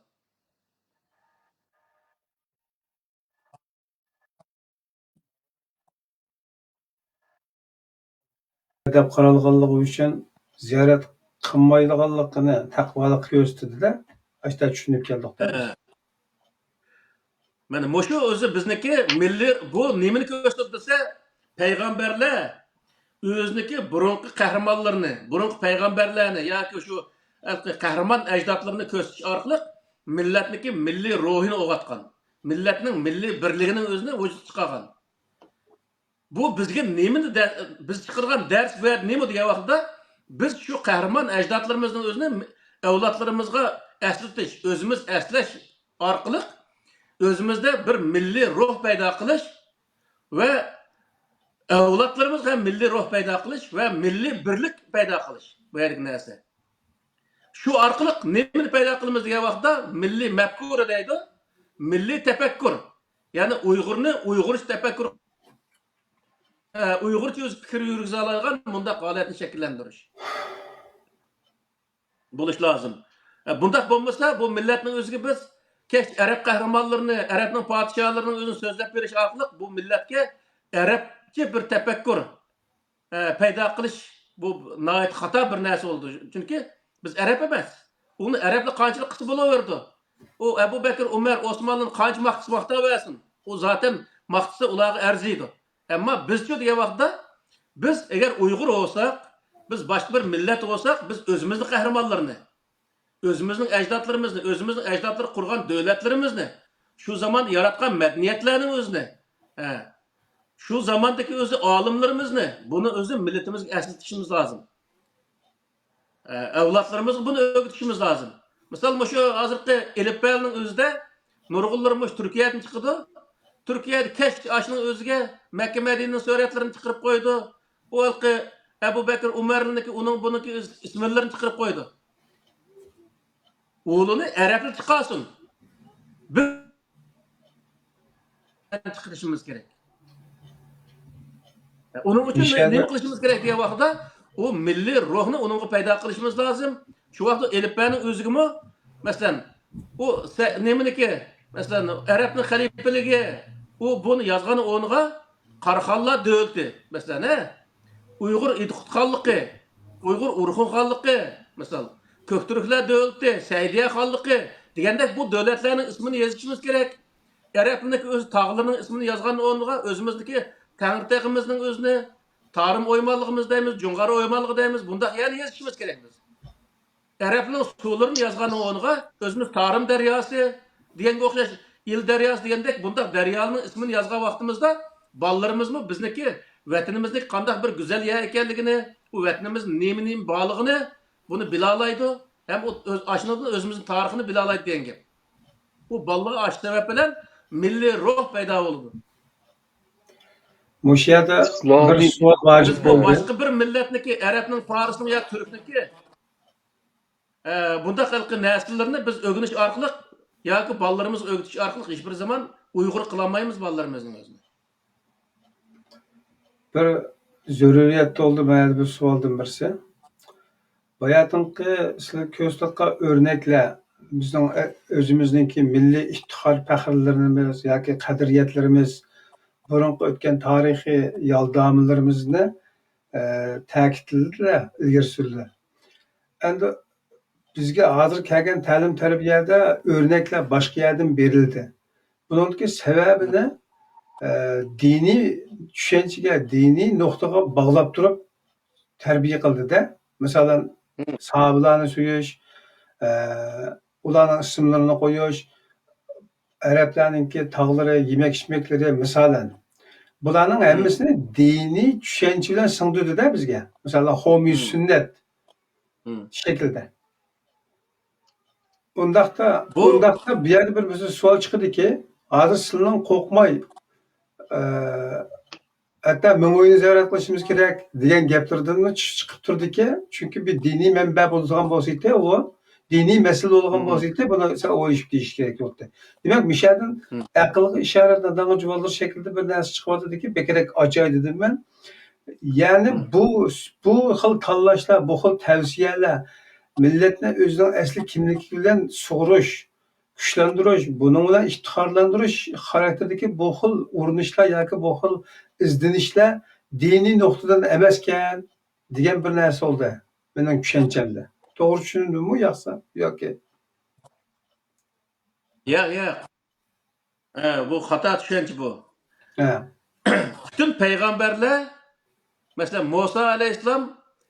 دەپ قارالغانلىقى ئۈچۈن زىيارەت قىلمايدىغانلىقىنى، تەقۋالىقنى كۆرسىتىدۇ-دە. ئاشتا چۈشىنىپ كەلدۇق. ھە. مانا مۇشۇ ئۆزى بىزنىڭكى مىللىي، بۇ نېمىنى كۆرسىتىدۇ دېسە، پەيغەمبەرلەر ئۆزىنىڭكى بۇرۇنقى قەھرىمانلىرىنى، بۇرۇنقى پەيغەمبەرلەرنى ياكى شۇ قەھرىمان ئەجدادلىرىنى كۆرسىتىش ئارقىلىق مىللەتنىڭكى مىللىي روھىنى ئويغاتقان، مىللەتنىڭ مىللىي بىرلىكىنىڭ ئۆزىنى ۋۇجۇدقا چىقارغان. بۇ بىزگە نېمىنى دە-، بىز چىقىرغان دەرس بۇ يەردە نېمە دېگەن ۋاقىتتا، بىز شۇ قەھرىمان ئەجدادلىرىمىزنىڭ ئۆزىنى ئەۋلادلىرىمىزغا ئەسلىتىش، ئۆزىمىز ئەسلەش ئارقىلىق ئۆزىمىزدە بىر مىللىي روھ پەيدا قىلىش ۋە ئەۋلادلىرىمىزغا ھەم مىللىي روھ پەيدا قىلىش ۋە مىللىي بىرلىك پەيدا قىلىش بۇ يەردىكى نەرسە. شۇ ئارقىلىق نېمىنى پەيدا قىلىمىز دېگەن ۋاقىتتا، مىللىي مەپكۇرە دەيدۇ، مىللىي تەپەككۇر. يەنى ئۇيغۇرنى ئۇيغۇرچە تەپەككۇر، ئە، ئۇيغۇرچە ئۆز پىكىر يۈرگۈزەلەيدىغان مۇنداق ھالەتنى شەكىللەندۈرۈش بولۇش لازىم. ئە، بۇنداق بولمىسا، بۇ مىللەتنىڭ ئۆزىگە بىز كەچ ئەرەب قەھرىمانلىرىنى، ئەرەبنىڭ پادىشاھلىرىنىڭ ئۆزىنى سۆزلەپ بېرىش ئارقىلىق بۇ مىللەتكە ئەرەبچە بىر تەپەككۇر، ئە، پەيدا قىلىش، بۇ ناھايىتى خاتا بىر نەرسە بولىدۇ. چۈنكى بىز ئەرەب ئەمەس. ئۇنى ئەرەبلەر قانچىلىك قىلسا بولۇۋېرىدۇ. ئۇ ئەبۇ بەكىر، ئۇمەر، ئوسمانلارنى قانچە ماختىسا ماختاۋەرسۇن. ئۇ زاتەن ماختىسا ئۇلارغا ئەرزىيدۇ. ئەمما بىزچۇ دېگەن ۋاقىتتا، بىز ئەگەر ئۇيغۇر بولساق، بىز باشقا بىر مىللەت بولساق، بىز ئۆزىمىزنىڭ قەھرىمانلىرىنى، ئۆزىمىزنىڭ ئەجدادلىرىمىزنى، ئۆزىمىزنىڭ ئەجدادلىرى قۇرغان دۆلەتلىرىمىزنى، شۇ زاماندا ياراتقان مەدەنىيەتلەرنى ئۆزىنى، ھە، شۇ زاماندىكى ئۆزى ئالىملىرىمىزنى، بۇنى ئۆزى مىللىتىمىزگە ئەسلىتىشىمىز لازىم. ئە، ئەۋلادلىرىمىزغا بۇنى ئۆگىتىشىمىز لازىم. مىسال، مۇشۇ ھازىرقى ئېلىپبەنىڭ ئۆزىدە نۇرغۇنلىرى مۇشۇ تۈركىيەدىن چىقىدۇ. تۈركىيەدە كەچ ئاشنىڭ ئۆزىگە مەككە مەدىنىنىڭ سۈرەتلىرىنى چىقىرىپ قويىدۇ. ئۇ ھېلىقى ئەبۇ بەكىر ئۇمەرنىڭكى، ئۇنىڭ بۇنىڭكى ئىسىملىرىنى چىقىرىپ قويىدۇ. ئۇلىنى ئەرەبلەر چىقارسۇن. بىز چىقىرىشىمىز كېرەك. ئۇنىڭ ئۈچۈن نېمە قىلىشىمىز كېرەك دېگەن ۋاقىتتا، ئۇ مىللىي روھنى ئۇنىڭغا پەيدا قىلىشىمىز لازىم. شۇ ۋاقىتتا ئېلىپبەنىڭ ئۆزىگىمۇ، مەسىلەن، ئۇ سە-، نېمىنىكى، مەسىلەن، ئەرەبنىڭ خەلىپىلىكى، ئۇ بۇنى يازغان ئورنىغا قاراخانلار دۆلىتى، مەسىلەن، ھە؟ ئۇيغۇر ئىدىقۇت خانلىقى، ئۇيغۇر ئورخۇن خانلىقى، مىسال، كۆكتۈركلەر دۆلىتى، سەئىدىيە خانلىقى دېگەندەك بۇ دۆلەتلەرنىڭ ئىسمىنى يېزىشىمىز كېرەك. ئەرەبنىڭكى ئۆز تاغلىرىنىڭ ئىسمىنى يازغان ئورنىغا ئۆزىمىزدىكى تەڭرىتېغىمىزنىڭ ئۆزىنى، تارىم ئويمانلىقىمىز دەيمىز، جۇڭغار ئويمانلىقى دەيمىز، بۇنداق يەرنى يېزىشىمىز كېرەك بىز. ئەرەبنىڭ سۇلىرىنى يازغان ئورنىغا ئۆزىمىز تارىم دەرياسى دېگەنگە ئوخشاش، ئىل دەرياسى دېگەندەك بۇنداق دەريالارنىڭ ئىسمىنى يازغان ۋاقتىمىزدا بالىلىرىمىزمۇ بىزنىڭكى ۋەتىنىمىزنىڭ قانداق بىر گۈزەل يەر ئىكەنلىكىنى، ئۇ ۋەتىنىمىزدە نېمە نېمە بارلىقىنى بۇنى بىلالايدۇ. ھەم ئۇ ئۆز ئاشۇنىڭدىن ئۆزىمىزنىڭ تارىخىنى بىلالايدۇ دېگەن گەپ. ئۇ بالىلارغا ئاشۇ سەۋەب بىلەن مىللىي روھ پەيدا بولىدۇ. مۇشۇ يەردە بىر سوئال ۋاجىپ بولدى. باشقا بىر مىللەتنىكى، ئەرەبنىڭ، پارسنىڭ يا تۈركنىكى، ئە، بۇنداق ھېلىقى نەرسىلىرىنى بىز ئۆگىنىش ئارقىلىق ياكى بالىلىرىمىزغا ئۆگىتىش ئارقىلىق ھېچبىر زامان ئۇيغۇر قىلالمايمىز بالىلىرىمىزنىڭ ئۆزىنى. بىر زۆرۈرىيەت تۇغدى مانا بۇ سوئالدىن بىرسى. باياتىنقى سىلەر كۆرسىتىۋاتقان ئۆرنەكلەر بىزنىڭ ئۆزىمىزنىڭكى مىللىي ئىپتىخار پەخىرلىرىمىز ياكى قەدرىيەتلىرىمىز، بۇرۇنقى ئۆتكەن تارىخىي يالدامىلىرىمىزنى، ئە، تەكىتلىدىلە، ئىلگىرى سۈردىلە. ئەمدى بىزگە ھازىر كەلگەن تەلىم تەربىيەدە ئۆرنەكلەر باشقا يەردىن بېرىلدى. بۇنىڭدىكى سەۋەبىنى، ئە، دىنىي چۈشەنچىگە، دىنىي نۇقتىغا باغلاپ تۇرۇپ تەربىيە قىلدىدە. مىسالەن، ساھابىلارنى سۆيۈش، ئە، ئۇلارنىڭ ئىسىملىرىنى قويۇش، ئەرەبلەرنىڭكى تاغلىرى، يېمەك ئىچمەكلىرى، مىسالەن. بۇلارنىڭ ھەممىسىنى دىنىي چۈشەنچە بىلەن سىڭدۈردىدە بىزگە. مىسالەن، خومۇي سۈننەت شەكلىدە. ئۇنداقتا، ئۇنداقتا بۇ يەردە بىر بىزدە سوئال چىقىدىكى، ھازىر سىلىنىڭ قورقماي، ئە، ھەتتا مىڭ ئۆينى زىيارەت قىلىشىمىز كېرەك دېگەن گەپلىرىدىنمۇ چىقىپ تۇرىدىكى، چۈنكى بىر دىنىي مەنبە بولىدىغان بولسا ئىدى، ئۇ دىنىي مەسىلە بولغان بولسا ئىدى، بۇنى سەل ئويلىشىپ دېيىش كېرەك بولاتتى. دېمەك، مۇشۇ يەردىن ئەقىلگە ئىشارەت، نادانغا جۇۋالدۇرۇش شەكلىدە بىر نەرسە چىقىۋاتىدىكى، بەكرەك ئاچاي دېدىم مەن. يەنى بۇ، بۇ خىل تاللاشلار، بۇ خىل تەۋسىيەلەر مىللەتنى ئۆزىنىڭ ئەسلى كىملىكى بىلەن سۇغۇرۇش، كۈچلەندۈرۈش، بۇنىڭ بىلەن ئىپتىخارلاندۇرۇش خاراكتېرىدىكى بۇ خىل ئۇرۇنۇشلار ياكى بۇ خىل ئىزدىنىشلەر دىنىي نۇقتىدىن ئەمەسكەن دېگەن بىر نەرسە بولدى مېنىڭ چۈشەنچەمدە. توغرا چۈشەندىممۇ ياقسا ياكى؟ ياق، ياق. ئە، بۇ خاتا چۈشەنچە بۇ. ھە. پۈتۈن پەيغەمبەرلەر، مەسىلەن، مۇسا ئەلەيھىسسالام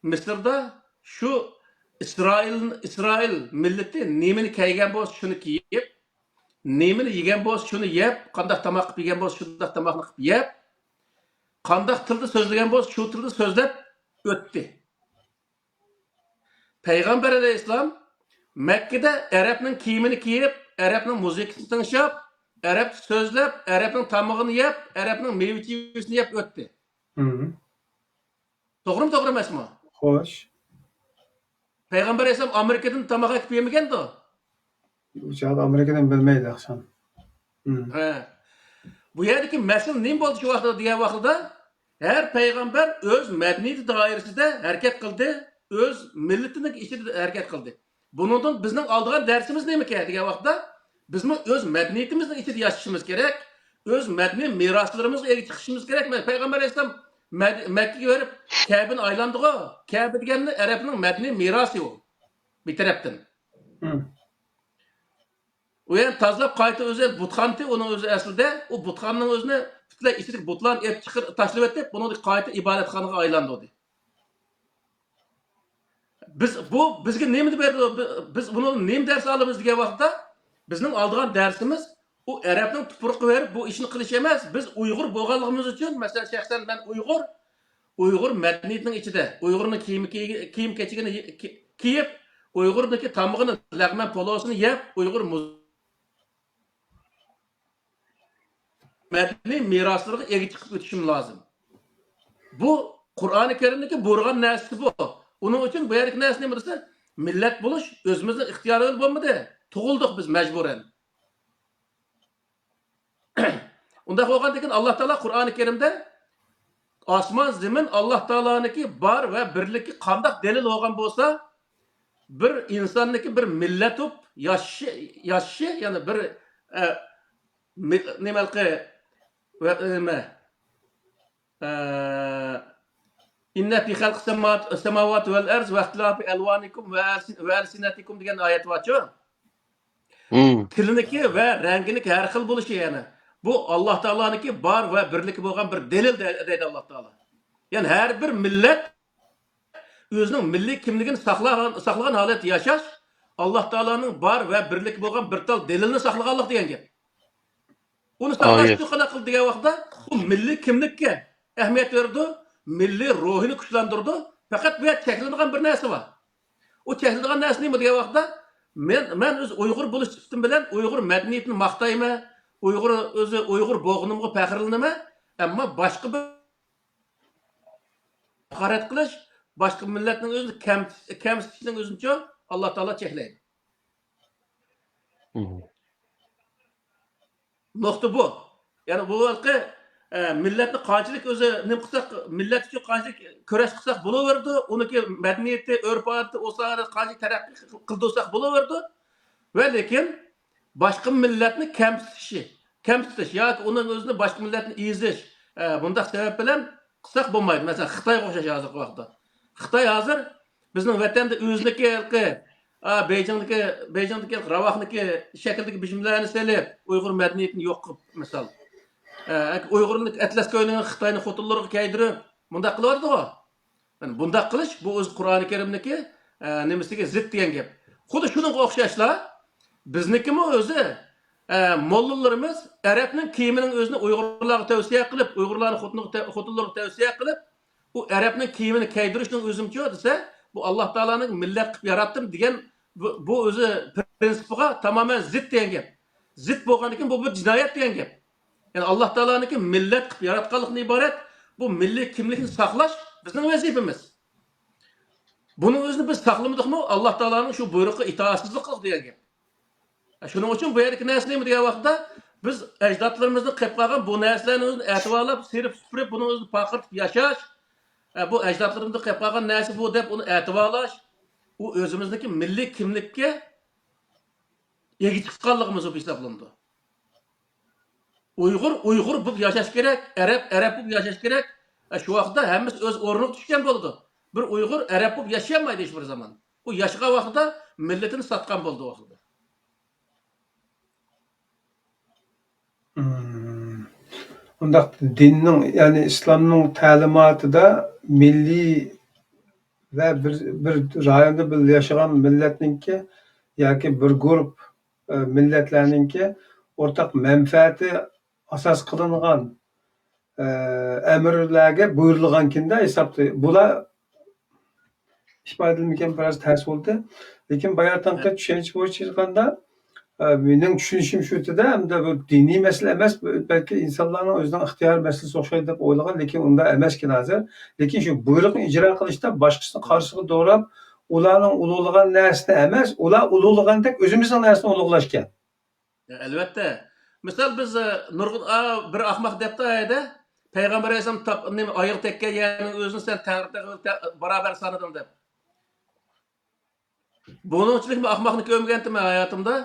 مىسىردا شۇ ئىسرائىل، ئىسرائىل مىللىتى نېمىنى كىيگەن بولسا، شۇنى كىيىپ، نېمىنى يېگەن بولسا، شۇنى يەپ، قانداق تاماق قىلىپ يېگەن بولسا، شۇنداق تاماقنى قىلىپ يەپ، قانداق تىلدا سۆزلىگەن بولسا، شۇ تىلدا سۆزلەپ ئۆتتى. پەيغەمبەر ئەلەيھىسسالام مەككىدە ئەرەبنىڭ كىيىمىنى كىيىپ، ئەرەبنىڭ مۇزىكىسىنى تىڭشاپ، ئەرەبچە سۆزلەپ، ئەرەبنىڭ تامىقىنى يەپ، ئەرەبنىڭ مېۋە-چېۋىسىنى يەپ ئۆتتى. توغرىمۇ، توغرا ئەمەسمۇ؟ خوش. پەيغەمبەر ئەلەيھىسسالام ئامېرىكىدىن تاماق ئەكىپ يېمىگەندۇ؟ ئۇ چاغدا ئامېرىكىدىن بىلمەيدۇ ئاخشام. ھە. بۇ يەردىكى مەسىلە نېمە بولدى شۇ ۋاقىتتا دېگەن ۋاقتىدا، ھەر پەيغەمبەر ئۆز مەدەنىيىتى دائىرىسىدە ھەرىكەت قىلدى، ئۆز مىللىتىنىڭ ئىچىدە ھەرىكەت قىلدى. بۇنىڭدىن بىزنىڭ ئالىدىغان دەرسىمىز نېمىكەن دېگەن ۋاقىتتا، بىزمۇ ئۆز مەدەنىيىتىمىزنىڭ ئىچىدە ياشىشىمىز كېرەك، ئۆز مەدەنىي مىراسلىرىمىزغا ئىگە چىقىشىمىز كېرەك. مەن پەيغەمبەر ئەلەيھىسسالام مەد-، مەككىگە بېرىپ كەبىنى ئايلاندىغۇ، كەبە دېگەننى ئەرەبنىڭ مەدەنىي مىراسى ئۇ، بىر تەرەپتىن. ئۇ يەنە تازىلاپ قايتا ئۆزى بۇتخانتى، ئۇنىڭ ئۆزى ئەسلىدە ئۇ بۇتخانىنىڭ ئۆزىنى پۈتۈنلەي ئىچىدىكى بۇتلارنى ئېلىپ چىقىر-، تاشلىۋېتىپ، بۇنىڭ قايتا ئىبادەتخانىغا ئايلاندۇردى. بىز بۇ بىزگە نېمىنى بەردى؟ بىز بۇنىڭدىن نېمە دەرس ئالىمىز دېگەن ۋاقىتتا، بىزنىڭ ئالىدىغان دەرسىمىز ئۇ ئەرەبنىڭ تۇپرىقىغا بېرىپ بۇ ئىشنى قىلىش ئەمەس. بىز ئۇيغۇر بولغانلىقىمىز ئۈچۈن، مەسىلەن، شەخسەن مەن ئۇيغۇر، ئۇيغۇر مەدەنىيىتىنىڭ ئىچىدە ئۇيغۇرنىڭ كىيىم كىي-، كىيىم كېچىكىنى كى-، كىيىپ، ئۇيغۇرنىڭكى تامىقىنى، لەغمەن پولۇسىنى يەپ، ئۇيغۇر مۇز-، مەدەنىي مىراسلىرىغا ئىگە چىقىپ ئۆتۈشۈم لازىم. بۇ قۇرئانى كەرىمدىكى بۇيرۇغان نەرسىسى بۇ. ئۇنىڭ ئۈچۈن بۇ يەردىكى نەرسە نېمە دېسە، مىللەت بولۇش ئۆزىمىزنىڭ ئىختىيارىمىز بولمىدى. تۇغۇلدۇق بىز مەجبۇرەن. ئۇنداق بولغاندىكىن ئاللا تائالا قۇرئانى كەرىمدە ئاسمان زېمىن ئاللا تائالانىڭكى بار ۋە بىرلىكى قانداق دەلىل بولغان بولسا، بىر ئىنساننىڭكى بىر مىللەت بولۇپ ياشىشى، ياشىشى، يەنى بىر، ئە، مىل-، نېمە ھېلىقى، ۋە، نېمە، ئە، إن في خلق السماوات، السماوات والأرض واختلاف ألوانكم وألسن-، وألسنتكم دېگەن ئايەت بارچۇ؟ تىلىنىڭكى ۋە رەڭگىنىڭكى ھەر خىل بولۇشى، يەنى بۇ ئاللا تائالانىڭكى بار ۋە بىرلىكى بولغان بىر دەلىل دە-، دەيدۇ ئاللا تائالا. يەنى ھەر بىر مىللەت ئۆزىنىڭ مىللىي كىملىكىنى ساقلىغان، ساقلىغان ھالەتتە ياشاش ئاللا تائالانىڭ بار ۋە بىرلىكى بولغان بىر تال دەلىلىنى ساقلىغانلىق دېگەن گەپ. ئۇنى ساقلاشنى قانداق قىلدى دېگەن ۋاقىتتا، بۇ مىللىي كىملىككە، ئەھمىيەت بېرىدۇ، مىللىي روھىنى كۈچلەندۈرىدۇ. پەقەت بۇ يەردە چەكلىنىدىغان بىر نەرسە بار. ئۇ چەكلىنىدىغان نەرسە نېمە دېگەن ۋاقىتتا، مەن، مەن ئۆز ئۇيغۇر بولۇش سۈپىتىم بىلەن ئۇيغۇر مەدەنىيىتىنى ماختايمەن، ئۇيغۇر، ئۆزى ئۇيغۇر بولغىنىمغا پەخىرلىنىمەن. ئەمما باشقا بىر ھاقارەت قىلىش، باشقا مىللەتنىڭ ئۆزىنى كەم-، كەمسىتىشنىڭ ئۆزىنىچۇ ئاللا تائالا چەكلەيدۇ. نۇقتا بۇ. يەنى بۇ ھېلىقى، ئە، مىللەتنى قانچىلىك ئۆزى نېمە قىلساق، مىللەت ئۈچۈن قانچىلىك كۈرەش قىلساق بولۇۋېرىدۇ، ئۇنىڭكى مەدەنىيىتى، ئۆرپ-ئادىتى، ئۇ ساھەدە قانچىلىك تەرەققىي قىلدۇرساق بولۇۋېرىدۇ. ۋە لېكىن باشقا مىللەتنى كەمسىتىشى، كەمسىتىش ياكى ئۇنىڭ ئۆزىنى باشقا مىللەتنى ئېزىش، ئە، بۇنداق سەۋەب بىلەن قىلساق بولمايدۇ. مەسىلەن، خىتايغا ئوخشاش ھازىرقى ۋاقىتتا. خىتاي ھازىر بىزنىڭ ۋەتەندە ئۆزىنىڭكى ھېلىقى، ئا، بېيجىڭدىكى، بېيجىڭدىكى ھېلىقى راۋاقنىڭكى شەكلىدىكى بىيۇملەرنى سېلىپ، ئۇيغۇر مەدەنىيىتىنى يوق قىلىپ، مىسال. ئە، ئۇيغۇرنىڭ ئەتلەسكە ئۆيلەنگەن خىتاينىڭ خوتۇنلىرىغا كىيدۈرۈپ، مۇنداق قىلىۋاتىدىغۇ. يەنى بۇنداق قىلىش، بۇ ئۆزى قۇرئانى كەرىمنىكى، ئە، نېمىسىگە زىت دېگەن گەپ. خۇددى شۇنىڭغا ئوخشاشلا، بىزنىڭكىمۇ ئۆزى، ئە، موللىلىرىمىز ئەرەبنىڭ كىيىمىنىڭ ئۆزىنى ئۇيغۇرلارغا تەۋسىيە قىلىپ، ئۇيغۇرلارنىڭ خوتۇنىغا تە-، خوتۇنلىرىغا تەۋسىيە قىلىپ، ئۇ ئەرەبنىڭ كىيىمىنى كىيدۈرۈشنىڭ ئۆزىمۇچۇ دېسە، بۇ ئاللا تائالانىڭ مىللەت قىلىپ ياراتتىم دېگەن بۇ، بۇ ئۆزى پىرىنسىپىغا تامامەن زىت دېگەن گەپ. زىت بولغاندىن كېيىن بۇ بىر جىنايەت دېگەن گەپ. يەنى ئاللا تائالانىڭكى مىللەت قىلىپ ياراتقانلىقىدىن ئىبارەت بۇ مىللىي كىملىكنى ساقلاش بىزنىڭ ۋەزىپىمىز. بۇنىڭ ئۆزىنى بىز ساقلىمىدۇقمۇ، ئاللا تائالانىڭ شۇ بۇيرۇقىغا ئىتائەتسىزلىك قىلدۇق دېگەن گەپ. شۇنىڭ ئۈچۈن بۇ يەردىكى نەرسە نېمە دېگەن ۋاقىتتا، بىز ئەجدادلىرىمىزدىن قېلىپ قالغان بۇ نەرسىلەرنى ئۆزىنى ئەتىۋارلاپ، سىيرىپ سۈپۈرۈپ، بۇنىڭ ئۆزىنى پارقىرىتىپ ياشاش، ئە، بۇ ئەجدادلىرىمىزدىن قېلىپ قالغان نەرسە بۇ دەپ ئۇنى ئەتىۋارلاش، ئۇ ئۆزىمىزنىڭكى مىللىي كىملىككە ئىگە چىققانلىقىمىز بولۇپ ھېسابلىنىدۇ. ئۇيغۇر ئۇيغۇر بولۇپ ياشاش كېرەك، ئەرەب ئەرەب بولۇپ ياشاش كېرەك. ئە، شۇ ۋاقىتتا ھەممىسى ئۆز ئورنىغا چۈشكەن بولىدۇ. بىر ئۇيغۇر ئەرەب بولۇپ ياشىيالمايدۇ ھېچبىر زامان. ئۇ ياشىغان ۋاقتىدا مىللىتىنى ساتقان بولىدۇ ئۇ ۋاقتىدا. مم. ئۇنداق دىننىڭ، يەنى ئىسلامنىڭ تەلىماتىدا مىللىي ۋە بىر، بىر رايوندا بىللە ياشىغان مىللەتنىڭكى ياكى بىر گۇرۇپ، ئە، مىللەتلەرنىڭكى ئورتاق مەنپەئەتى ئاساس قىلىنغان، ئە، ئەمىرلەرگە بۇيرۇلغانكىندە ھېسابتا. بۇلار ئىپادىلىمىكەن بىراز تەس بولدى. لېكىن باياتىنقى چۈشەنچە بويىچە ئېيتقاندا، ئە، مېنىڭ چۈشىنىشىم شۇ تېدە، ئەمدى بۇ دىنىي مەسىلە ئەمەس، بەلكى ئىنسانلارنىڭ ئۆزىنىڭ ئىختىيارىي مەسىلىسى ئوخشايدۇ دەپ ئويلىغان، لېكىن ئۇنداق ئەمەسكەن ھازىر. لېكىن شۇ بۇيرۇقنى ئىجرا قىلىشتا باشقىسىنى قارشىغا دوراپ، ئۇلارنىڭ ئۇلۇغلىغان نەرسىنى ئەمەس، ئۇلار ئۇلۇغلىغاندەك ئۆزىمىزنىڭ نەرسىنى ئۇلۇغلاشكەن. ئەلۋەتتە. مىسال، بىز، ئە، نۇرغۇن، ئا، بىر ئاقماق دەپتۇ ئايەدە، پەيغەمبەر ئەلەيھىسسالام تاپ-، نېمە، ئايىغى تەگكەن يەرنىڭ ئۆزىنى سەن تەڭرى تېغى بىلەن تە-، باراۋەر سانىدىڭ دەپ. بۇنىڭچىلىك ئاقماقنى كۆرمىگەنتىم مەن ھاياتىمدا.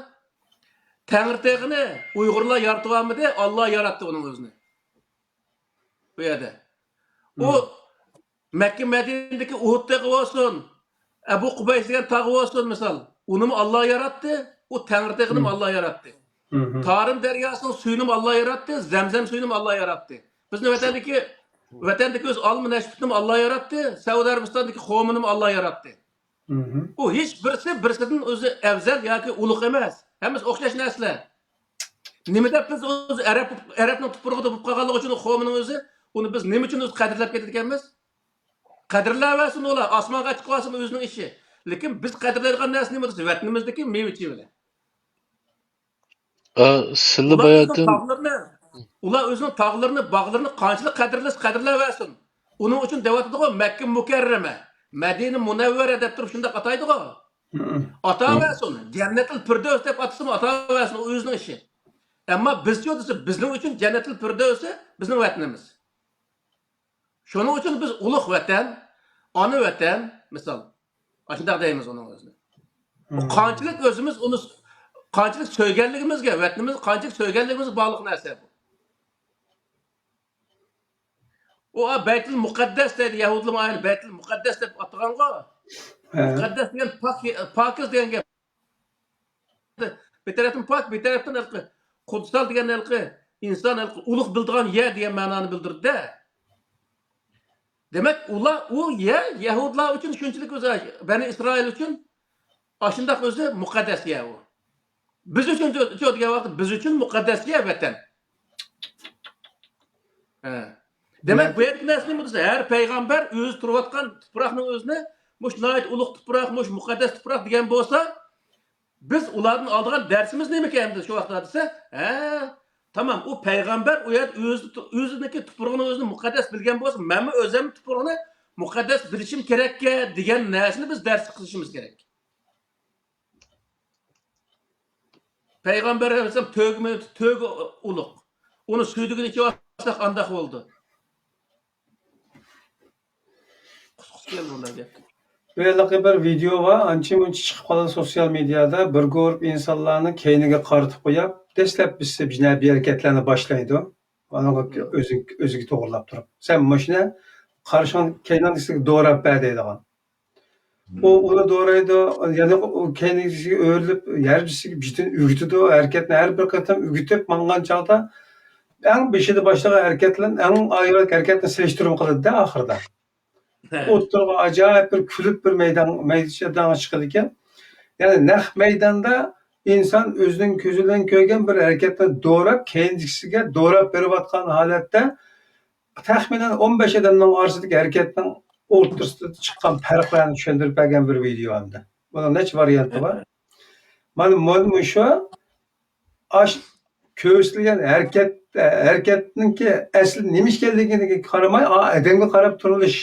تەڭرى تېغىنى ئۇيغۇرلار يارىتىۋالمىدى، ئاللا ياراتتى ئۇنىڭ ئۆزىنى. بۇ يەردە. ئۇ مم. مەككە مەدىنىدىكى ئۇھۇد تېغى بولسۇن، ئەبۇ قۇبەيس دېگەن تاغ بولسۇن، مىسال. ئۇنىمۇ ئاللا ياراتتى، ئۇ تەڭرى تېغىنىمۇ مم. ئاللا ياراتتى. مم. تارىم دەرياسىنىڭ سۈيىنىمۇ ئاللا ياراتتى، زەمزەم سۈيىنىمۇ ئاللا ياراتتى. بىزنىڭ ۋەتەندىكى، ۋەتەندىكى ئۆز ئالما نەشپۈتىنىمۇ ئاللا ياراتتى، سەئۇدى ئەرەبىستاندىكى قومىنىمۇ ئاللا ياراتتى. مم. ئۇ ھېچ بىرسى بىرسىدىن ئۆزى ئەۋزەل ياكى ئۇلۇغ ئەمەس. ھەممىسى ئوخشاش نەرسىلەر. نېمە دەپ بىز ئۆزى ئەرەب، ئەرەبنىڭ تۇپرىقىدا بولۇپ قالغانلىقى ئۈچۈن قومىنىڭ ئۆزى، ئۇنى بىز نېمە ئۈچۈن ئۆزى قەدىرلەپ كېتىدىكەنمىز؟ قەدىرلەۋەرسۇن ئۇلار، ئاسمانغا چىقىۋالسۇن ئۆزىنىڭ ئىشى. لېكىن بىز قەدىرلەيدىغان نەرسە نېمە دېسە، ۋەتىنىمىزدىكى مېۋە چېۋىلەر. ئا، سىلى ئۇلار ئۆزىنىڭ باياتىن تاغلىرىنى، ئۇلار ئۆزىنىڭ تاغلىرىنى، باغلىرىنى قانچىلىك قەدىرلىسە قەدىرلەۋەرسۇن. ئۇنىڭ ئۈچۈن دەۋاتىدىغۇ مەككە مۇكەررەمە، مەدىنە مۇنەۋۋەرە دەپ تۇرۇپ شۇنداق ئاتايدىغۇ. مم. ئاتاۋەرسۇن. جەننەتۇل پىردەۋس دەپ ئاتىسىمۇ ئاتاۋەرسۇن، ئۇ ئۆزىنىڭ ئىشى. ئەمما بىزچۇ دېسە، بىزنىڭ ئۈچۈن جەننەتۇل پىردەۋسى بىزنىڭ ۋەتىنىمىز. شۇنىڭ ئۈچۈن بىز ئۇلۇغ ۋەتەن، ئانا ۋەتەن، مىسال، ئاشۇنداق دەيمىز ئۇنىڭ ئۆزىنى. بۇ مم. قانچىلىك ئۆزىمىز ئۇنى س-، قانچىلىك سۆيگەنلىكىمىزگە، ۋەتىنىمىزنى قانچىلىك سۆيگەنلىكىمىزگە باغلىق نەرسە بۇ. ئۇ، ئا، بەيتۇل مۇقەددەس دەيدۇ، يەھۇدىيلار ئايەتنى بەيتۇل مۇقەددەس دەپ ئاتىغانغۇ. ھە. مۇقەددەس دېگەن پاك، پاكىز دېگەن گەپ. بىر تەرەپتىن پاك، بىر تەرەپتىن ھېلىقى قۇدسال دېگەن ھېلىقى ئىنسان ھېلىقى ئۇلۇغ بىلىدىغان يەر دېگەن مەنانى بىلدۈرىدۇ-دە. دېمەك، ئۇلار، ئۇ يەر يەھۇدىيلار ئۈچۈن شۇنچىلىك ئۆزى، بەنى ئىسرائىل ئۈچۈن ئاشۇنداق ئۆزى مۇقەددەس يەر ئۇ. بىز ئۈچۈن چۇ، چۇ دېگەن ۋاقىتتا بىز ئۈچۈن مۇقەددەس يەر ۋەتەن. ھە. دېمەك، بۇ يەردىكى نەرسە نېمە دېسە، ھەر پەيغەمبەر ئۆزى تۇرۇۋاتقان تۇپراقنىڭ ئۆزىنى مۇشۇ ناھايىتى ئۇلۇغ تۇپراق، مۇشۇ مۇقەددەس تۇپراق دېگەن بولسا، بىز ئۇلاردىن ئالىدىغان دەرسىمىز نېمىكەن ئەمدى شۇ ۋاقىتتا دېسە، ھە، تامام، ئۇ پەيغەمبەر ئۇ يەردە ئۆزى، ئۆزىنىڭكى تۇپرىقىنى ئۆزىنى مۇقەددەس بىلگەن بولسا، مەنمۇ ئۆزۈمنىڭ تۇپرىقىنى مۇقەددەس بىلىشىم كېرەككەن دېگەن نەرسىنى بىز دەرس قىلىشىمىز كېرەك. پەيغەمبەر ئەلەيھىسسالام تۆگىمۇ، تۆگە ئۇلۇغ. ئۇنى سۈيدۈكىنى ئىچىۋالساق ئانداق بولىدۇ. قۇسقۇسى كەلدى بۇنداق گەپ. بۇ ھېلىقى بىر ۋىدېو بار، ئانچە مۇنچە چىقىپ قالدى سوتسىيال مېدىيادا. بىر گۇرۇپ ئىنسانلارنى كەينىگە قارىتىپ قويۇپ، دەسلەپ بىرسى جىنايى ھەرىكەتلەرنى باشلايدۇ. ئانىڭغا ئۆزىگە، ئۆزىگە توغرىلاپ تۇرۇپ، سەن مۇشۇنى قارشىڭ كەينىڭدىكىسىگە دوراپ بەر دەيدىغان. ئۇ ئۇنى دورايدۇ، يەنە ئۇ كەينىگىسىگە ئۆرۈلۈپ، ھەر بىرسىگە بىردىن ئۆگىتىدۇ. ھەرىكەتنى ھەر بىر قېتىم ئۆگىتىپ ماڭغان چاغدا، ئەڭ بېشىدا باشلىغان ھەرىكەت بىلەن ئەڭ ئايرىلىق ھەرىكەتنى سېلىشتۇرما قىلىدۇ-دە ئاخىرىدا. ھە. ئوتتۇرىغا ئاجايىپ بىر كۈلۈپ بىر مەيدان، مەيدانغا چىقىدىكەن. يەنى نەق مەيداندا ئىنسان ئۆزىنىڭ كۆزى بىلەن كۆرگەن بىر ھەرىكەتنى دوراپ، كەينىدىكىسىگە دوراپ بېرىۋاتقان ھالەتتە، تەخمىنەن ئون بەش ئادەمنىڭ ئارىسىدىكى ھەرىكەتنىڭ ئوتتۇرىسىدا چىققان پەرقلەرنى چۈشەندۈرۈپ بەرگەن بىر ۋىدېئو ئەمدى. بۇنىڭ نەچچە ۋارىيانتى بار. مانا، مانا مۇشۇ ئاش كۆرسىتىلگەن ھەرىكەت، ھەرىكەتنىڭكى ئەسلى نېمە ئىكەنلىكىگە قارىماي، ئا، ئادەمگە قاراپ تۇرۇلۇش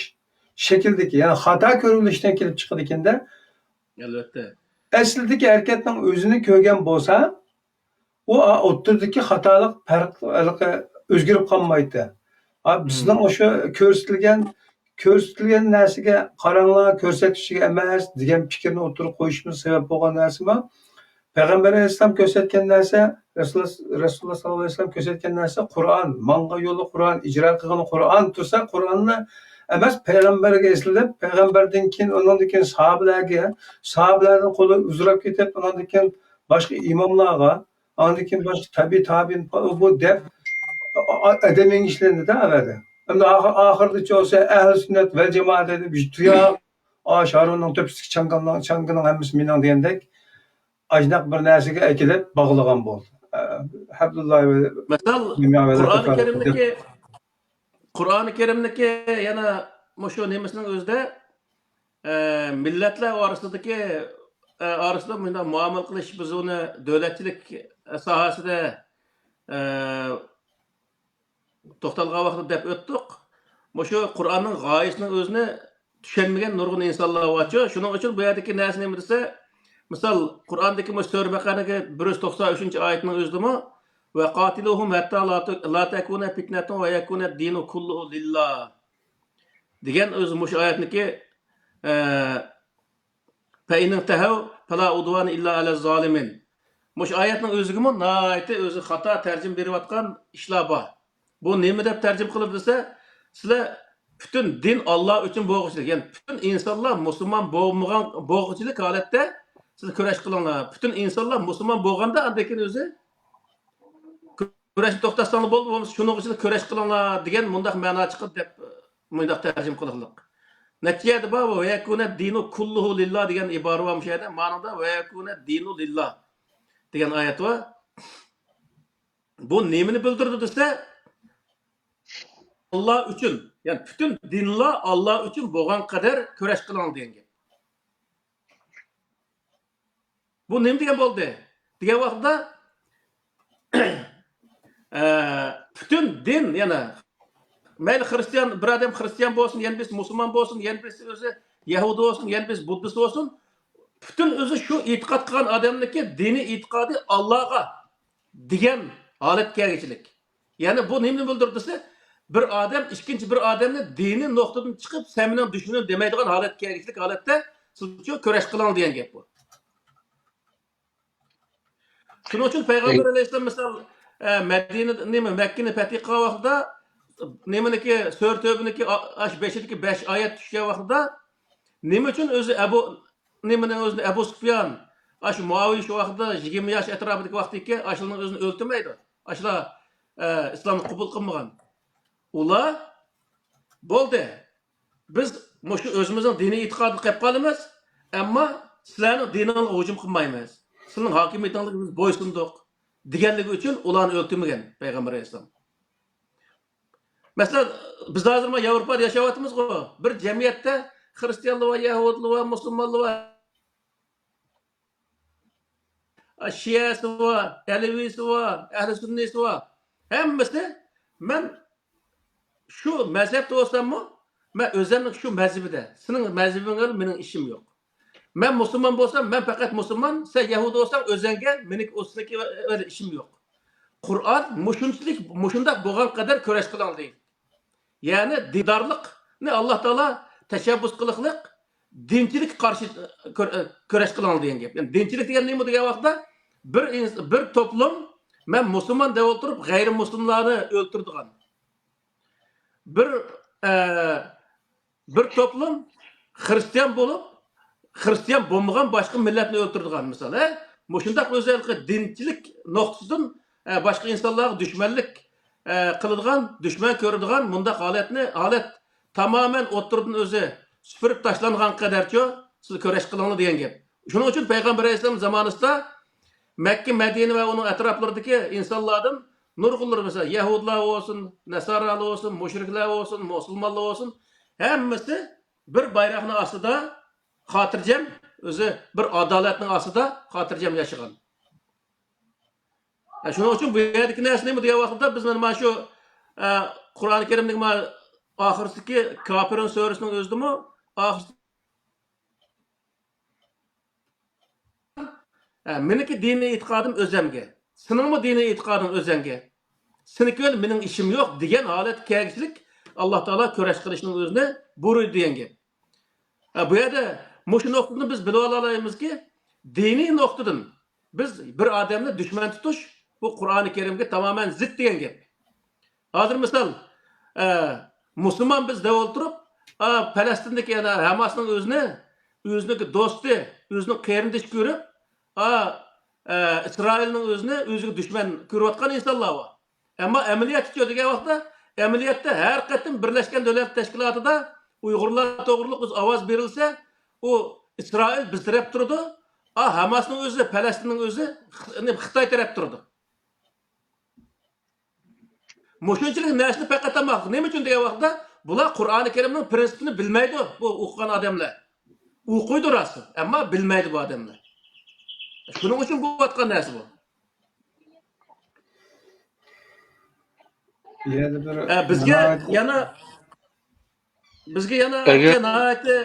شەكلىدىكى، يەنى خاتا كۆرۈلۈشتىن كېلىپ چىقىدىكەن-دە. ئەلۋەتتە. ئەسلىدىكى ھەرىكەتنىڭ ئۆزىنى كۆرگەن بولسا، ئۇ ئوتتۇرىدىكى خاتالىق پەرق، ھېلىقى ئۆزگىرىپ قالمايتتى. ئا، بىزنىڭ ئاشۇ كۆرسىتىلگەن، كۆرسىتىلگەن نەرسىگە قاراڭلار، كۆرسەتكۈچىگە ئەمەس دېگەن پىكىرنى ئوتتۇرىغا قويۇشىمىز سەۋەب بولغان نەرسىمۇ، پەيغەمبەر ئەلەيھىسسالام كۆرسەتكەن نەرسە، رەسۇلۇللا، رەسۇلۇللا ساللاللاھۇ ئەلەيھى ۋەسەللەم كۆرسەتكەن نەرسە قۇرئان، ماڭغان يولى قۇرئان، ئىجرا قىلغىنى قۇرئان تۇرسا، قۇرئاننى ئەمەس، پەيغەمبەرگە ئېسىلىپ، پەيغەمبەردىن كېيىن، ئۇنىڭدىن كېيىن ساھابىلەرگە، ساھابىلەردىن قولى ئۇزىراپ كېتىپ، ئۇنىڭدىن كېيىن باشقا ئىماملارغا، ئاندىن كېيىن باشقا تەبىئىي تابىئىن بۇ دەپ ئادەم يېڭىشلىنىدۇ ئەۋەدە. ئەمدى ئاخىرىدىچە بولسا ئەھلى سۈننەت ۋەل جامائەت دەيدۇ، بىز تۇياق، ئاش ھارۇننىڭ تۆپىسىدىكى چاڭگىنىڭ، چاڭگىنىڭ ھەممىسى مېنىڭ دېگەندەك، ئاشۇنداق بىر نەرسىگە ئەكېلىپ باغلىغان بولدى. ئەبدۇللا ۋە مەسىلەن، قۇرئانى كەرىمدىكى، قۇرئانى كەرىمدىكى يەنە مۇشۇ نېمىسىنىڭ ئۆزىدە، ئە، مىللەتلەر ئارىسىدىكى، ئە، ئارىسىدا مۇنداق مۇئامىلە قىلىش، بىز ئۇنى دۆلەتچىلىك ساھەسىدە، ئە، توختالغان ۋاقىتتا دەپ ئۆتتۇق. مۇشۇ قۇرئاننىڭ غايىسىنىڭ ئۆزىنى چۈشەنمىگەن نۇرغۇن ئىنسانلار بارچۇ. شۇنىڭ ئۈچۈن بۇ يەردىكى نەرسە نېمە دېسە، مىسال، قۇرئاندىكى مۇشۇ سۈرە بەقەرەنىڭكى بىر يۈز توقسان ئۈچىنچى ئايىتىنىڭ ئۆزىدىمۇ، «ۋەقاتىلۇھۇم ھەتتا لا تەكۇنە پىتنەتۇن ۋە يەكۇنە دىنۇ كۇللۇھۇ لىللا» دېگەن ئۆزى مۇشۇ ئايەتنىكى، ئە، «فەئىنىنتەھەۋ فەلا ئۇدۋانە ئىللا ئەلەز زالىمىن». مۇشۇ ئايەتنىڭ ئۆزىگىمۇ ناھايىتى ئۆزى خاتا تەرجىمە بېرىۋاتقان ئىشلار بار. بۇ نېمە دەپ تەرجىمە قىلىدۇ دېسە، سىلەر پۈتۈن دىن ئاللا ئۈچۈن بولغۇچىلىك، يەنى پۈتۈن ئىنسانلار مۇسۇلمان بولمىغان، بولغۇچىلىك ھالەتتە سىلەر كۈرەش قىلىڭلار. پۈتۈن ئىنسانلار مۇسۇلمان بولغاندا ئاندىن كېيىن ئۆزى كۈرەشنى توختاتساڭلار بولدى، بولمىسا شۇنىڭ ئىچىدە كۈرەش قىلىڭلار دېگەن مۇنداق مەنا چىقىدۇ دەپ، مۇنداق تەرجىمە قىلىقلىق. نەچچە يەردە بار بۇ، «ۋەيەكۇنە دىنۇ كۇللۇھۇ لىللا» دېگەن ئىبارە بار مۇشۇ يەردە. مانىدا «ۋەيەكۇنە دىنۇ لىللا» دېگەن ئايەت بار. بۇ نېمىنى بىلدۈرىدۇ دېسە، ئاللا ئۈچۈن، يەنى پۈتۈن دىنلار ئاللا ئۈچۈن بولغان قەدەر كۈرەش قىلىڭ دېگەن گەپ. بۇ نېمە دېگەن بولدى؟ دېگەن ۋاقىتتا، ئە، پۈتۈن دىن، يەنە مەيلى خىرىستىيان، بىر ئادەم خىرىستىيان بولسۇن، يەنە بىرسى مۇسۇلمان بولسۇن، يەنە بىرسى ئۆزى يەھۇدىي بولسۇن، يەنە بىرسى بۇددىست بولسۇن، پۈتۈن ئۆزى شۇ ئېتىقاد قىلغان ئادەمنىڭكى دىنىي ئېتىقادى ئاللاغا دېگەن ھالەتكە كەلگۈچىلىك. يەنى بۇ نېمىنى بىلدۈرىدۇ دېسە، بىر ئادەم ئىككىنچى بىر ئادەمنى دىنىي نۇقتىدىن چىقىپ، «سەن مېنىڭ دۈشمىنىم» دېمەيدىغان ھالەتكە كەلگۈچىلىك ھالەتتە سىز شۇ كۈرەش قىلىڭ دېگەن گەپ بۇ. شۇنىڭ ئۈچۈن پەيغەمبەر ئەلەيھىسسالام، مىسال، ئە، مەدىنە، نېمە، مەككىنى پەتھى قىلغان ۋاقتىدا، نېمىنىكى، سۈرە تۆبىنىكى، ئا-، ئاش بېشىدىكى بەش ئايەت چۈشكەن ۋاقتىدا، نېمە ئۈچۈن ئۆزى ئەبۇ، نېمىنىڭ ئۆزىنى ئەبۇ سۇفيان، ئاشۇ مۇئاۋىيە شۇ ۋاقتىدا يىگىرمە ياش ئەتراپىدىكى ۋاقتى ئىكەن، ئاشۇلارنىڭ ئۆزىنى ئۆلتۈرمەيدۇ. ئاشۇلار، ئە، ئىسلامنى قوبۇل قىلمىغان. ئۇلار، بولدى، بىز مۇشۇ ئۆزىمىزنىڭ دىنىي ئېتىقادىنى قىلىپ قالىمىز، ئەمما سىلەرنىڭ دىنىڭلارغا ھۇجۇم قىلمايمىز. سىلەرنىڭ ھاكىمىيىتىڭلارغا بىز بويسۇندۇق، دېگەنلىكى ئۈچۈن ئۇلارنى ئۆلتۈرمىگەن پەيغەمبەر ئەلەيھىسسالام. مەسىلەن، بىز ھازىر مانا ياۋروپادا ياشاۋاتىمىزغۇ. بىر جەمئىيەتتە خرىستىيانلار بار، يەھۇدىيلار بار، مۇسۇلمانلار بار، شىئەسى بار، ئەلەۋىسى بار، ئەھلى سۈننىسى بار. ھەممىسى، مەن شۇ مەزھەپتە بولساممۇ، مەن ئۆزەمنىڭ شۇ مەزھىپىدە. سېنىڭ مەزھىپىڭ بىلەن مېنىڭ ئىشىم يوق. مەن مۇسۇلمان بولسام، مەن پەقەت مۇسۇلمان، سەن يەھۇدىي بولساڭ ئۆزەڭگە، مېنىڭكى ئۇسلىكى بىلەن ئىشىم يوق. قۇرئان مۇشۇنچىلىك، مۇشۇنداق بولغان قەدەر كۈرەش قىلىڭ دېگەن. يەنى دىندارلىقنى ئاللا تائالا تەشەببۇس قىلىقلىق، دىنچىلىككە قارشى كۈر-، كۈرەش قىلىڭ دېگەن گەپ. يەنى دىنچىلىك دېگەن نېمە دېگەن ۋاقىتتا، بىر ئىنس-، بىر توپلۇم مەن مۇسۇلمان دەپ ئولتۇرۇپ، غەيرىي مۇسۇلمانلارنى ئۆلتۈرىدىغان. بىر، ئە، بىر توپلۇم خرىستىيان بولۇپ، خرىستىيان بولمىغان باشقا مىللەتنى ئۆلتۈرىدىغان مىسال، ھە؟ مۇشۇنداق ئۆزەللىكى دىنچىلىك نۇقتىسىدىن، ئە، باشقا ئىنسانلارغا دۈشمەنلىك، ئە، قىلىدىغان، دۈشمەن كۆرىدىغان مۇنداق ھالەتنى، ھالەت تامامەن ئوتتۇرىدىن ئۆزى سۈپۈرۈپ تاشلانغان قەدەرچۇ، سىز كۈرەش قىلىڭلار دېگەن گەپ. شۇنىڭ ئۈچۈن پەيغەمبەر ئەلەيھىسسالام زامانىسىدا مەككە، مەدىنە ۋە ئۇنىڭ ئەتراپلىرىدىكى ئىنسانلاردىن نۇرغۇنلىرى، مەسىلەن، يەھۇدلار بولسۇن، نەسارالار بولسۇن، مۇشرىكلار بولسۇن، مۇسۇلمانلار بولسۇن، ھەممىسى بىر بايراقنىڭ ئاستىدا خاتىرجەم، ئۆزى بىر ئادالەتنىڭ ئاستىدا خاتىرجەم ياشىغان. ئە، شۇنىڭ ئۈچۈن بۇ يەردىكى نەرسە نېمە دېگەن ۋاقىتتا، بىز مانا، مانا شۇ، ئە، قۇرئان كەرىمدىكى مانا ئاخىرسىدىكى كاپىرۇن سۈرىسىنىڭ ئۆزىدىمۇ ئاخىرسى ھە، مېنىڭكى دىنىي ئېتىقادىم ئۆزەمگە، سېنىڭمۇ دىنىي ئېتىقادىڭ ئۆزەڭگە، سېنىڭكى بىلەن مېنىڭ ئىشىم يوق دېگەن ھالەتكە كەلگۈچىلىك ئاللا تائالا كۈرەش قىلىشنىڭ ئۆزىنى بۇيرۇيدۇ دېگەن گەپ. ھە، بۇ يەردە مۇشۇ نۇقتىدىن بىز بىلىۋالالايمىزكى، دىنىي نۇقتىدىن بىز بىر ئادەمنى دۈشمەن تۇتۇش، بۇ قۇرئانى كەرىمگە تامامەن زىت دېگەن گەپ. ھازىر مىسال، ئە، مۇسۇلمان بىز دەپ ئولتۇرۇپ، ئا، پەلەستىندىكى يەنە ھاماسنىڭ ئۆزىنى، ئۆزىنىڭكى دوستى، ئۆزىنىڭ قېرىندىشى كۆرۈپ، ئا، ئە، ئىسرائىلنىڭ ئۆزىنى ئۆزىگە دۈشمەن كۆرۈۋاتقان ئىنسانلار بار. ئەمما ئەمەلىيەتتىچۇ دېگەن ۋاقىتتا، ئەمەلىيەتتە ھەر قېتىم بىرلەشكەن دۆلەتلەر تەشكىلاتىدا ئۇيغۇرلار توغرۇلۇق بىز ئاۋاز بېرىلسە، ئۇ ئىسرائىل بىز تەرەپ تۇرىدۇ، ئا، ھاماسنىڭ ئۆزى، پەلەستىننىڭ ئۆزى خ-، خىتاي تەرەپ تۇرىدۇ. مۇشۇنچىلىك نەرسىنى پەقەت تاماق. نېمە ئۈچۈن دېگەن ۋاقىتتا، بۇلار قۇرئانى كەرىمنىڭ پىرىنسىپىنى بىلمەيدۇ، بۇ ئوقۇغان ئادەملەر. ئوقۇيدۇ راست، ئەمما بىلمەيدۇ بۇ ئادەملەر. شۇنىڭ ئۈچۈن بولۇۋاتقان نەرسە بۇ. يەنە بىر ئە، بىزگە ناھايىتى يەنە بىزگە يەنە ئەگەر ناھايىتى،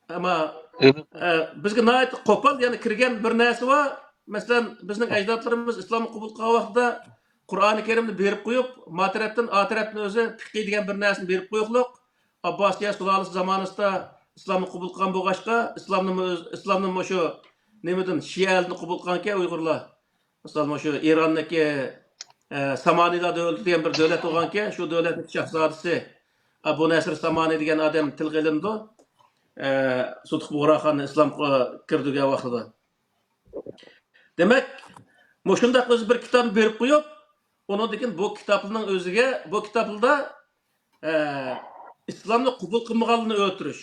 ئەمما، ئە، بىزگە ناھايىتى قوپال يەنە كىرگەن بىر نەرسە بار. مەسىلەن، بىزنىڭ ئەجدادلىرىمىز ئىسلامنى قوبۇل قىلغان ۋاقتىدا قۇرئانى كەرىمنى بېرىپ قويۇپ، ما تەرەپتىن ئا تەرەپتىن ئۆزى پىقى دېگەن بىر نەرسىنى بېرىپ قويۇقلۇق. ئابباسىيە سۇلالىسى زامانىسىدا ئىسلامنى قوبۇل قىلغان بولغاچقا، ئىسلامنىمۇ ئۆز-، ئىسلامنىمۇ شۇ نېمىدىن، شىئەلىدىن قوبۇل قىلغانكەن ئۇيغۇرلار. مىسال، مۇشۇ ئىراننىكى، ئە، سامانىلار دۆلىتى دېگەن بىر دۆلەت بولغانكەن، شۇ دۆلەتنىڭ شاھزادىسى ئەبۇ نەسىر سامانى دېگەن ئادەم تىلغا ئېلىنىدۇ. ئە، سۇتۇق بۇغراخاننى ئىسلامغا كىردۈرگەن ۋاقتىدا. دېمەك، مۇشۇنداق ئۆزى بىر كىتابنى بېرىپ قويۇپ، ئۇنىڭدىن كېيىن بۇ كىتابنىڭ ئۆزىگە، بۇ كىتابدا، ئە، ئىسلامنى قوبۇل قىلمىغانلارنى ئۆلتۈرۈش،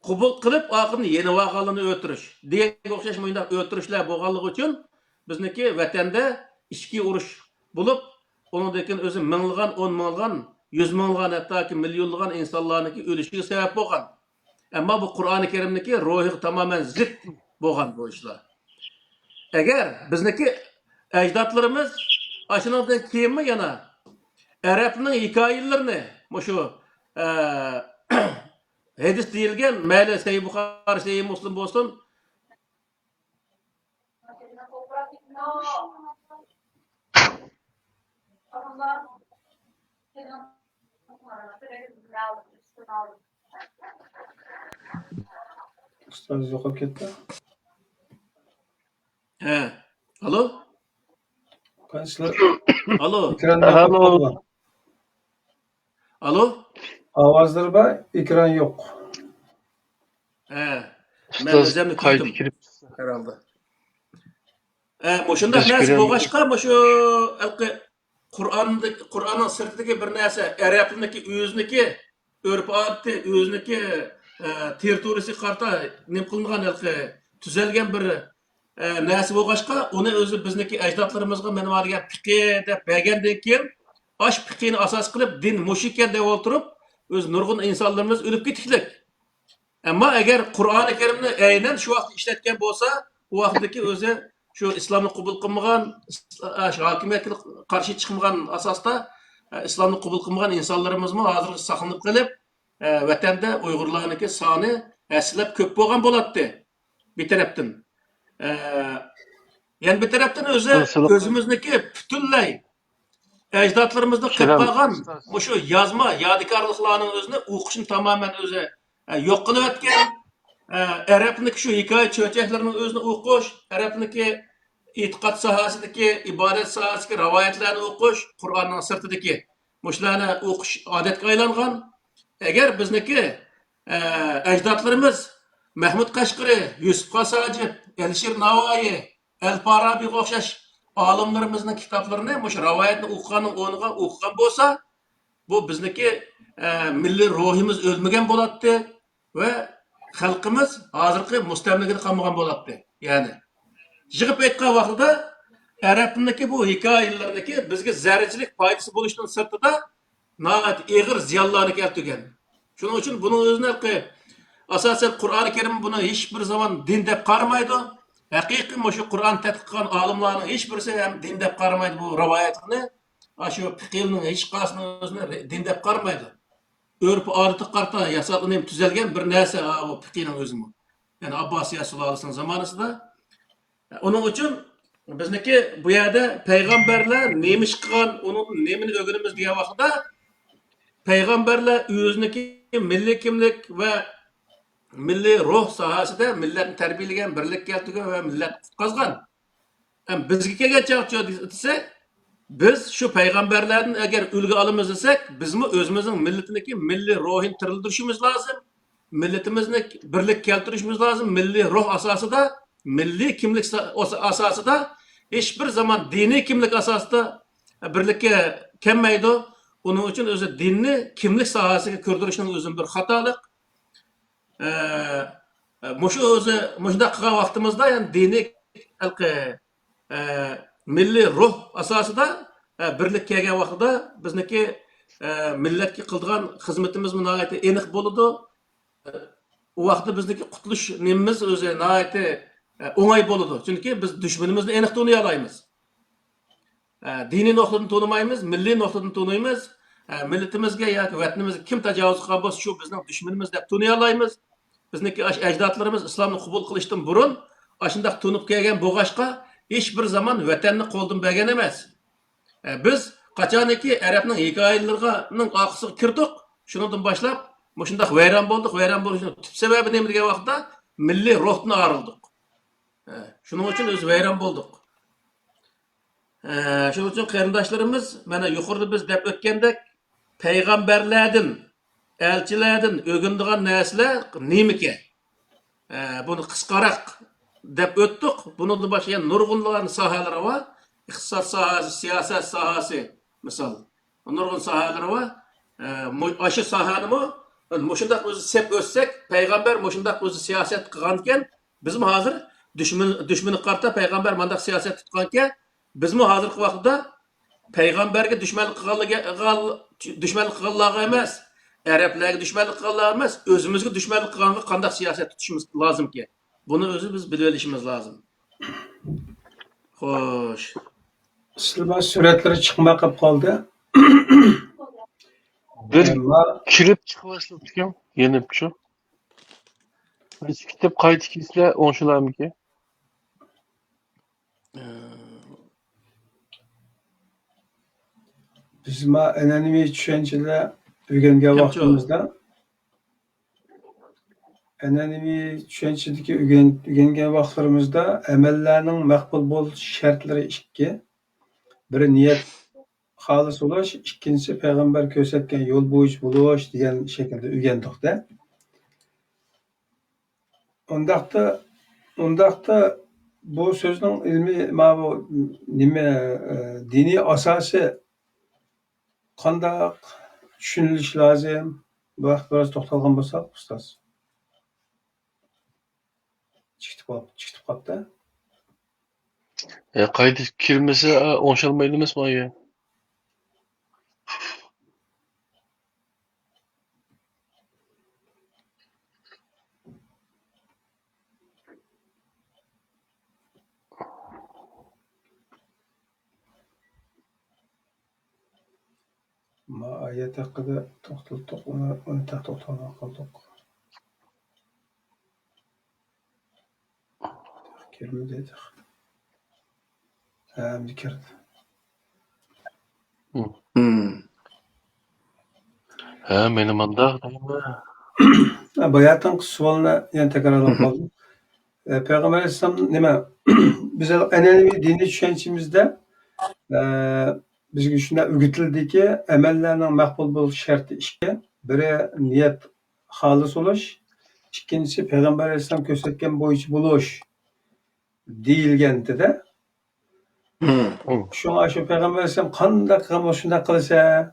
قوبۇل قىلىپ، ئاخىرىدا يېنىۋالغانلارنى ئۆلتۈرۈش دېگەنگە ئوخشاش مۇنداق ئۆلتۈرۈشلەر بولغانلىقى ئۈچۈن، بىزنىڭكى ۋەتەندە ئىچكى ئۇرۇش بولۇپ، ئۇنىڭدىن كېيىن ئۆزى مىڭلىغان، ئون مىڭلىغان، يۈز مىڭلىغان، ھەتتاكى مىليونلىغان ئىنسانلارنىڭكى ئۆلۈشىگە سەۋەب بولغان. ئەمما بۇ قۇرئانى كەرىمنىڭكى روھىغا تامامەن زىت بولغان بۇ ئىشلار. ئەگەر بىزنىڭكى ئەجدادلىرىمىز ئاشۇنىڭدىن كېيىنمۇ يەنە ئەرەبنىڭ ھېكايىلىرىنى، مۇشۇ، ئە، ھەدىس دېيىلگەن، مەيلى سەھىھ بۇخارى، سەھىھ مۇسلىم بولسۇن، ئۇستاز يوقاپ كەتتى. ھە. ئالو؟ قايسىلار؟ ئالو. ئېكراندا يوق بولغان. ئالو؟ ئاۋازلىرى بار، ئېكران يوق. ھە. مەن ئۆزۈمنى قايتا كىرىپ ھەرھالدا. ھە، مۇشۇنداق نەرسە بولغاچقا، مۇشۇ ھېلىقى قۇرئاندىكى، قۇرئاننىڭ سىرتىدىكى بىر نەرسە، ئەرەبنىڭكى ئۆزىنىڭكى ئۆرپ-ئادىتى، ئۆزىنىڭكى، ئە، تېررىتورىيىسىگە قارىتا نېمە قىلىنغان ھېلىقى تۈزەلگەن بىر، ئە، نەرسە بولغاچقا، ئۇنى ئۆزى بىزنىڭكى ئەجدادلىرىمىزغا مانا دېگەن پىقى دەپ بەرگەندىن كېيىن، ئاش پىقىنى ئاساس قىلىپ، دىن مۇشۇ ئىكەن دەپ ئولتۇرۇپ، ئۆزى نۇرغۇن ئىنسانلىرىمىز ئۆلۈپ كېتىكلىك. ئەمما ئەگەر قۇرئانى كەرىمنى ئەينەن شۇ ۋاقىتتا ئىشلەتكەن بولسا، ئۇ ۋاقىتتىكى ئۆزى شۇ ئىسلامنى قوبۇل قىلمىغان، ئىس-، ئا، شۇ ھاكىمىيەتكە قارشى چىقمىغان ئاساستا، ئە، ئىسلامنى قوبۇل قىلمىغان ئىنسانلىرىمىزمۇ ھازىرغىچە ساقلىنىپ قېلىپ، ئە، ۋەتەندە ئۇيغۇرلارنىڭكى سانى ھەسسىلەپ كۆپ بولغان بولاتتى بىر تەرەپتىن. ئە، يەنە بىر تەرەپتىن ئۆزى، ئۆزىمىزنىڭكى پۈتۈنلەي ئەجدادلىرىمىزدىن قېلىپ قالغان مۇشۇ يازما يادىكارلىقلارنىڭ ئۆزىنى ئوقۇشنى تامامەن ئۆزى، ئە، يوق قىلىۋەتكەن. ئە، ئەرەبنىڭكى شۇ ھېكايە چۆچەكلىرىنىڭ ئۆزىنى ئوقۇش، ئەرەبنىڭكى ئېتىقاد ساھەسىدىكى، ئىبادەت ساھەسىدىكى رىۋايەتلەرنى ئوقۇش، قۇرئاننىڭ سىرتىدىكى مۇشۇلارنى ئوقۇش ئادەتكە ئايلانغان. ئەگەر بىزنىڭكى، ئە، ئەجدادلىرىمىز مەھمۇد قەشقىرى، يۈسۈپ خاس ھاجىپ، ئەلىشىر ناۋايى، ئەل فارابىغا ئوخشاش ئالىملىرىمىزنىڭ كىتابلىرىنى مۇشۇ رىۋايەتنى ئوقۇغاننىڭ ئورنىغا ئوقۇغان بولسا، بۇ بىزنىڭكى، ئە، مىللىي روھىمىز ئۆلمىگەن بولاتتى ۋە خەلقىمىز ھازىرقى مۇستەملىكىدە قالمىغان بولاتتى. يەنى، يىغىپ ئېيتقان ۋاقتىدا، ئەرەبنىڭكى بۇ ھېكايىلىرىنىڭكى بىزگە زەررىچىلىك پايدىسى بولۇشتىن سىرتىدا، ناھايىتى ئېغىر زىيانلارنى كەلتۈرگەن. شۇنىڭ ئۈچۈن بۇنىڭ ئۆزىنى ھەققى، ئاساسەن، قۇرئانى كەرىم بۇنى ھېچ بىر زامان دىن دەپ قارىمايدۇ. ھەقىقىي مۇشۇ قۇرئان تەتقىق قىلغان ئالىملارنىڭ ھېچ بىرسى ھەم دىن دەپ قارىمايدۇ بۇ رىۋايەتلەرنى. ئاشۇ پىقىلنىڭ ھېچقايسىنىڭ ئۆزىنى دىن دەپ قارىمايدۇ. ئۆرپ-ئادىتىگە قارىتا ياسالغان، تۈزەلگەن بىر نەرسە، ھا، بۇ پىقىنىڭ ئۆزىمۇ. يەنى ئابباسىيە سۇلالىسىنىڭ زامانىسىدا. ئۇنىڭ ئۈچۈن بىزنىڭكى بۇ يەردە پەيغەمبەرلەر نېمە ئىش قىلغان، ئۇنىڭدىن نېمىنى ئۆگىنىمىز دېگەن ۋاقىتتا، پەيغەمبەرلەر ئۆزىنىڭكى مىللىي كىملىك ۋە مىللىي روھ ساھەسىدە مىللەتنى تەربىيەلىگەن، بىرلىككە كەلتۈرگەن ۋە مىللەتنى قۇتقازغان. ئەم، بىزگە كەلگەن چاغدا دېسە، بىز شۇ پەيغەمبەرلەردىن ئەگەر ئۈلگە ئالىمىز دېسەك، بىزمۇ ئۆزىمىزنىڭ مىللىتىنىڭكى مىللىي روھىنى تىرىلدۈرۈشىمىز لازىم. مىللىتىمىزنى بىرلىككە كەلتۈرۈشىمىز لازىم. مىللىي روھ ئاساسىدا، مىللىي كىملىك سا-، ئاساسىدا، ھېچ بىر زامان دىنىي كىملىك ئاساسىدا بىرلىككە كەلمەيدۇ. ئۇنىڭ ئۈچۈن ئۆزى دىننى كىملىك ساھەسىگە كىردۈرۈشنىڭ ئۆزى بىر خاتالىق. ئە، مۇشۇ ئۆزى، مۇشۇنداق قىلغان ۋاقتىمىزدا، يەنى دىنىي ھېلىقى، ئە، مىللىي روھ ئاساسىدا، ئە، بىرلىككە كەلگەن ۋاقتىدا بىزنىڭكى، ئە، مىللەتكە قىلىدىغان خىزمىتىمىزمۇ ناھايىتى ئېنىق بولىدۇ. ئۇ ۋاقىتتا بىزنىڭكى قۇتۇلۇش نېمىمىز ئۆزى ناھايىتى، ئە، ئوڭاي بولىدۇ. چۈنكى بىز دۈشمىنىمىزنى ئېنىق تونۇيالايمىز. ئە، دىنىي نۇقتىدىن تونۇمايمىز، مىللىي نۇقتىدىن تونۇيمىز. ئە، مىللىتىمىزگە ياكى ۋەتىنىمىزگە كىم تاجاۋۇز قىلغان بولسا، شۇ بىزنىڭ دۈشمىنىمىز دەپ تونۇيالايمىز. بىزنىڭكى ئاش-، ئەجدادلىرىمىز ئىسلامنى قوبۇل قىلىشتىن بۇرۇن ئاشۇنداق تونۇپ كەلگەن بولغاچقا، ھېچ بىر زامان ۋەتەننى قولدىن بەرگەن ئەمەس. ئە، بىز قاچانكى ئەرەبنىڭ ھېكايىلىرىنىڭ ئارقىسىغا كىردۇق، شۇنىڭدىن باشلاپ مۇشۇنداق ۋەيران بولدۇق، ۋەيران بولۇشنىڭ تۈپ سەۋەبى نېمە دېگەن ۋاقىتتا، مىللىي روھتىن ئايرىلدۇق. ئە، شۇنىڭ ئۈچۈن ئۆزى ۋەيران بولدۇق. ئە، شۇنىڭ ئۈچۈن قېرىنداشلىرىمىز، مانا يۇقىرىدا بىز دەپ ئۆتكەندەك، پەيغەمبەرلەردىن، ئەلچىلەردىن ئۆگىنىدىغان نەرسىلەر نېمىكەن؟ ئە، بۇنى قىسقىراق دەپ ئۆتتۇق. بۇنىڭدىن باشقا يەنە نۇرغۇنلىغان ساھەلىرى بار. ئىقتىساد ساھەسى، سىياسەت ساھەسى، مىسال. نۇرغۇن ساھەلىرى بار. ئە، مۇ-، ئاشۇ ساھەنىمۇ مۇشۇنداق ئۆزى سەپ ئۆتسەك، پەيغەمبەر مۇشۇنداق ئۆزى سىياسەت قىلغانىكەن، بىزمۇ ھازىر دۈشمەن، دۈشمەنگە قارىتا پەيغەمبەر مانداق سىياسەت تۇتقانكەن، بىزمۇ ھازىرقى ۋاقىتتا پەيغەمبەرگە دۈشمەنلىك قىلغانلىقى، دۈشمەنلىك قىلغانلارغا ئەمەس، ئەرەبلەرگە دۈشمەنلىك قىلغانلارغا ئەمەس، ئۆزىمىزگە دۈشمەنلىك قىلغانغا قانداق سىياسەت تۇتۇشىمىز لازىمكەن؟ بۇنى ئۆزى بىز بىلىۋېلىشىمىز لازىم. خوش. سىلىباس سۈرەتلىرى چىقماي قېلىپ قالدى. بىر ئەمما كىرىپ چىقىۋەرسىڭىز ئىكەن، يېنىپچۇ. بىر كىتاب قايتا كىرسە ئوڭشىلارمىكىن؟ بىز ما ئەنئەنىۋى چۈشەنچىدە ئۆگەنگەن ۋاقتىمىزدا، ئەنئەنىۋى چۈشەنچىدىكى ئۆگەن-، ئۆگەنگەن ۋاقىتلىرىمىزدا ئەمەللەرنىڭ مەقبۇل بولۇش شەرتلىرى ئىككى. بىرى نىيەت خالىس بولۇش، ئىككىنچىسى پەيغەمبەر كۆرسەتكەن يول بويىچە بولۇش دېگەن شەكىلدە ئۆگەندۇق-دە. ئۇنداقتا، ئۇنداقتا بۇ سۆزنىڭ ئىلمىي، ماۋۇ نېمە، ئە، دىنىي ئاساسى قانداق چۈشىنىلىشى لازىم؟ بۇ ھەقتە بىراز توختالغان بولساق، ئۇستاز. چىقىپ قاپ-، چىقىپ قاپتۇ. ئە، قايتا كىرمىسە، ئە، ئوڭشالمايدۇ ئەمەسمۇ ئايە؟ ئايەت ھەققىدە توختالدۇق، ئۇنى، ئۇنى تېخى توختالماي قالدۇق. كىرمىدى تېخى. ھە، ئەمدى كىردى. مم. ھە، مېنى مانداق دەيمەن. ھە، باياتىنقى سوئالنى يەنە تەكرارلاپ قالدىم. ئە، پەيغەمبەر ئەلەيھىسسالام نېمە؟ بىز ئەنئەنىۋى دىنىي چۈشەنچىمىزدە، ئە، بىزگە شۇنداق ئۆگىتىلدىكى، ئەمەللەرنىڭ مەقبۇل بولۇش شەرتى ئىككى. بىرى نىيەت خالىس بولۇش، ئىككىنچىسى پەيغەمبەر ئەلەيھىسسالام كۆرسەتكەن بويىچە بولۇش دېيىلگەنتىدە. مم. شۇڭا شۇ پەيغەمبەر ئەلەيھىسسالام قانداق قىلغان بولسا شۇنداق قىلىسەن.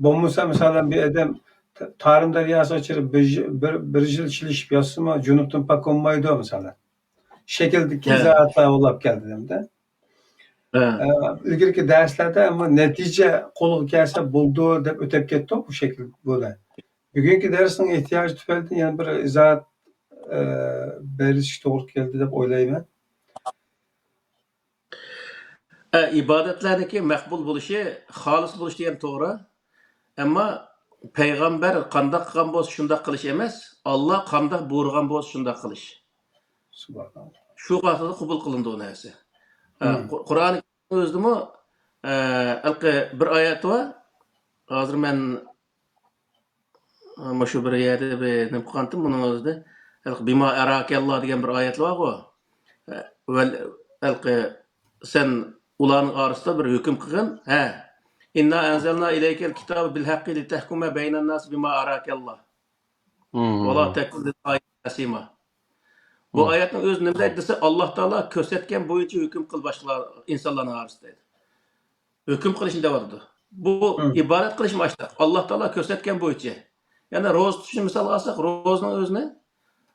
بولمىسا، مىسالەن، بىر ئادەم تا-، تارىم دەرياسىغا چىرىپ بىر يىل، بىر، بىر يىل چىلىشىپ ياتسىمۇ، جۇنۇبتىن پاك بولمايدۇ، مىسالەن. شەكىلدىكى ھە. ئىزاھاتلار بولۇپ كەلدى دەمدە. ھە. ئە، ئىلگىرىكى دەرسلەردە ئەمما نەتىجە قولغا كەلسە بولىدۇ دەپ ئۆتۈپ كەتتۇق بۇ شەكىل بۇنى. بۈگۈنكى دەرسنىڭ ئېھتىياجى تۈپەيلىدىن يەنە بىر ئىزاھات، ئە، بېرىشكە توغرا كەلدى دەپ ئويلايمەن. ئە، ئىبادەتلەرنىڭكى مەقبۇل بولۇشى، خالىس بولۇش دېگەن توغرا. ئەمما پەيغەمبەر قانداق قىلغان بولسا شۇنداق قىلىش ئەمەس، ئاللا قانداق بۇيرۇغان بولسا شۇنداق قىلىش. سۇبھاناللا. شۇ ۋاقىتتا قوبۇل قىلىنىدۇ ئۇ نەرسە. ئە، مم. قۇ-، قۇرئان كەرىمنىڭ ئۆزىدىمۇ، ئە، ھېلىقى بىر ئايەت بار. ھازىر مەن مۇشۇ بىر يەردە بىر نېمە قىلغانتىم، بۇنىڭ ئۆزىدە ھېلىقى بىما ئاراكەللا دېگەن بىر ئايەت بارغۇ. ۋەل-، ھېلىقى سەن ئۇلارنىڭ ئارىسىدا بىر ھۆكۈم قىلغىن. ھە. ئىننا ئەنزەلنا ئىلەيكەل كىتابە بىل ھەققى لىتەھكۇمە بەينەنناس بىما ئاراكەللا. مم. ۋەلا تەكۇن لىل خائىنىنە خەسىما. بۇ مم. ئايەتنىڭ ئۆزى نېمە دەيدۇ دېسە، ئاللا تائالا كۆرسەتكەن بويىچە ھۆكۈم قىل باشقىلار، ئىنسانلارنىڭ ئارىسىدا دەيدۇ. ھۆكۈم قىلىشنى دەۋاتىدۇ. بۇ مم. ئىبادەت قىلىشمۇ ئاشۇنداق. ئاللا تائالا كۆرسەتكەن بويىچە. يەنە روزا تۇتۇشنى مىسالغا ئالساق، روزىنىڭ ئۆزىنى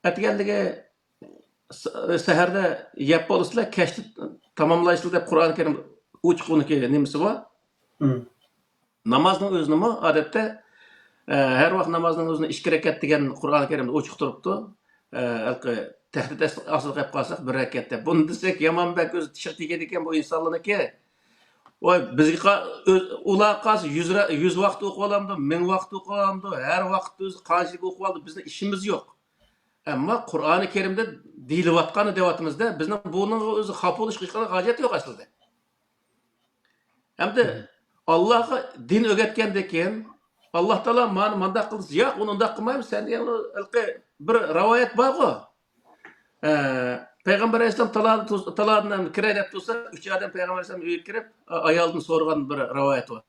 ئەتىگەنلىكى س-، سەھەردە يەپ بولىسىلەر، كەچتە تاماملايسىلەر دەپ قۇرئان كەرىم ئوچۇق ئۇنىڭكى نېمىسى بار. مم. نامازنىڭ ئۆزىنىمۇ ئادەتتە، ئە، ھەر ۋاقىت نامازنىڭ ئۆزىنى ئىككى رەكەت دېگەن قۇرئان كەرىمدە ئوچۇق تۇرۇپتۇ. ئە، ھېلىقى تەھدىت ئاستىدا قېلىپ قالساق، بىر رەكەت دەپ. بۇنى دېسەك يامان بەك ئۆزى تېشىغا تېگىدىكەن بۇ ئىنسانلارنىڭكى. ۋاي، بىزگە قا-، ئۆز-، ئۇلارغا قالسا يۈز رە-، يۈز ۋاقىت ئوقۇۋالامدۇ، مىڭ ۋاقىت ئوقۇۋالامدۇ، ھەر ۋاقىت ئۆزى قانچىلىك ئوقۇۋالدى، بىزنىڭ ئىشىمىز يوق. ئەمما قۇرئانى كەرىمدە دېيىلىۋاتقاننى دەۋاتىمىزدە، بىزنىڭ بۇنىڭغا ئۆزى خاپا بولۇشقا ھېچقانداق ھاجەت يوق ئەسلىدە. ھەمدە ئاللاغا دىن ئۆگەتكەندىن كېيىن، ئاللا تائالا مانا مانداق قىل دېسە، ياق، ئۇنى ئۇنداق قىلمايمىز، سەن دېگەن ھېلىقى بىر رىۋايەت بارغۇ. ئە، پەيغەمبەر ئەلەيھىسسالام تالا-، تالادا كىرەي دەپ تۇرسا، ئۈچ ئادەم پەيغەمبەر ئەلەيھىسسالام ئۆيىگە كىرىپ، ئايالدىن سورىغان بىر رىۋايەت بار.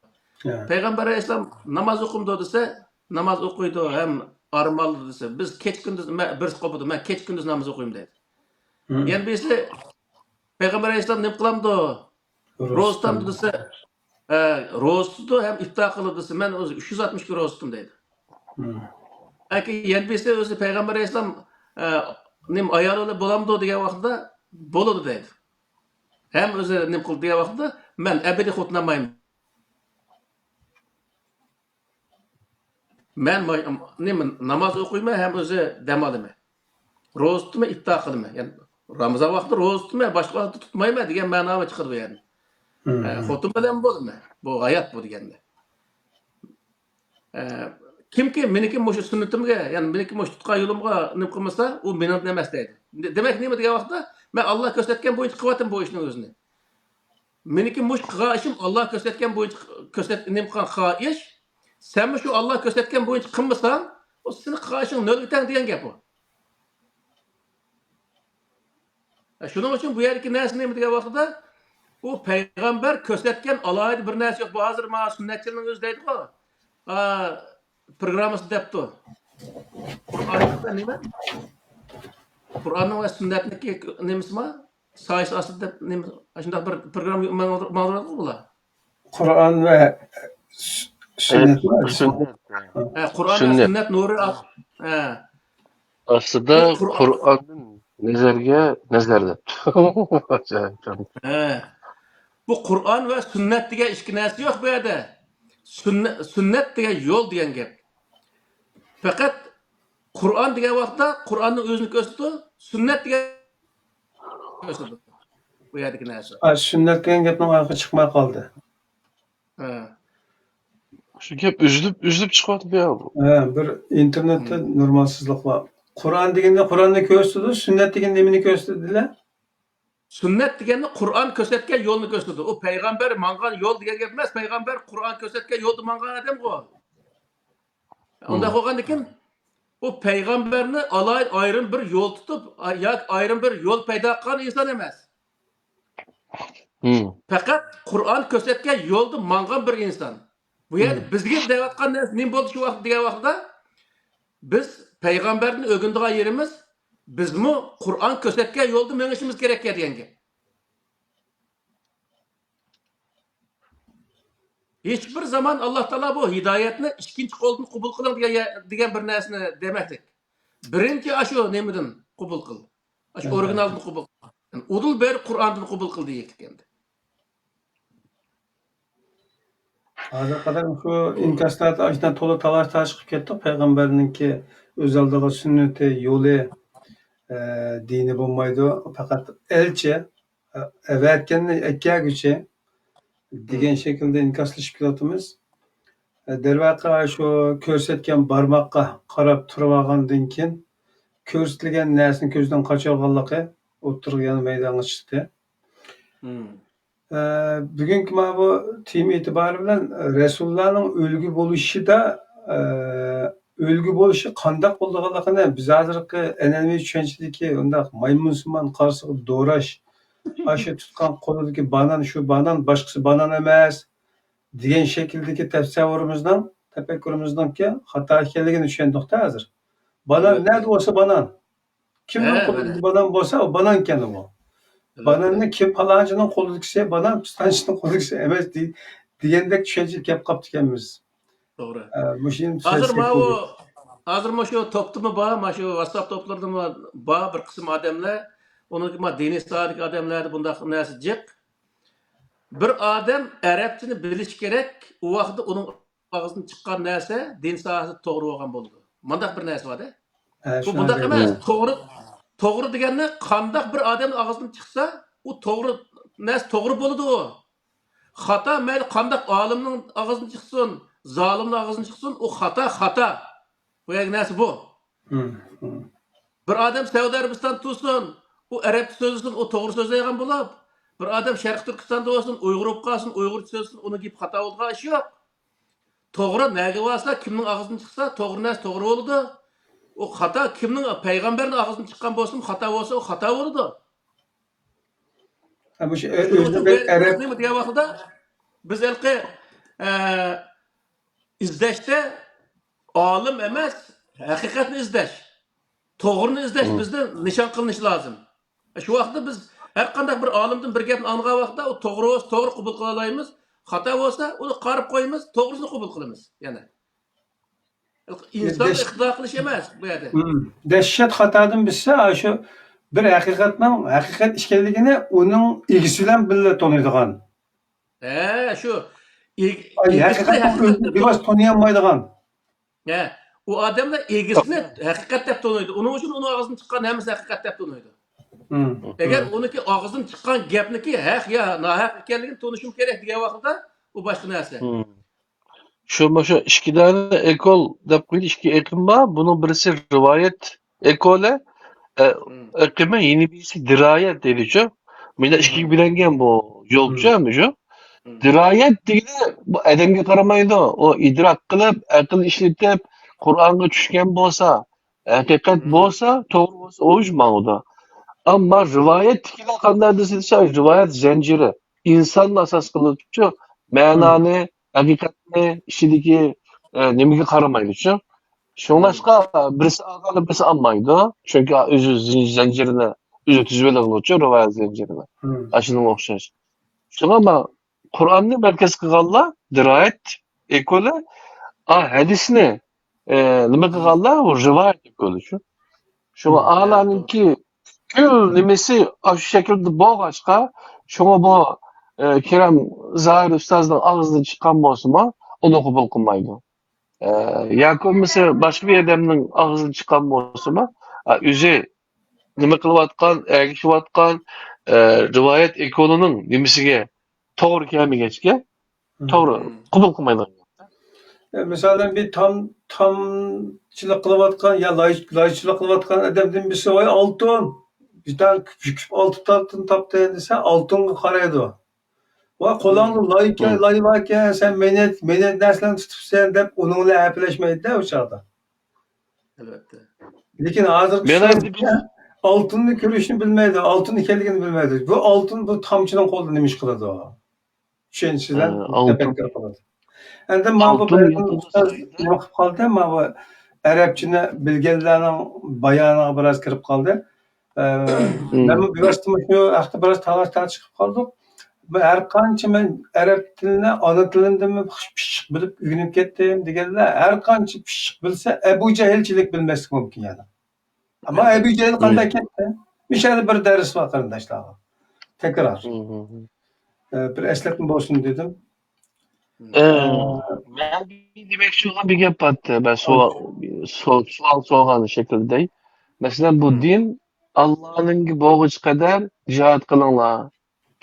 ھە. پەيغەمبەر ئەلەيھىسسالام ناماز ئوقۇمدۇ دېسە، ناماز ئوقۇيدۇ ھەم ئارام ئالىدۇ دېسە، بىز كېچە كۈندۈز، مەن بىرسى قوپىدۇ، مەن كېچە كۈندۈز ناماز ئوقۇيمەن دەيدۇ. مم. يەنە بىرسى، پەيغەمبەر ئەلەيھىسسالام نېمە قىلامدۇ؟ روزا روزا تۇتامدۇ تۇتامدۇ؟ دېسە، ھە، روزا تۇتىدۇ ھەم ئىپتار قىلىدۇ دېسە، مەن ئۆزى ئۈچ يۈز ئاتمىش كۈن روزا تۇتتۇم دەيدۇ. مم. ياكى يەنە بىرسى ئۆزى پەيغەمبەر ئەلەيھىسسالام، ئە، نېمە، ئايالى بىلەن بولامدۇ دېگەن ۋاقتىدا، بولىدۇ دەيدۇ. ھەم ئۆزى نېمە قىلدى دېگەن ۋاقتىدا، مەن ئەبەدىي خوتۇن ئالمايمەن. مەن ما-، نېمە، ناماز ئوقۇيمەن ھەم ئۆزى دەم ئالىمەن. روزا تۇتىمەن، ئىپتار قىلىمەن. يەنى رامىزان ۋاقتىدا روزا تۇتىمەن، باشقا ۋاقىتتا تۇتمايمەن دېگەن مەنىمۇ چىقىدۇ بۇ يەردىن. مم. ئە، خوتۇن بىلەن بولىمەن. بۇ ھايات بۇ دېگەندە. ئە، كىمكى مېنىڭكى مۇشۇ سۈننىتىمگە، يەنى مېنىڭكى مۇشۇ تۇتقان يولۇمغا نېمە قىلمىسا، ئۇ مېنىڭدىن ئەمەس دەيدۇ. دې-، دېمەك نېمە دېگەن ۋاقىتتا، مەن ئاللا كۆرسەتكەن بويىچە قىلىۋاتىمەن بۇ ئىشنىڭ ئۆزىنى. مېنىڭكى مۇشۇ قىلغان ئىشىم ئاللا كۆرسەتكەن بويىچە كۆرسەت-، نېمە قىلغان قىلغان ئىش. سەنمۇ شۇ ئاللا كۆرسەتكەن بويىچە قىلمىساڭ، ئۇ سېنىڭ قىلغان ئىشىڭ نۆلگە تەڭ دېگەن گەپ ئۇ. شۇنىڭ ئۈچۈن بۇ يەردىكى نەرسە نېمە دېگەن ۋاقتىدا، ئۇ پەيغەمبەر كۆرسەتكەن ئالاھىدە بىر نەرسە يوق. بۇ ھازىر مانا سۈننەتچىلەرنىڭ ئۆزى دەيدىغۇ، ئا، پروگراممىسى دەپتۇ. قۇرئان نېمە؟ قۇرئاننىڭ ۋە سۈننەتنىڭكى نېمىسىما؟ سايىسى ئاستىدا دەپ نېمە؟ شۇنداق بىر پروگرامما ماڭدۇرۇۋاتىدىغۇ بۇلار. قۇرئان ۋە سۈ-، سۈننەت. سۈننەت. ھە، قۇرئان ۋە سۈننەت. سۈننەت نۇرى ئاس-، ھە. ئاستىدا بۇ قۇرئان. قۇرئاندىن نەزەرگە نەزەر دەپتۇ. ھە. بۇ قۇرئان ۋە سۈننەت دېگەن ئىككى نەرسە يوق بۇ يەردە. سۈننە-، سۈننەت دېگەن يول دېگەن گەپ. پەقەت قۇرئان دېگەن ۋاقىتتا قۇرئاننىڭ ئۆزىنى كۆرسىتىدۇ، سۈننەت دېگەن كۆرسىتىدۇ. بۇ يەردىكى نەرسە. ئا، سۈننەت دېگەن گەپنىڭ ئارقىسى چىقماي قالدى. ھە. شۇ گەپ ئۈزۈلۈپ، ئۈزۈلۈپ چىقىۋاتىدۇ يا بۇ. ھە، بىر ئىنتېرنېتتا نورمالسىزلىق بار. قۇرئان دېگەندە قۇرئاننى كۆرسىتىدۇ، سۈننەت دېگەندە نېمىنى كۆرسىتىدۇ دېدىلە؟ سۈننەت دېگەننى قۇرئان كۆرسەتكەن يولنى كۆرسىتىدۇ. ئۇ پەيغەمبەر ماڭغان يول دېگەن گەپ ئەمەس، پەيغەمبەر قۇرئان كۆرسەتكەن يولدا ماڭغان ئادەمغۇ. ئۇنداق بولغاندىكىن، ئۇ پەيغەمبەرنى ئالايىت ئايرىم بىر يول تۇتۇپ، ياكى ئايرىم بىر يول پەيدا قىلغان ئىنسان ئەمەس. پەقەت قۇرئان كۆرسەتكەن يولدا ماڭغان بىر ئىنسان. بۇ يەردە بىزگە دەۋاتقان نەرسە نېمە بولدى شۇ ۋاقىت دېگەن ۋاقىتتا، بىز پەيغەمبەردىن ئۆگىنىدىغان يېرىمىز، بىزمۇ قۇرئان كۆرسەتكەن يولدا مېڭىشىمىز كېرەككەن دېگەن گەپ. ھېچبىر زامان ئاللا تائالا بۇ ھىدايەتنى ئىككىنچى قولدىن قوبۇل قىلىڭ دېگەن، دېگەن بىر نەرسىنى دېمەكلىك. بىرىنچى ئاشۇ نېمىدىن قوبۇل قىل. ئاشۇ ئورىگىنالدىن قوبۇل قىل. يەنى ئۇدۇل بېرىپ قۇرئاندىن قوبۇل قىل دېيەتتىكەندى. ھازىرغا قەدەر شۇ ئىنكاسلاردا ئاشۇنداق تولا تالاش تارتىش قىلىپ كەتتۇق. پەيغەمبەرنىڭكى ئۆز ئالدىغا سۈننىتى، يولى، ئە، دىنى بولمايدۇ. پەقەت ئەلچى، ئە، ئەۋەتكەننى ئەكەلگۈچى دېگەن شەكىلدە ئىنكاسلىشىپ كېلىۋاتىمىز. ئە، دەرۋەقە، شۇ كۆرسەتكەن بارماققا قاراپ تۇرۇۋالغاندىن كېيىن، كۆرسىتىلگەن نەرسىنى كۆزدىن قاچۇرغانلىقى ئوتتۇرىغا يەنە مەيدانغا چىقتى. ئە، بۈگۈنكى مانا بۇ تېما ئېتىبارى بىلەن رەسۇلۇللانىڭ ئۈلگە بولۇشىدا، ئە، ئۈلگە بولۇشى قانداق بولىدىغانلىقىنى بىز ھازىرقى ئەنئەنىۋى چۈشەنچىدىكى ئۇنداق مايمۇنسىمان قارىسىغا دوراش، ئاشۇ تۇتقان قولىدىكى بانان شۇ بانان، باشقىسى بانان ئەمەس دېگەن شەكىلدىكى تەسەۋۋۇرىمىزنىڭ، تەپەككۇرىمىزنىڭكى خاتا ئىكەنلىكىنى چۈشەندۇقتا ھازىر. بانان نەدە بولسا بانان. كىمنىڭ قولىدىكى بانان بولسا، ئۇ بانانكەن ئۇ. باناننى كىم، پالانچىنىڭ قولىدىكىسى بانان، پىستانچىنىڭ قولىدىكىسى ئەمەس دېگەندەك چۈشەنچىگە كەپ قاپتىكەنمىز. توغرا. ھازىر ماۋۇ، ھازىر مۇشۇ توپتىمۇ بار، مانا شۇ ۋاتساپ توپلىرىدىمۇ بار بىر قىسىم ئادەملەر. ئۇنىڭكى مانا دىنىي ساھەدىكى ئادەملەردە بۇنداق نەرسە جىق. بىر ئادەم ئەرەبچىنى بىلىشى كېرەك، ئۇ ۋاقىتتا ئۇنىڭ ئاغزىدىن چىققان نەرسە دىن ساھەسىدە توغرا بولغان بولىدۇ. مۇنداق بىر نەرسە بار-دە. بۇ بۇنداق ئەمەس. توغرا، توغرا دېگەننى قانداق بىر ئادەمنىڭ ئاغزىدىن چىقسا، ئۇ توغرا نەرسە توغرا بولىدۇ ئۇ. خاتا مەيلى قانداق ئالىمنىڭ ئاغزىدىن چىقسۇن، زالىمنىڭ ئاغزىدىن چىقسۇن، ئۇ خاتا، خاتا. بۇ يەرگە نەرسە بۇ. بىر ئادەم سەئۇدى ئەرەبىستاندا تۇرسۇن، ئۇ ئەرەبچە سۆزلىسۇن، ئۇ توغرا سۆزلەيدىغان بولۇپ، بىر ئادەم شەرقىي تۈركىستاندا بولسۇن، ئۇيغۇر بولۇپ قالسۇن، ئۇيغۇرچە سۆزلىسۇن، ئۇنىڭ گېپى خاتا بولىدىغان ئىش يوق. توغرا نەگە بارسا، كىمنىڭ ئاغزىدىن چىقسا، توغرا نەرسە توغرا بولىدۇ. ئۇ خاتا كىمنىڭ، پەيغەمبەرنىڭ ئاغزىدىن چىققان بولسۇن، خاتا بولسا، ئۇ خاتا بولىدۇ. ھە، مۇشۇ ئۆ-، ئۆزىنى بىر ئەرەب نېمە دېگەن ۋاقىتتا بىز ھېلىقى، ئە، ئىزدەشتە ئالىم ئەمەس، ھەقىقەتنى ئىزدەش، توغرىنى ئىزدەش بىزدە نىشان قىلىنىشى لازىم. شۇ ۋاقىتتا بىز ھەر قانداق بىر ئالىمدىن بىر گەپنى ئاڭلىغان ۋاقىتتا ئۇ توغرا بولسا توغرا قوبۇل قىلالايمىز، خاتا بولسا ئۇنى قارىپ قويىمىز، توغرىسىنى قوبۇل قىلىمىز يەنە. ئىنساننى ئىقتىدا قىلىش ئەمەس بۇ يەردە. دەھشەت خاتادىن بىلسە، شۇ بىر ھەقىقەتنىڭ ھەقىقەت ئىكەنلىكىنى ئۇنىڭ ئىگىسى بىلەن بىللە تونۇيدىغان. ھە، شۇ ئىگ-، ئىگىسىنى ھەقىقەتنىڭ ئۆزىنى بىۋاسىتە تونۇيالمايدىغان. ھە، ئۇ ئادەملەر ئىگىسىنى ھەقىقەت دەپ تونۇيدۇ. ئۇنىڭ ئۈچۈن ئۇنىڭ ئاغزىدىن چىققان ھەممىسى ھەقىقەت دەپ تونۇيدۇ. ئەگەر ئۇنىڭكى ئاغزىدىن چىققان گەپنىكى ھەق يا ناھەق ئىكەنلىكىنى تونۇشۇم كېرەك دېگەن ۋاقىتتا، ئۇ باشقا نەرسە. شۇ، مۇشۇ ئىككى دانە ئېكول دەپ قويدى، ئىككى ئېقىم بار. بۇنىڭ بىرسى رىۋايەت ئېكولى، ئە، ئېقىمى، يەنە بىرسى دىرايەت دەيدىچۇ. مانا ئىككىگە بۆلۈنگەن بۇ يولچۇ، مۇشۇ. دىرايەت دېگىنى بۇ ئادەمگە قارىمايدۇ، ئۇ ئىدراك قىلىپ، ئەقىل ئىشلىتىپ، قۇرئانغا چۈشكەن بولسا، ھەقىقەت بولسا، توغرا بولسا، ئۇ ئىش ماڭىدۇ. ئەمما رىۋايەتتىكىلەر قانداق دېسە، رىۋايەت زەنجىرى، ئىنساننى ئاساس قىلىدۇچۇ، مەنانى، ھەقىقەتنى ئىچىدىكى، ئە، نېمىگە قارىمايدۇچۇ. شۇڭلاشقا بىرسى ئالغاندا بىرسى ئالمايدۇ. چۈنكى ئۆزى زەنجىرىنى ئۆزى تۈزۈۋېلىدۇچۇ، رىۋايەت زەنجىرىنى. ئاشۇنىڭغا ئوخشاش. شۇڭا ما قۇرئاننى مەركەز قىلغانلار دىرايەت ئېكولى، ئا، ھەدىسنى، ئە، نېمە قىلغانلار ئۇ رىۋايەت ئېكولىچۇ. شۇڭا ئالارنىڭكى پۈتكۈل نېمىسى ئاشۇ شەكىلدە بولغاچقا، شۇڭا بۇ، ئە، كېرەم زاھىر ئۇستازنىڭ ئاغزىدىن چىققان بولسىمۇ، ئۇنى قوبۇل قىلمايدۇ. ئە، ياكى بولمىسا باشقا بىر ئادەمنىڭ ئاغزىدىن چىققان بولسىمۇ، ئە، ئۆزى نېمە قىلىۋاتقان، ئەگىشىۋاتقان، ئە، رىۋايەت ئېكولىنىڭ نېمىسىگە توغرا كەلمىگەچكە، توغرا قوبۇل قىلمايدىغان گەپ. مىسالەن، بىر تام، تامچىلىق قىلىۋاتقان يا لاي، لايچىلىق قىلىۋاتقان ئادەمدىن بىرسى، ۋاي، ئالتۇن، بىر تال كۈپۈش، كۈپۈش ئالتۇن تاپتى دېسە، ئالتۇنغا قارايدۇ. ۋاي، قولۇڭدا لايكەن، لاي باركەن، سەن مەينەت، مەينەت نەرسىلەرنى تۇتۇپسەن دەپ، ئۇنىڭ بىلەن ھەپىلەشمەيدۇ-دە ئۇ چاغدا. ئەلۋەتتە. لېكىن ھازىرقى مەن ئەمدى بىز ئالتۇننى كۆرۈشنى بىلمەيدۇ، ئالتۇن ئىكەنلىكىنى بىلمەيدۇ. بۇ ئالتۇن بۇ تامچىنىڭ قولىدا نېمە ئىش قىلىدۇ؟ چۈشەنچىسىدە ھە، ئالتۇن. تەپەككۇر قىلىدۇ. ئەمدى مانا بۇ ئالتۇن بەلكىم ئۇستاز نېمە قىلىپ قالدى؟ مانا بۇ ئەرەبچىنى بىلگەنلەرنىڭ بايانىغا بىراز كىرىپ قالدى. ئە، مم. مەنمۇ بىۋاسىتە مۇشۇ ھەقتە بىراز تالاش تارتىش قىلىپ قالدۇق. بۇ ھەر قانچە مەن ئەرەب تىلىنى ئانا تىلىمدىنمۇ پىششىق بىلىپ ئۆگىنىپ كەتتىم دېگەنلەر، ھەر قانچە پىششىق بىلسە، ئەبۇ جەھىلچىلىك بىلمەسلىك مۇمكىن يەنە. ئەمما ئەبۇ جەھىل قانداق كەتتى؟ مۇشۇ يەردە بىر دەرس بار قېرىنداشلارغا. تەكرار. مم. ئە، بىر ئەسلەتمە بولسۇن دېدىم. ئە، ئە، مەن دېمەكچى بولغان بىر گەپ بار. مەن سوئال، سوئال، سوئال سورىغان شەكىلدە. مەسىلەن، بۇ دىن ئاللانىڭكى بولغۇچە قەدەر جىھاد قىلىڭلار.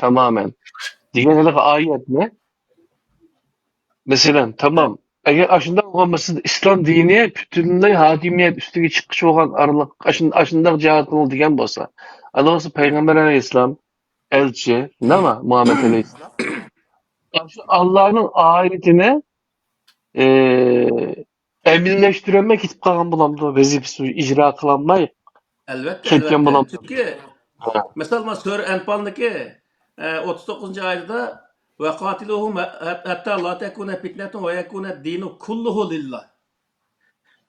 تامامەن. دېگەن ھېلىقى ئايەتنى. مەسىلەن، تامام. ئەگەر ئاشۇنداق بولغان بولسا، ئىسلام دىنى پۈتۈنلەي ھاكىمىيەت ئۈستىگە چىققۇچى بولغان ئارىلىق، ئاشۇن-، ئاشۇنداق جىھاد قىلىڭ دېگەن بولسا، ئەلۋەتتە پەيغەمبەر ئەلەيھىسسالام ئەلچى، نېمە؟ مۇھەممەد ئەلەيھىسسالام. ئاشۇ ئاللانىڭ ئايىتىنى، ئى، ئەمەلىيلەشتۈرەلمەي كېتىپ قالغان بولامدۇ؟ ۋەزىپىسىنى ئىجرا قىلالماي ئەلۋەتتە، كەتكەن ئەلۋەتتە. بولامدۇ؟ چۈنكى، ھە. مىسال، مانا سۈرە ئەنپالنىڭكى، ئە، ئوتتۇز توققۇزىنچى ئايىتىدا، «ۋەقاتىلۇھۇم ھەتتا لا تەكۇنە پىتنەتۇن ۋە يەكۇنە دىنۇ كۇللۇھۇ لىللا.